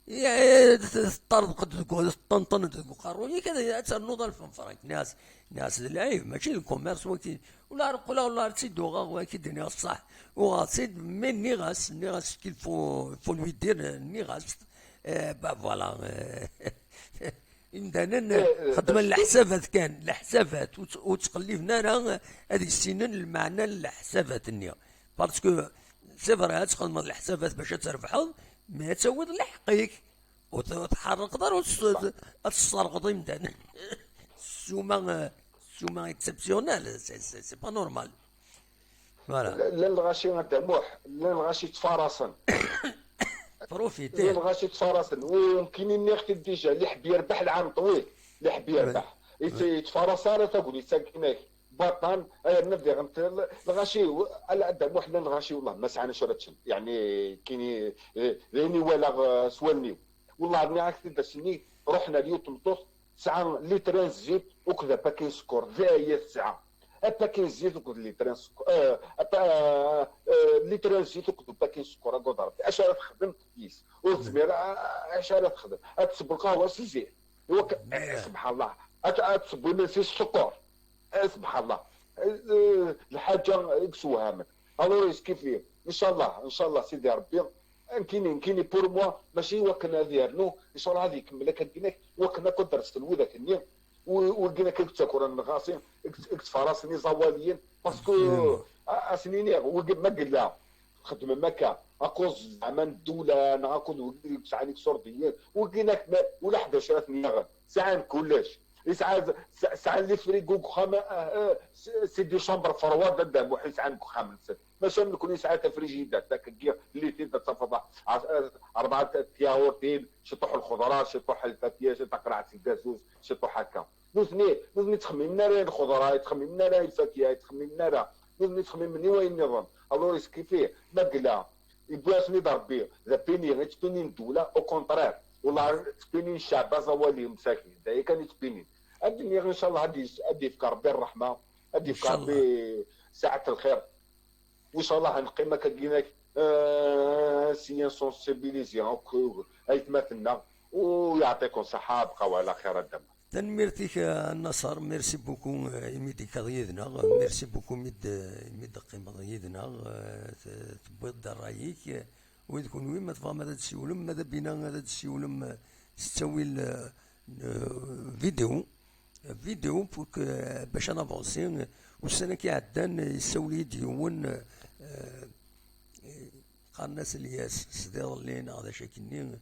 Ya, eh, t-, teṭṭerḍeq deg u-, teṭṭenṭen deg uqerruy-ik, ad, ad ternuḍ alef n frank. Nniɣ-as, nniɣ-as, "D lɛib, mačči d commerce waki." Ula ar qqleɣ, ula ar tt-id-uɣeɣ, waki d-nniɣ ṣṣeḥ. Uɣeɣ-tt-id, mais nniɣ-as, nniɣ-as, qu'il faut, faut lui dire, nniɣ-as, eh, bah, voilà, eh, imdanen, eh, eh, xeddmen leḥsabat kan, leḥsabat, ur tt-, ur ttqelliben ara ad issinen lmeɛna n leḥsabat-nni. Parce que, c'est vrai, ad txedmeḍ leḥsabat bac ad trebḥeḍ, mais ad tawiḍ lḥeqq-ik. Ur t-, ur tḥerrqeḍ ara, ur tt-, ad tesserɣeḍ imdanen. Ssuma, eh, ssuma exceptionnelle, c'est, c'est, c'est pas normal. Voilà. Llan lɣaci a Dda Muḥ, llan lɣaci ttfarasen. Profiter. Llan lɣaci ttfarasen. Win kini nniɣ-t-id déjà, اللي يحب يربح العام طويل. اللي يحب يربح. Yettfaras ara tagnit-agi-inek. Baṭan, ay, nna diɣen, lɣaci, a Dda Muḥ, llan lɣaci, والله, ma sɛan acu ara ččen. Yeɛni, kini, eh, d ayen i walaɣ, eh, s wallen-iw. والله, nniɣ-ak-t-id ass-nni, ruḥen ar yiwet n tmeṭṭut, tesɛa litrin n zzit akked apakin n sskeṛ, d aya tesɛa. Apakin n zzit akked litrin n sskeṛ, eh, apa-, eh, eh, litrin n zzit akked upakin n sskeṛ, agad Ṛebbi. Acu ara texdem yis? Ur tezmir a-, a-, acu ara texdem? Ad tessew lqahwa s zzit. Iwakken, eh, subḥan Allah. Ad, ad tessew imensi s sskeṛ. Eh, subḥan Allah. Eh, eh, lḥaǧa i yessewhamen. Alors, yeskifi. Ncallah, ncallah, Sidi Ṛebbi, nekkini, nekkini, pour moi, mačči wakken ad yernu, ncallah ad ikemmel akka-gin-ak, wakken akk ad d-rsen widak-nni, u-, wigi-inek i yettakren lɣaci, i yet-, i yettfarasen iẓawaliyen, parce que, a-, ad sen-iniɣ, wigi ma yella, xedmem akka, à cause zeɛma n ddula, neɣ akked wigi i yesɛan iṣurdiyen, wigi-inek ma, ula ḥdac ara ten-yaɣen, sɛan kullec. Yesɛa, yesɛa les frigos deg uxxam, ah, ah, c'est des chambres froides, a Dda Muḥ, yesɛan deg uxxam-nsen. Maca am nekni yesɛa tafrijidat, dak-agi, l'été, ad tafeḍ, ah, ah, rebɛa tyaɣuṛtin, ciṭuḥ lxeḍra, ciṭuḥ lfakya, ciṭuḥ taqerɛet n gazuz, ciṭuḥ akka. Nutni, nutni ttxemmimen ara i lxeḍra, ttxemmimen ara i lfakya, ttxemmimen ara. Nutni ttxemmimen i wayen nniḍen. Alors, yeskifi, ma yella, yewwi-asen-id Rebbi, d apini, i ttpinin ddula, au contraire. Wallah, ttpinin ccɛeb aẓawali, msakin. D aya kan i ttpinin. Ad d-iniɣ, incallah, ad d-yefk Rebbi ṛṛeḥma, ad d-yefk Rebbi saɛat lxir. Incallah, ad neqqim akka ginak, euh, si sensibiliser akk aytmaten-nneɣ, u yeɛṭikum ṣṣeḥḥa, bqaw ɛla xir, a Dda Muḥ. Tanemmirt-ik, a Naṣer, merci beaucoup, euh, imi d-tekkaḍ yid-neɣ, merci beaucoup imi d-, imi d-teqqimeḍ yid-neɣ, euh, t-, tewwiḍ-d ṛṛay-ik, euh, u d kunwi ma tebɣam ad d-tessiwlem, ma d Abina ad d-tessiwlem, euh, s ttawil, euh, euh, vidéo, vidéo pour que, euh, bac ad navansi, euh, ussan-agi iɛeddan, euh, yessawel-iyi-d yiwen, euh, qqaren-as Lyas, s iḍelli neɣ d acu akkenni,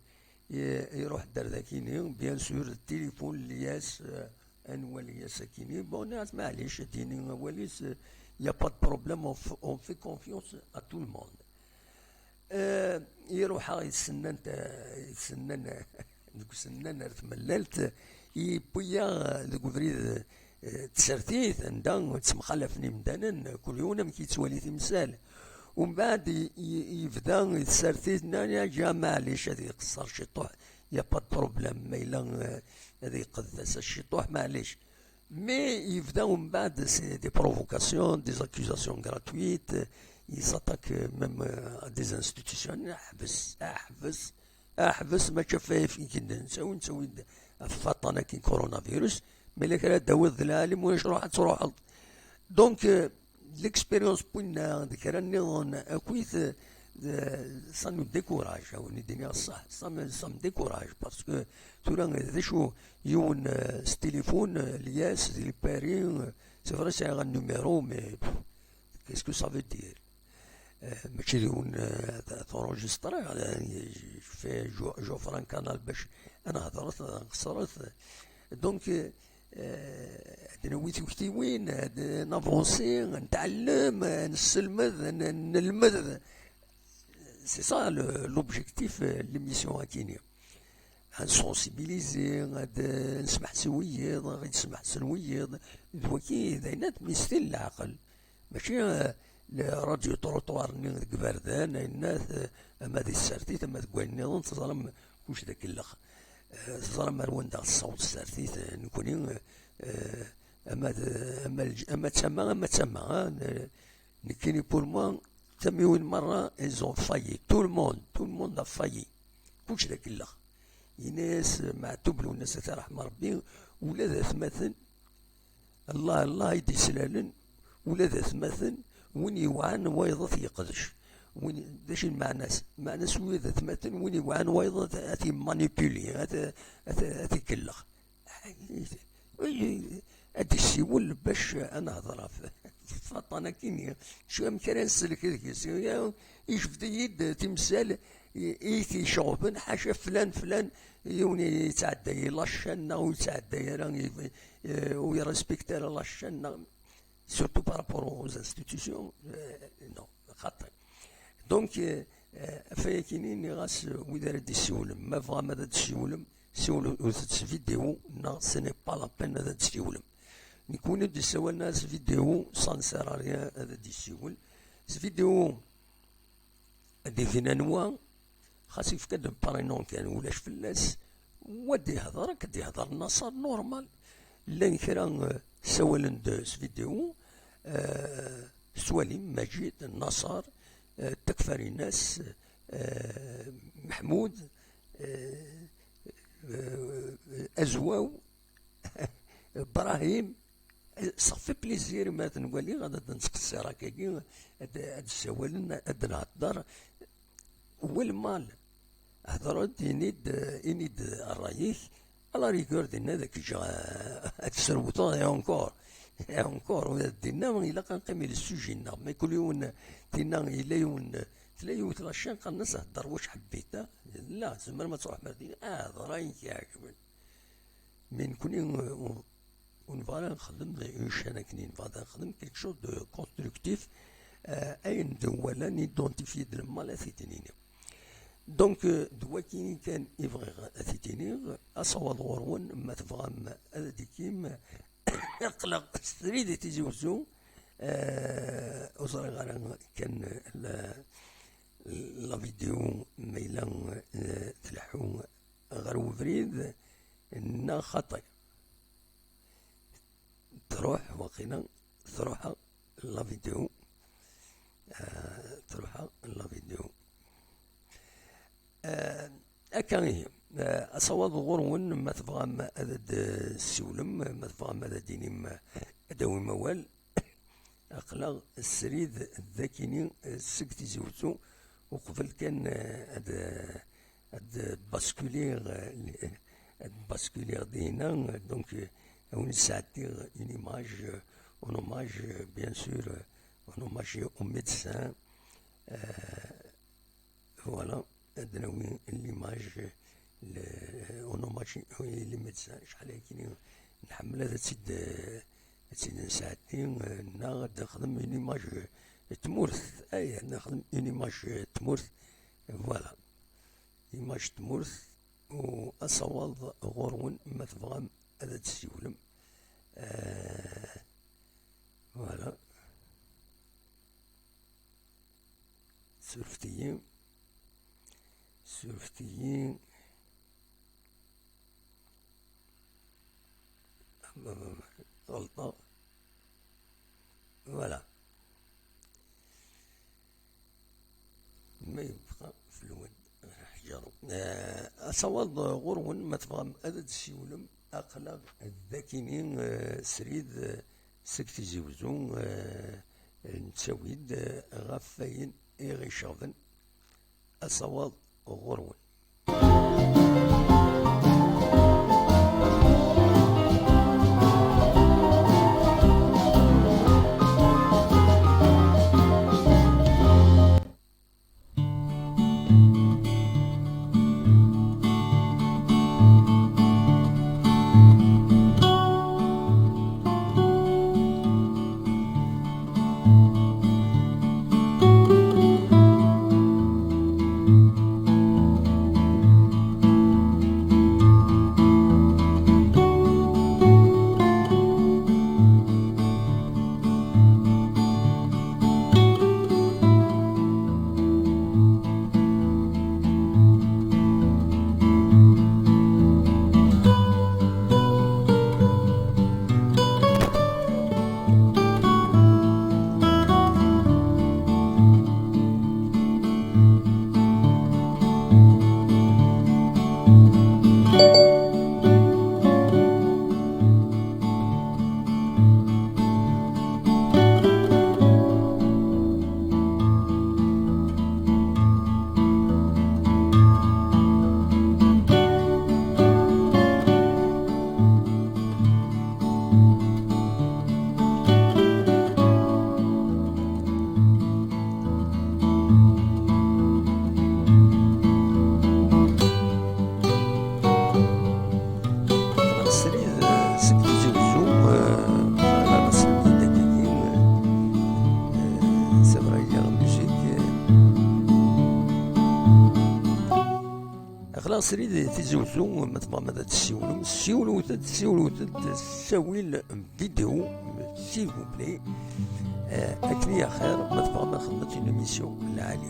i-, iruḥ-d ar dakini, bien sûr, téléphone Lyas, euh, anwa Lyas akkenni, bon, nniɣ-as maɛlic, ad d-yini awal-is, euh, y a pas de problème, on f-, on fait confiance à tout le monde. Euh, iruḥ-aɣ yetsennan, yetsennan, deg usennan ar tmellalt, yewwi-yaɣ deg ubrid, eh, n tsertit, anda ttemxalafen imdanen, kul yiwen amek yettwali timsal. Umbeɛd i-, i-, yebda i tsertit, nnan, yaǧa, maɛlic, ad iqeṣṣer ciṭuḥ, y a pas de problème, ma yella, eh, ad yeqqed tasa ciṭuḥ, maɛlic. Mais yebda umbeɛd, c'est des provocations, des accusations gratuites, il s'attaque même, euh, à des institutions. Ḥbes, ḥbes, ḥbes, mačči ɣef wayen i k-d-nettawi, nettawi-d ɣef waṭṭan-agi n coronavirus, mais la kra d-tawiḍ d lɛalim, ulac, ruḥ ad truḥeḍ. Donc, euh, l'expérience n winna d kra nniḍen akkit, euh, ça nous décourage, a wen-d-iniɣ ṣṣeḥ, ça me, ça me décourage, parce que tura d acu, yiwen, euh, s téléphone, euh, Lyas, di Paris, euh, c'est vrai, sɛiɣ un numéro, mais pff, qu'est-ce que ça veut dire? Euh, mačči d yiwen, euh, t-, t'enregistrer, euh, je fais, j'o-, j'offre un canal bac ad nehḍret, ad nqeṣṣret. Donc, euh, euh, ad nawi tiktiwin, ad navansi, ad netɛellem, ad nesselmed, ad n-, nelmed. C'est ça le, l'objectif, euh, de l'émission akini. Ad nsensibiliser, ad, euh, nesmeḥsi wiyiḍ, ad ɣ-id-smeḥsen wiyiḍ. D waki d ayen ad mistil leɛqel. Mačči, euh, le radio trottoir-nni deg iberdan, ayennat, euh, ama di tsertit, ama deg wayen nniḍen, teẓram kullec d akellex. Euh, teẓram ar wanda tessaweḍ tsertit, euh, nekkni, euh, ama d, ama lǧ-, ama d tama, ama d tama, hein, ne-, nekkini pour moi, tamiwin merra, ils ont failli. Tout le monde, tout le monde a failli. Kullec d akellex. Yenna-yas Meɛtub Lwennas, ad t-iṛḥem Ṛebbi, ula d atmaten, Allah, Allah i d-islalen, ula d atmaten, win yewɛan wayeḍ ad t-yeqdec. Win, d acu i lmeɛna-s? Lmeɛna-s, ula d atmaten, win yewɛan wayeḍ ad, ad t-yemmanipuli, ad, ad, ad t-ikellex. Ad d-issiwel bac ad nehḍer ɣef, ɣef waṭṭan-agi-nni. Acu, amek ara nsellek deg-s? Ijbed-iyi-d timsal i, i t-iceɣben, ḥaca flan, flan, yiwen yettɛedday i la chaîne neɣ ur yettɛedday ara, i, i, ur irespecte ara la chaîne neɣ, surtout par rapport aux institutions, euh, non, xaṭi. Donc, euh, euh, ɣef wayagi-nni nniɣ-as, euh, wid ara d-issiwlen, ma tebɣam ad d-tessiwlem, siwlet s vidéo, neɣ ce n'est pas la peine ad d-tessiwlem. Nekk win i d-issawalen s vidéo, ça ne sert à rien ad d-issiwel. S vidéo, ad d-ibin anwa, xas yefka-d prénom kan, ulac fell-as. Wa d-ihder, akka d-ihder Naṣer, normal. Llan kra, euh, ssawalen-d s vidéo, euh, tettwalim Maǧid, Naṣer, euh, Takfarinas, euh, Meḥmud, euh, euh, Azwaw, Brahim, ça fait plaisir, ma ad ten-waliɣ, ad, ad nettqeṣṣir akkagi, ad, ad ssawalen, ad nhedder. Walmal, hder-d, ini-d, ini-d ṛṛay-ik, à la rigueur, dinna ad k-ǧǧeɣ, euh, ad tesrewteḍ, et encore, et encore, ula d dinna, ilaq ad neqqim i le sujet-nneɣ. Mais kul yiwen, dinna, yella yiwen, tella yiwet la chaîne, qqaren-as hder wac ḥbit, ha? La, tzemrem ad truḥem ar dinna, ah, hder ayen k-iɛeǧben. Mais nekkni, euh, ur, ur nebɣa ara nexdem d ican akken, nebɣa ad nexdem quelque chose de constructif, euh, ayen d-walan identifié d lmal ad t-id-nini. Donc, euh, d wakini kan i bɣiɣ ad t-id-iniɣ, asawaḍ ɣur-wen, ma tebɣam ad d-ikim, aql-aɣ srid i Tizi Wezzu, euh, ur ẓriɣ ara kan la, la vidéo ma yella, euh, tleḥḥu ɣer ubrid neɣ xaṭi. Truḥ, waqila, truḥ la vidéo. Ah, truḥ la vidéo. Ah, akka ihi. Ah, asawaḍ ɣur-wen, ma tebɣam ad d-tessiwlem, ma tebɣam ad d-tinim, ad d-tawim awal. Aql-aɣ srid d akini, eh, seg Tizi Wezzu, uqbel kan, eh, ad, ad basculiɣ, eh, ad basculiɣ dinna, donc, eh, ad wen-sɛeddiɣ une image, eh, en hommage, eh, bien sûr, eh, en hommage aux médecins, eh, Voilà, ad nawi l'image, le, en hommage i les médecins, acḥal akkin nḥemmel ad tt-id, ad tt-id-nesɛeddi, neɣ ad nexdem une image n tmurt, ay, ad nexdem une image n tmurt, voilà, image n tmurt, u asawaḍ ɣur-wen ma tebɣam ad d-tessiwlem. Euh, voilà. Surfet-iyi. Surfet-iyi. Ɣelṭeɣ. Voilà. Ma yebqa fell-awen ḥjaru. Eh, asawaḍ ɣur-wen, ma tebɣam ad d-tessiwlem, aql-aɣ d akini, eh, srid, eh, seg Tizi Wezzu, eh, nettawi-d, eh, ɣef wayen i ɣ-iceɣben. Asawaḍ ɣur-wen. Srid, eh, seg Tizi Wezzu, eh, ɣer Mass Lmend Dagagi, eh, c'est vrai, il y a la musique, eh. Aql-aɣ srid di Tizi Wezzu, ma tebɣam ad d-tessiwlem, siwlewt-d, siwlewt-d s ttawil n vidéo, s'il vous plaît. Eh, akken i axir, ma tebɣam ad xedmet une émission lɛali.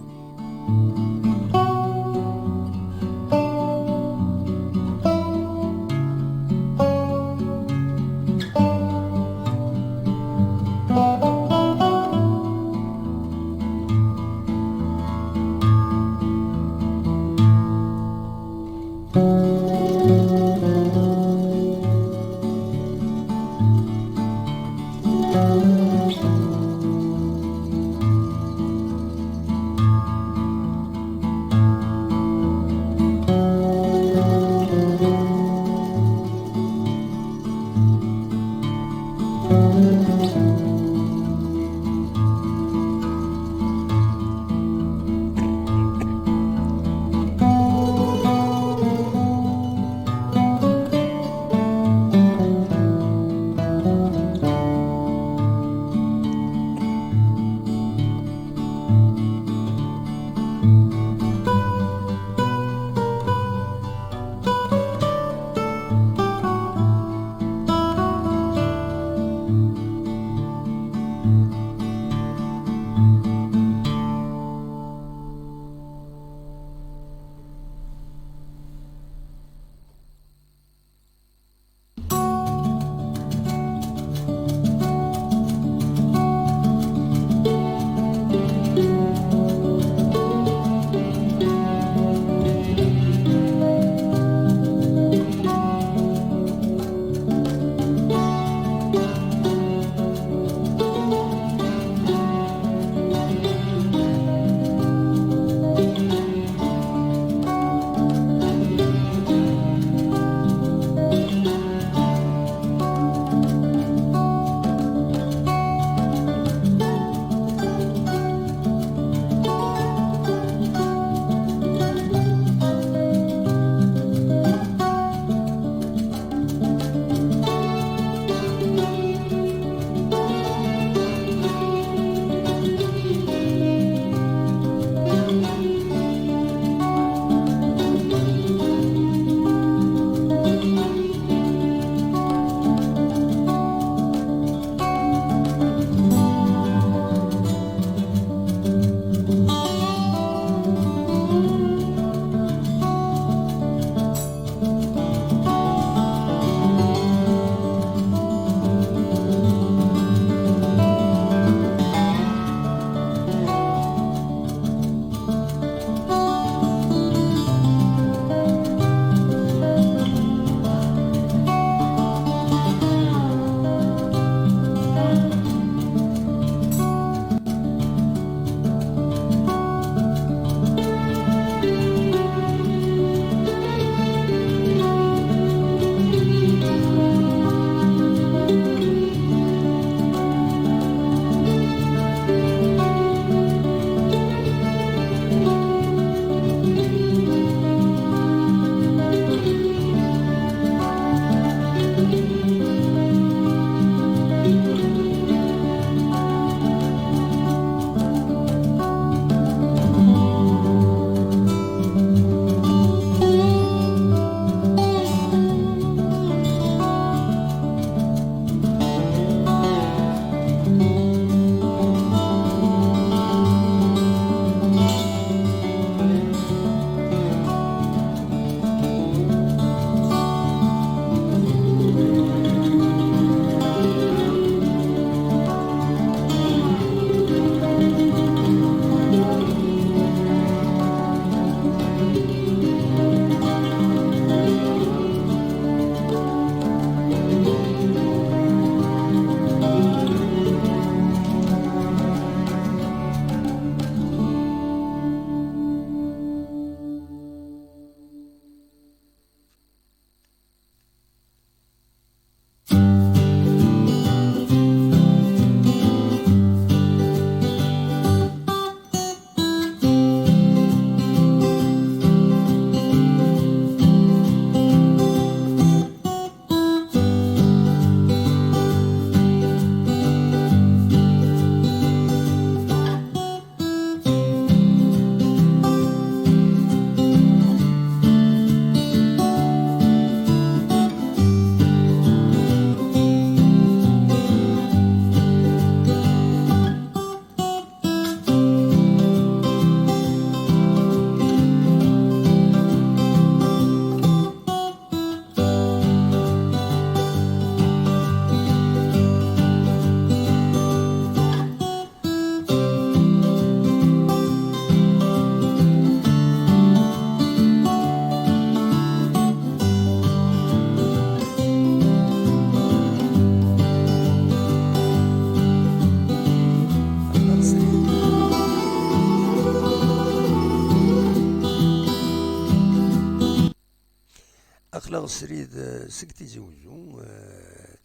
Aql-aɣ srid, eh, seg Tizi Uzzu. Eh,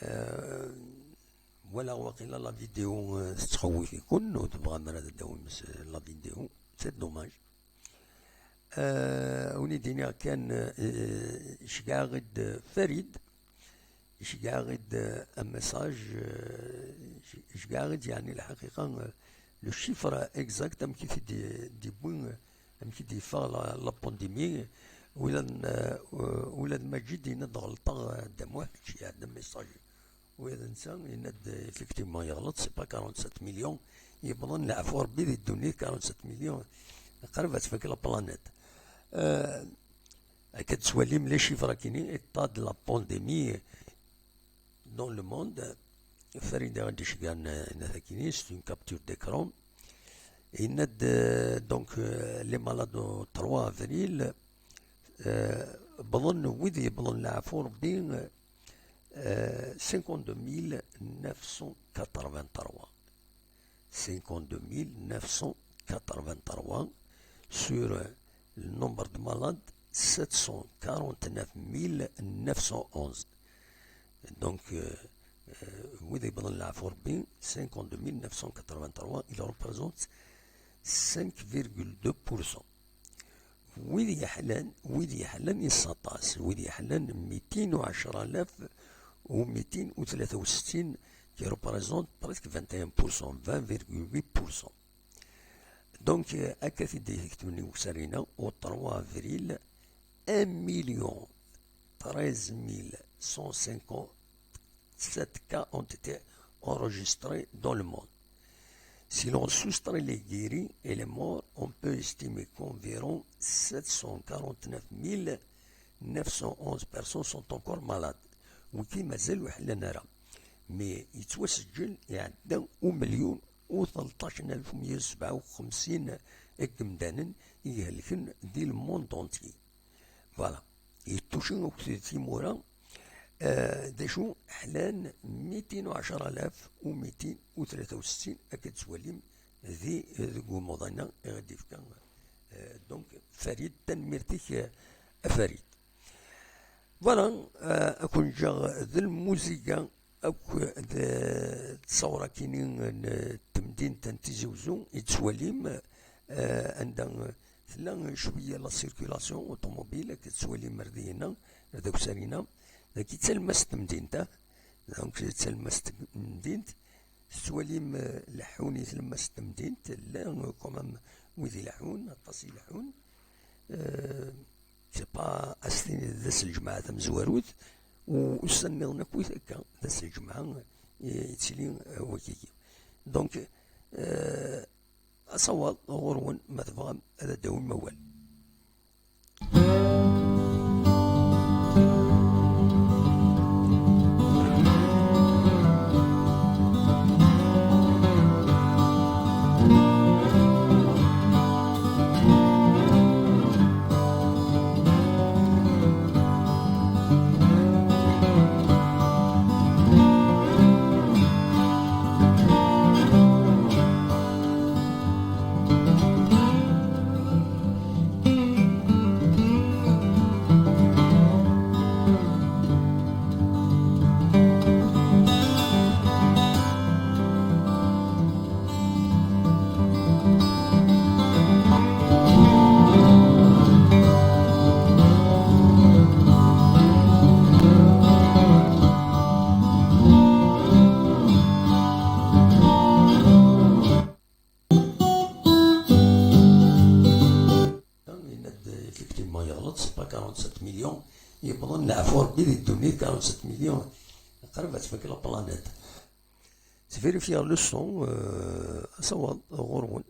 eh, walaɣ waqila la vidéo, eh, tettxewwif-iken, ur tebɣam ara ad d-tawim s, eh, la vidéo. C'est dommage. Eh, win i d-iniɣ kan, eh, iceggeɛ-aɣ-id, eh, Farid, iceggeɛ-aɣ-id, eh, un message, eh, iceggeɛ-aɣ-id, yeɛni, lḥaqiqa, eh, le chiffre exact, amek i t-id-, d-yewwi, eh, amek i d-yeffeɣ la, la pandémie, ula d, eh, ula d Maǧid yenna-d ɣelṭeɣ, eh, Dda Muḥ, kečč iɛedda message. Ula d netta yenna-d, eh, effectivement, yeɣleḍ, c'est pas quarante-sept millions, yewwḍen leɛfu Rebbi di ddunit, quarante-sept millions, qrib ad tfak la planète. Eh, Akka tettwalim les chiffres akini, état de la pandémie dans le monde. Farid i ɣ-d-iceggan, eh, n-, akini, c'est une capture d'écran. Yenna-d, eh, donc, eh, les malades au trois avril, eh, wwḍen, wid yewwḍen leɛfu Rebbi, eh, cinquante-deux mille neuf cent quatre-vingt-trois. Cinquante-deux mille neuf cent quatre-vingt-trois sur le nombre de malades, sept cent quarante-neuf mille neuf cent onze. Donc, euh, euh, wid yewwḍen leɛfu Rebbi, cinquante-deux mille neuf cent quatre-vingt-trois, il représente cinq virgule deux pour cent. Wid yeḥlan, wid yeḥlan yes aṭas, wid yeḥlan mitin u ɛecra alaf u mitin u tlata u settin, qui représente presque vingt et un pour cent, vingt virgule huit pour cent. Donc, euh, akka t-id-iketben i ukessar-ina, au trois avril, un million treize mille cent cinquante sept cas ont été enregistrés dans le monde. Si l'on soustrait les guéris et les morts, on peut estimer qu'environ sept cent quarante-neuf mille neuf cent onze personnes sont encore malades. Wiki mazal ur ḥellan ara. Mais yettwaseǧǧel iɛedda umelyun u tleṭṭac alef u meyya u sebɛa u xemsin n yimdanen i ihelken di le monde entier. Voilà. Yettuci akk timura, eh, d acu, ḥlan mitin u ɛecra alaf u mitin u tlata u settin, akka tettwalim di, deg umuḍan-a i ɣ-d-ifka, eh, donc, Farid. Tanemmirt-ik, eh, a Farid. Voilà, eh, ad ken-ǧǧeɣ d lmuziga akk d ttṣawra-kini n temdint n Tizi Uzzu, i tettwalim, eh, anda tella cwiya la circulation automobile, akka tettwalim ar dihin-a, ar d akessar-ina. Dagi d talemmast n temdint, ah. Donc, d talemmast n temdint. Tettwalim, eh, leḥḥun i tlemmast n temdint, llan, eh, quand même wid ileḥḥun, aṭas i ileḥḥun. Eh, c'est pas ass-nni d ass n lǧemɛa tamezwarut, u ussan nniḍen akkit akka, d ass n lǧemɛa, eh, yettili, eh, wakiki. Donc, eh, asawaḍ ɣur-wen, ma tebɣam ad d-tawim awal. Yenna-d, effectivement, yeɣleḍ, c'est pas quarante-sept millions, yewwḍen leɛfu Rebbi di ddunit, quarante-sept millions, qrib ad tfak la planète. Svérifier le son, euh, asawaḍ ɣur-wen.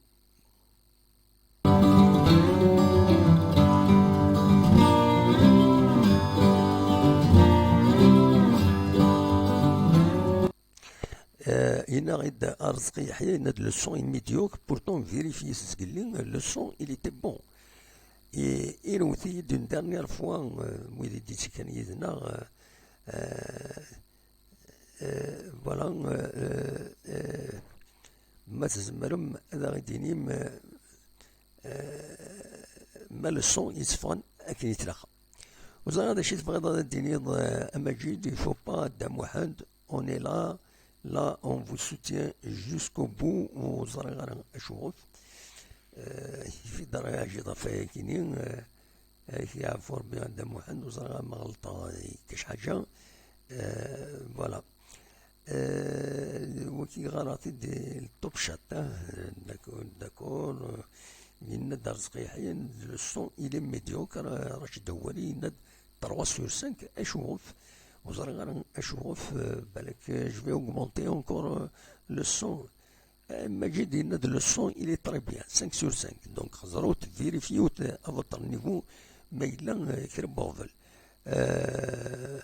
Euh, yenna-ɣ-id Arezqi Yeḥya, yenna-d le son est médiocre, pourtant vérifié s zgelli, le son il était bon. Et il nous dit d'une dernière fois, euh, wid i d-yettekkan yid-neɣ, euh, euh, euh, voilà, euh, euh, euh, ma tzemrem ad aɣ-d-tinim, euh, euh, ma le son yetteffɣen akken yettlaqa. Ur ẓriɣ d acu i tebɣiḍ ad d-tiniḍ, eh, a Maǧid, il faut pas, a Dda Muḥend, on est là, là, on vous soutient jusqu'au bout, ur ẓriɣ ara acuɣef. Eh, yif-it ara aǧiḍ ɣef wayakini, eh, ak yeɛfu Rebbi a Dda Muḥend, ur ẓriɣ ma ɣelṭeɣ, eh, deg kečč ḥaǧa. Eh, voilà. Eh, wagi ɣaraɣ-t-id di Top Chat, ah, d'accord, d'accord, eh, yenna-d Arezqi Yeḥya, le son, il est médiocre, eh, Racid Awali yenna-d trois sur cinq, acuɣef, ur ẓriɣ ara acuɣef, eh, balak, eh, je vais augmenter encore, eh, le son. Eh, Maǧid yenna-d le son, il est très bien, cinq sur cinq. Donc, ẓrut, vérifiez à votre niveau, ma yella, eh, kra n uɣbel. Eh,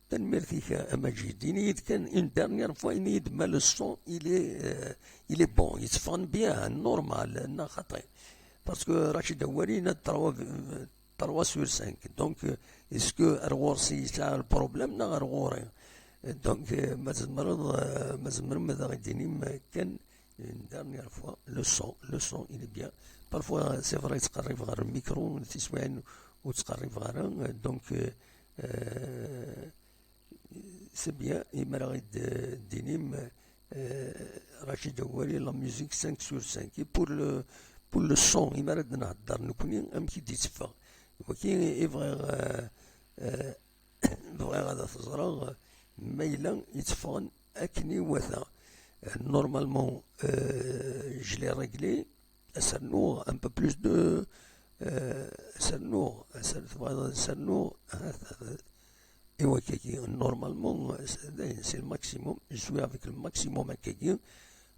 Tanemmirt-ik a Maǧid. Ini-yi-d kan une dernière fois, ini-yi-d ma le son il est, euh, il est bon, yetteffeɣ bien, normal, neɣ xaṭi. Parce que Racid Awali yenna-d trois, trois sur cinq. Donc, euh, est-ce que ar ɣur-s yesɛa le problème neɣ ar ɣur-i? Donc, euh, ma tzemreḍ, euh, ma tzemrem ad aɣ-d-tinim kan une dernière fois, le son, le son, il est bien. Parfois, c'est vrai, yettqerrib ɣer le micro, tiswiɛin ur ttqerribeɣ ara. Donc, euh, euh, c'est bien, imi ara ɣ-d-tinim, euh, Racid Awali, la musique cinq sur cinq. Et pour le, pour le son, imi ara d-nhedder nekkni, amek i d-yetteffeɣ. Wagi i bɣiɣ, euh, euh, bɣiɣ ad t-ẓreɣ, ma yella yetteffɣen akken iwata. Euh, normalement, euh, je l'ai réglé. Asernuɣ, un peu plus de, euh, asernuɣ, aser-, tebɣiḍ ad asernuɣ? I wakka-agi, normalement, c'est, c'est le maximum. Je suis avec le maximum akkagi.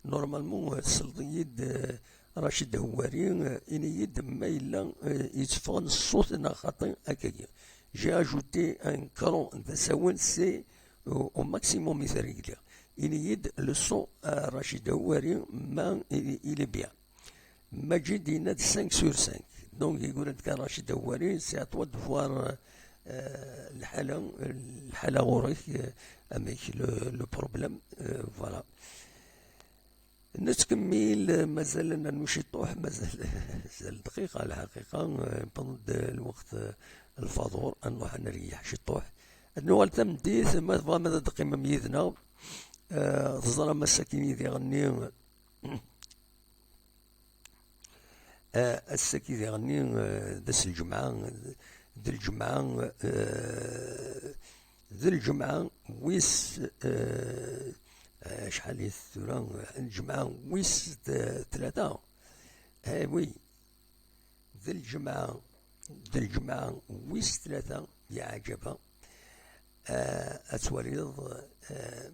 Normalement, euh, tesleḍ-iyi-d, euh, Racid Hewwari, euh, ini-yi-d ma yella, euh, yetteffɣen ṣṣut neɣ xaṭi akkagi. J'ai ajouté un cran d asawen, c'est au, au maximum i t-regliɣ. Ini-yi-d le son, euh, Racid Hewwari, ma il, il est bien. Maǧid yenna-d cinq sur cinq. Donc, yeggul-d kan Racid Hewwari, c'est à toi de voir, euh, lḥala, lḥala ɣur-k, euh, amek le, le problème, euh, voilà. Nettkemmil, mazal ad nernu ciṭuḥ, mazal, mazal dqiqa, lḥaqiqa, euh, newweḍ-d lweqt, euh, lfaḍur, ad nruḥ ad neryeḥ ciṭuḥ. Ad nuɣal tameddit, ma tebɣam ad d-teqqimem yid-neɣ, euh, teẓram ass-agi i d iɣenni, euh, ass-agi d iɣenni, euh, d ass n lǧemɛa, d lǧemɛa, euh, d lǧemɛa wis, euh, acḥal i tura? Lǧemɛa wis t-, tlata. Eh oui, d lǧemɛa, d lǧemɛa wis tlata, yeɛǧaba. Ah, ad twaliḍ, ah,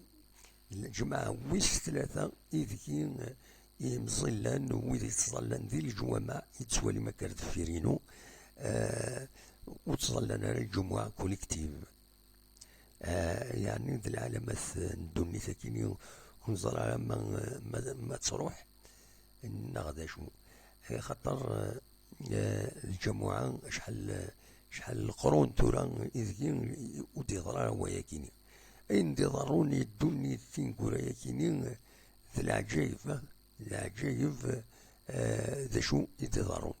lǧemɛa wis tlata, ideg, eh, imẓillan, wid yettẓallan di leǧwameɛ, i tettwalim akka ar deffir-inu, ah, ur ttẓallan ara lǧumuɛa collective. Ah, yeɛni d lɛalamat n ddunit akkin, ur neẓri ara ma, ma, ma truḥ neɣ d acu. Axaṭer, eh, lǧamuɛa, acḥal, acḥal n leqrun tura ideg ur d-yeḍra ara wayakini. Ayen d-iḍerrun i ddunit tineggura-yakini d leɛǧayeb, eh, d leɛǧayeb, eh, d acu i d-iḍerrun.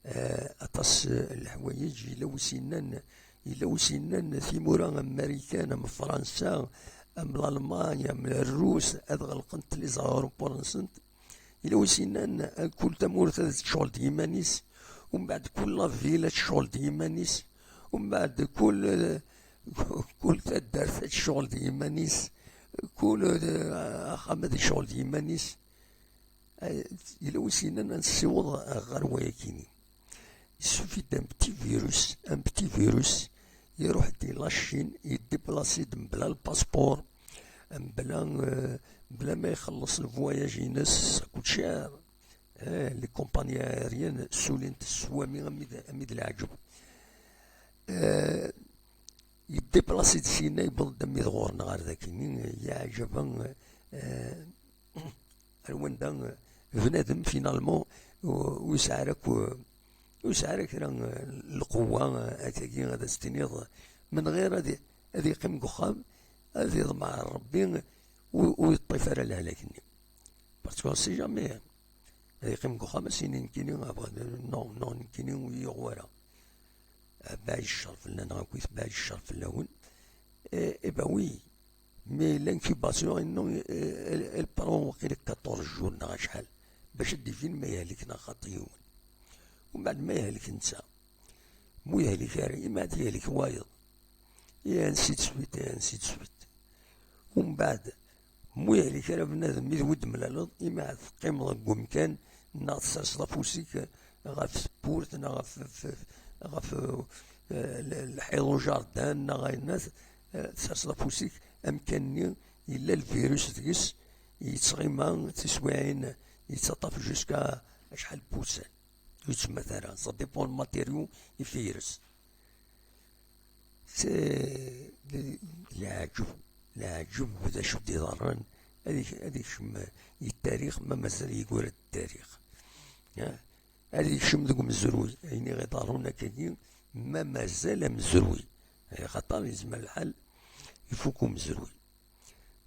Eh, aṭas, eh, n leḥwayeǧ, yella wi s-yennan, yella wi s-yennan timura am Marikan, am Fransa, am Lalman, am Rrus, ad ɣelqent les aéroports-nsent. Yella wi s-yennan, eh, kul tamurt ad tecɣel d yiman-is, umbeɛd kul la ville ad tecɣel d yiman-is, umbeɛd kul, eh, kul taddart ad tecɣel d yiman-is, kul, eh, axxam ad yecɣel d yiman-is. Eh, yella wi s-yennan ad nessiweḍ ɣer wayakini. Il suffit d'un petit virus, un petit virus, iruḥ-d i la Chine, yeddiplasi-d mebla lpaspuṛ, mebla, eh, mebla ma ixelleṣ lvwayaj-ines, ça coûte cher. Eh, les compagnies aériennes ssulint s wami armi d, armi d leɛǧeb. Eh, yeddiplasi-d syenna, yewweḍ-d armi d ɣur-neɣ ar dakini, yeɛǧeb, eh, ar wanda, eh, bnadem, finalement, ur, ur yesɛi ara akk, ur yesɛi ara kra, eh, lqewwa, eh, akkagi ad as-tiniḍ, min ɣir ad i-, ad yeqqim deg uxxam, ad yeḍmeɛ Rebbi, ur, ur yeṭṭif ara lehlak-nni. Parce qu'on sait jamais. Ad yeqqim deg uxxam, ad s-yini nekkini, ah, bah, non, non, nekkini ur yi-yuɣ wara. baɛi ccer fell-aneɣ akkit, baɛi ccer fell-awen. Eh, eh ben oui, mais l'incubation, non, eh, elle, elle prend waqila quatorze jours neɣ acḥal bac ad d-ibin ma yehlek neɣ xaṭi yiwen. Umbeɛd ma yehlek netta, mu yehlek ara, imbeɛd yehlek wayeḍ, et ainsi de suite, et ainsi de suite. Umbeɛd mu yehlek ara bnadem i d wi d-temlaleḍ, imbeɛd teqqimeḍ deg umkan neɣ tserseḍ afus-ik ɣef tewwurt neɣ ɣef, ɣef, ɣef, eh, l-, lḥiḍ ujardin neɣ ayennat, eh, tserseḍ afus-ik, amkan-nni yella lvirus deg-s, yettɣima tiswiɛin, yettaṭṭaf jusqu'à acḥal n wussan. Ur yettmat ara, ça dépend le matériau i virus. C'est leɛǧeb, leɛǧeb d acu d-iḍerren. Ad ik-, ad ikcem i ttarix ma mazal yeggura-d ttarix. Ha? Ad ikcem deg umezruy, ayen i ɣ-iḍerrun akkagi, ma mazal amezruy. Axaṭer yezmer lḥal ifuk umezruy.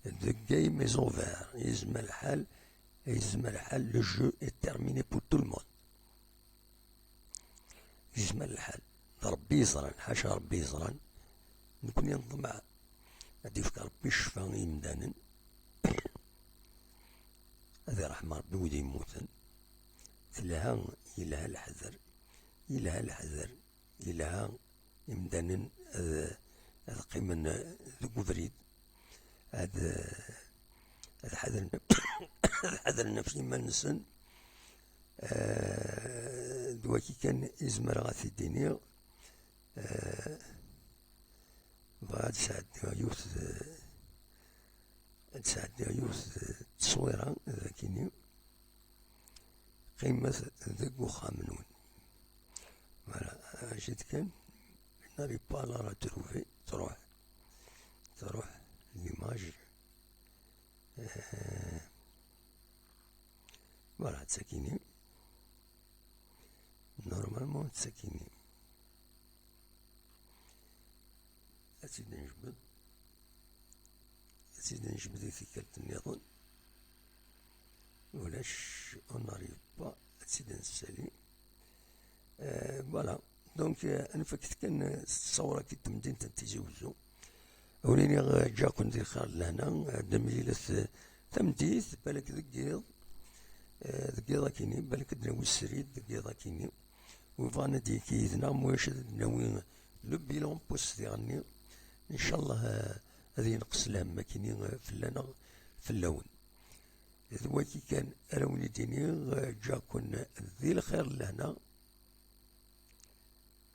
The game is over. Yezmer lḥal, yezmer lḥal, le jeu est terminé pour tout le monde. Yezmer lḥal. D Ṛebbi yeẓran, ḥaca Ṛebbi yeẓran. Nekni neḍmeɛ ad d-yefk Ṛebbi ccfa i yimdanen. Ad iṛḥem Ṛebbi wid yemmuten. Telha, yelha leḥder. Yelha leḥder. Yelha imdanen ad, ad qqimen deg ubrid. Ad, ad ḥadren, ad ḥadren ɣef yiman-nsen. Eh, d waki kan i zemreɣ ad t-id-iniɣ. Eh, bɣiɣ ad sɛeddiɣ yiwet, ad sɛeddiɣ yiwet n tteswira dagini. Qqimet deg uxxam-nwen. Voilà, acu kan, n'arrive pas à la retrouver, truḥ, truḥ, l'image. Eh, voilà, d takini. Normalement, d takini. Ad tt-id-nejbed. Ad tt-id-nejbed i tikkelt nniḍen. Ulac, on n'arrive pas. Ad tt-id-nessali. Eh, voilà. Donc, eh, anfak-t kan, eh, s ttṣawra-k i temdint n Tizi Wezzu. Ur iniɣ, eh, ǧǧiɣ-ken di lxir d lehna, eh, d amlilet, eh, tameddit, balak deg yiḍ, eh, deg yiḍ akini, balak ad d-nawi srid, deg yiḍ akini. Wi bɣan ad d-yekki yid-neɣ, ma ulac ad d-nawi le bilan n wass diɣenni. Ncallah, eh, ad yenqes lhemm akini, eh, fell-aneɣ, fell-awen. D waki kan ara wen-id-iniɣ, eh, ǧǧiɣ-ken di lxir d lehna.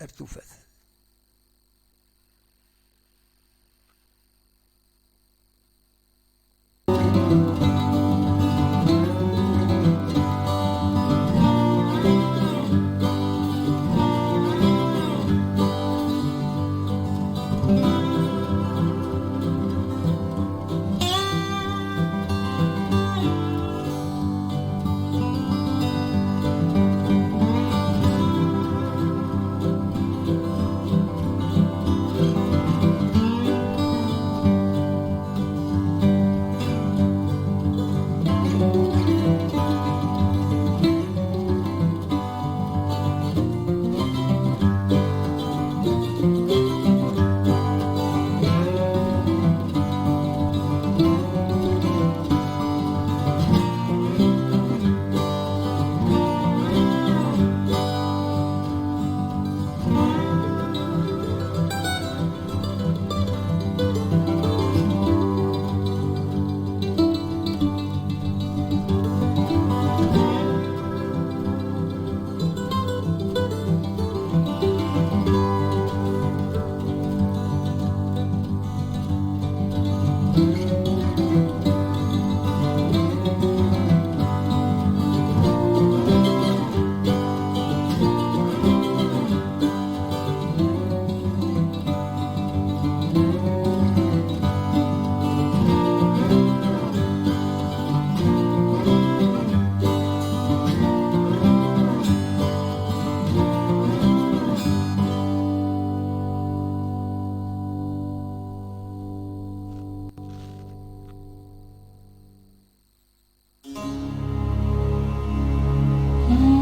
Ar tufat.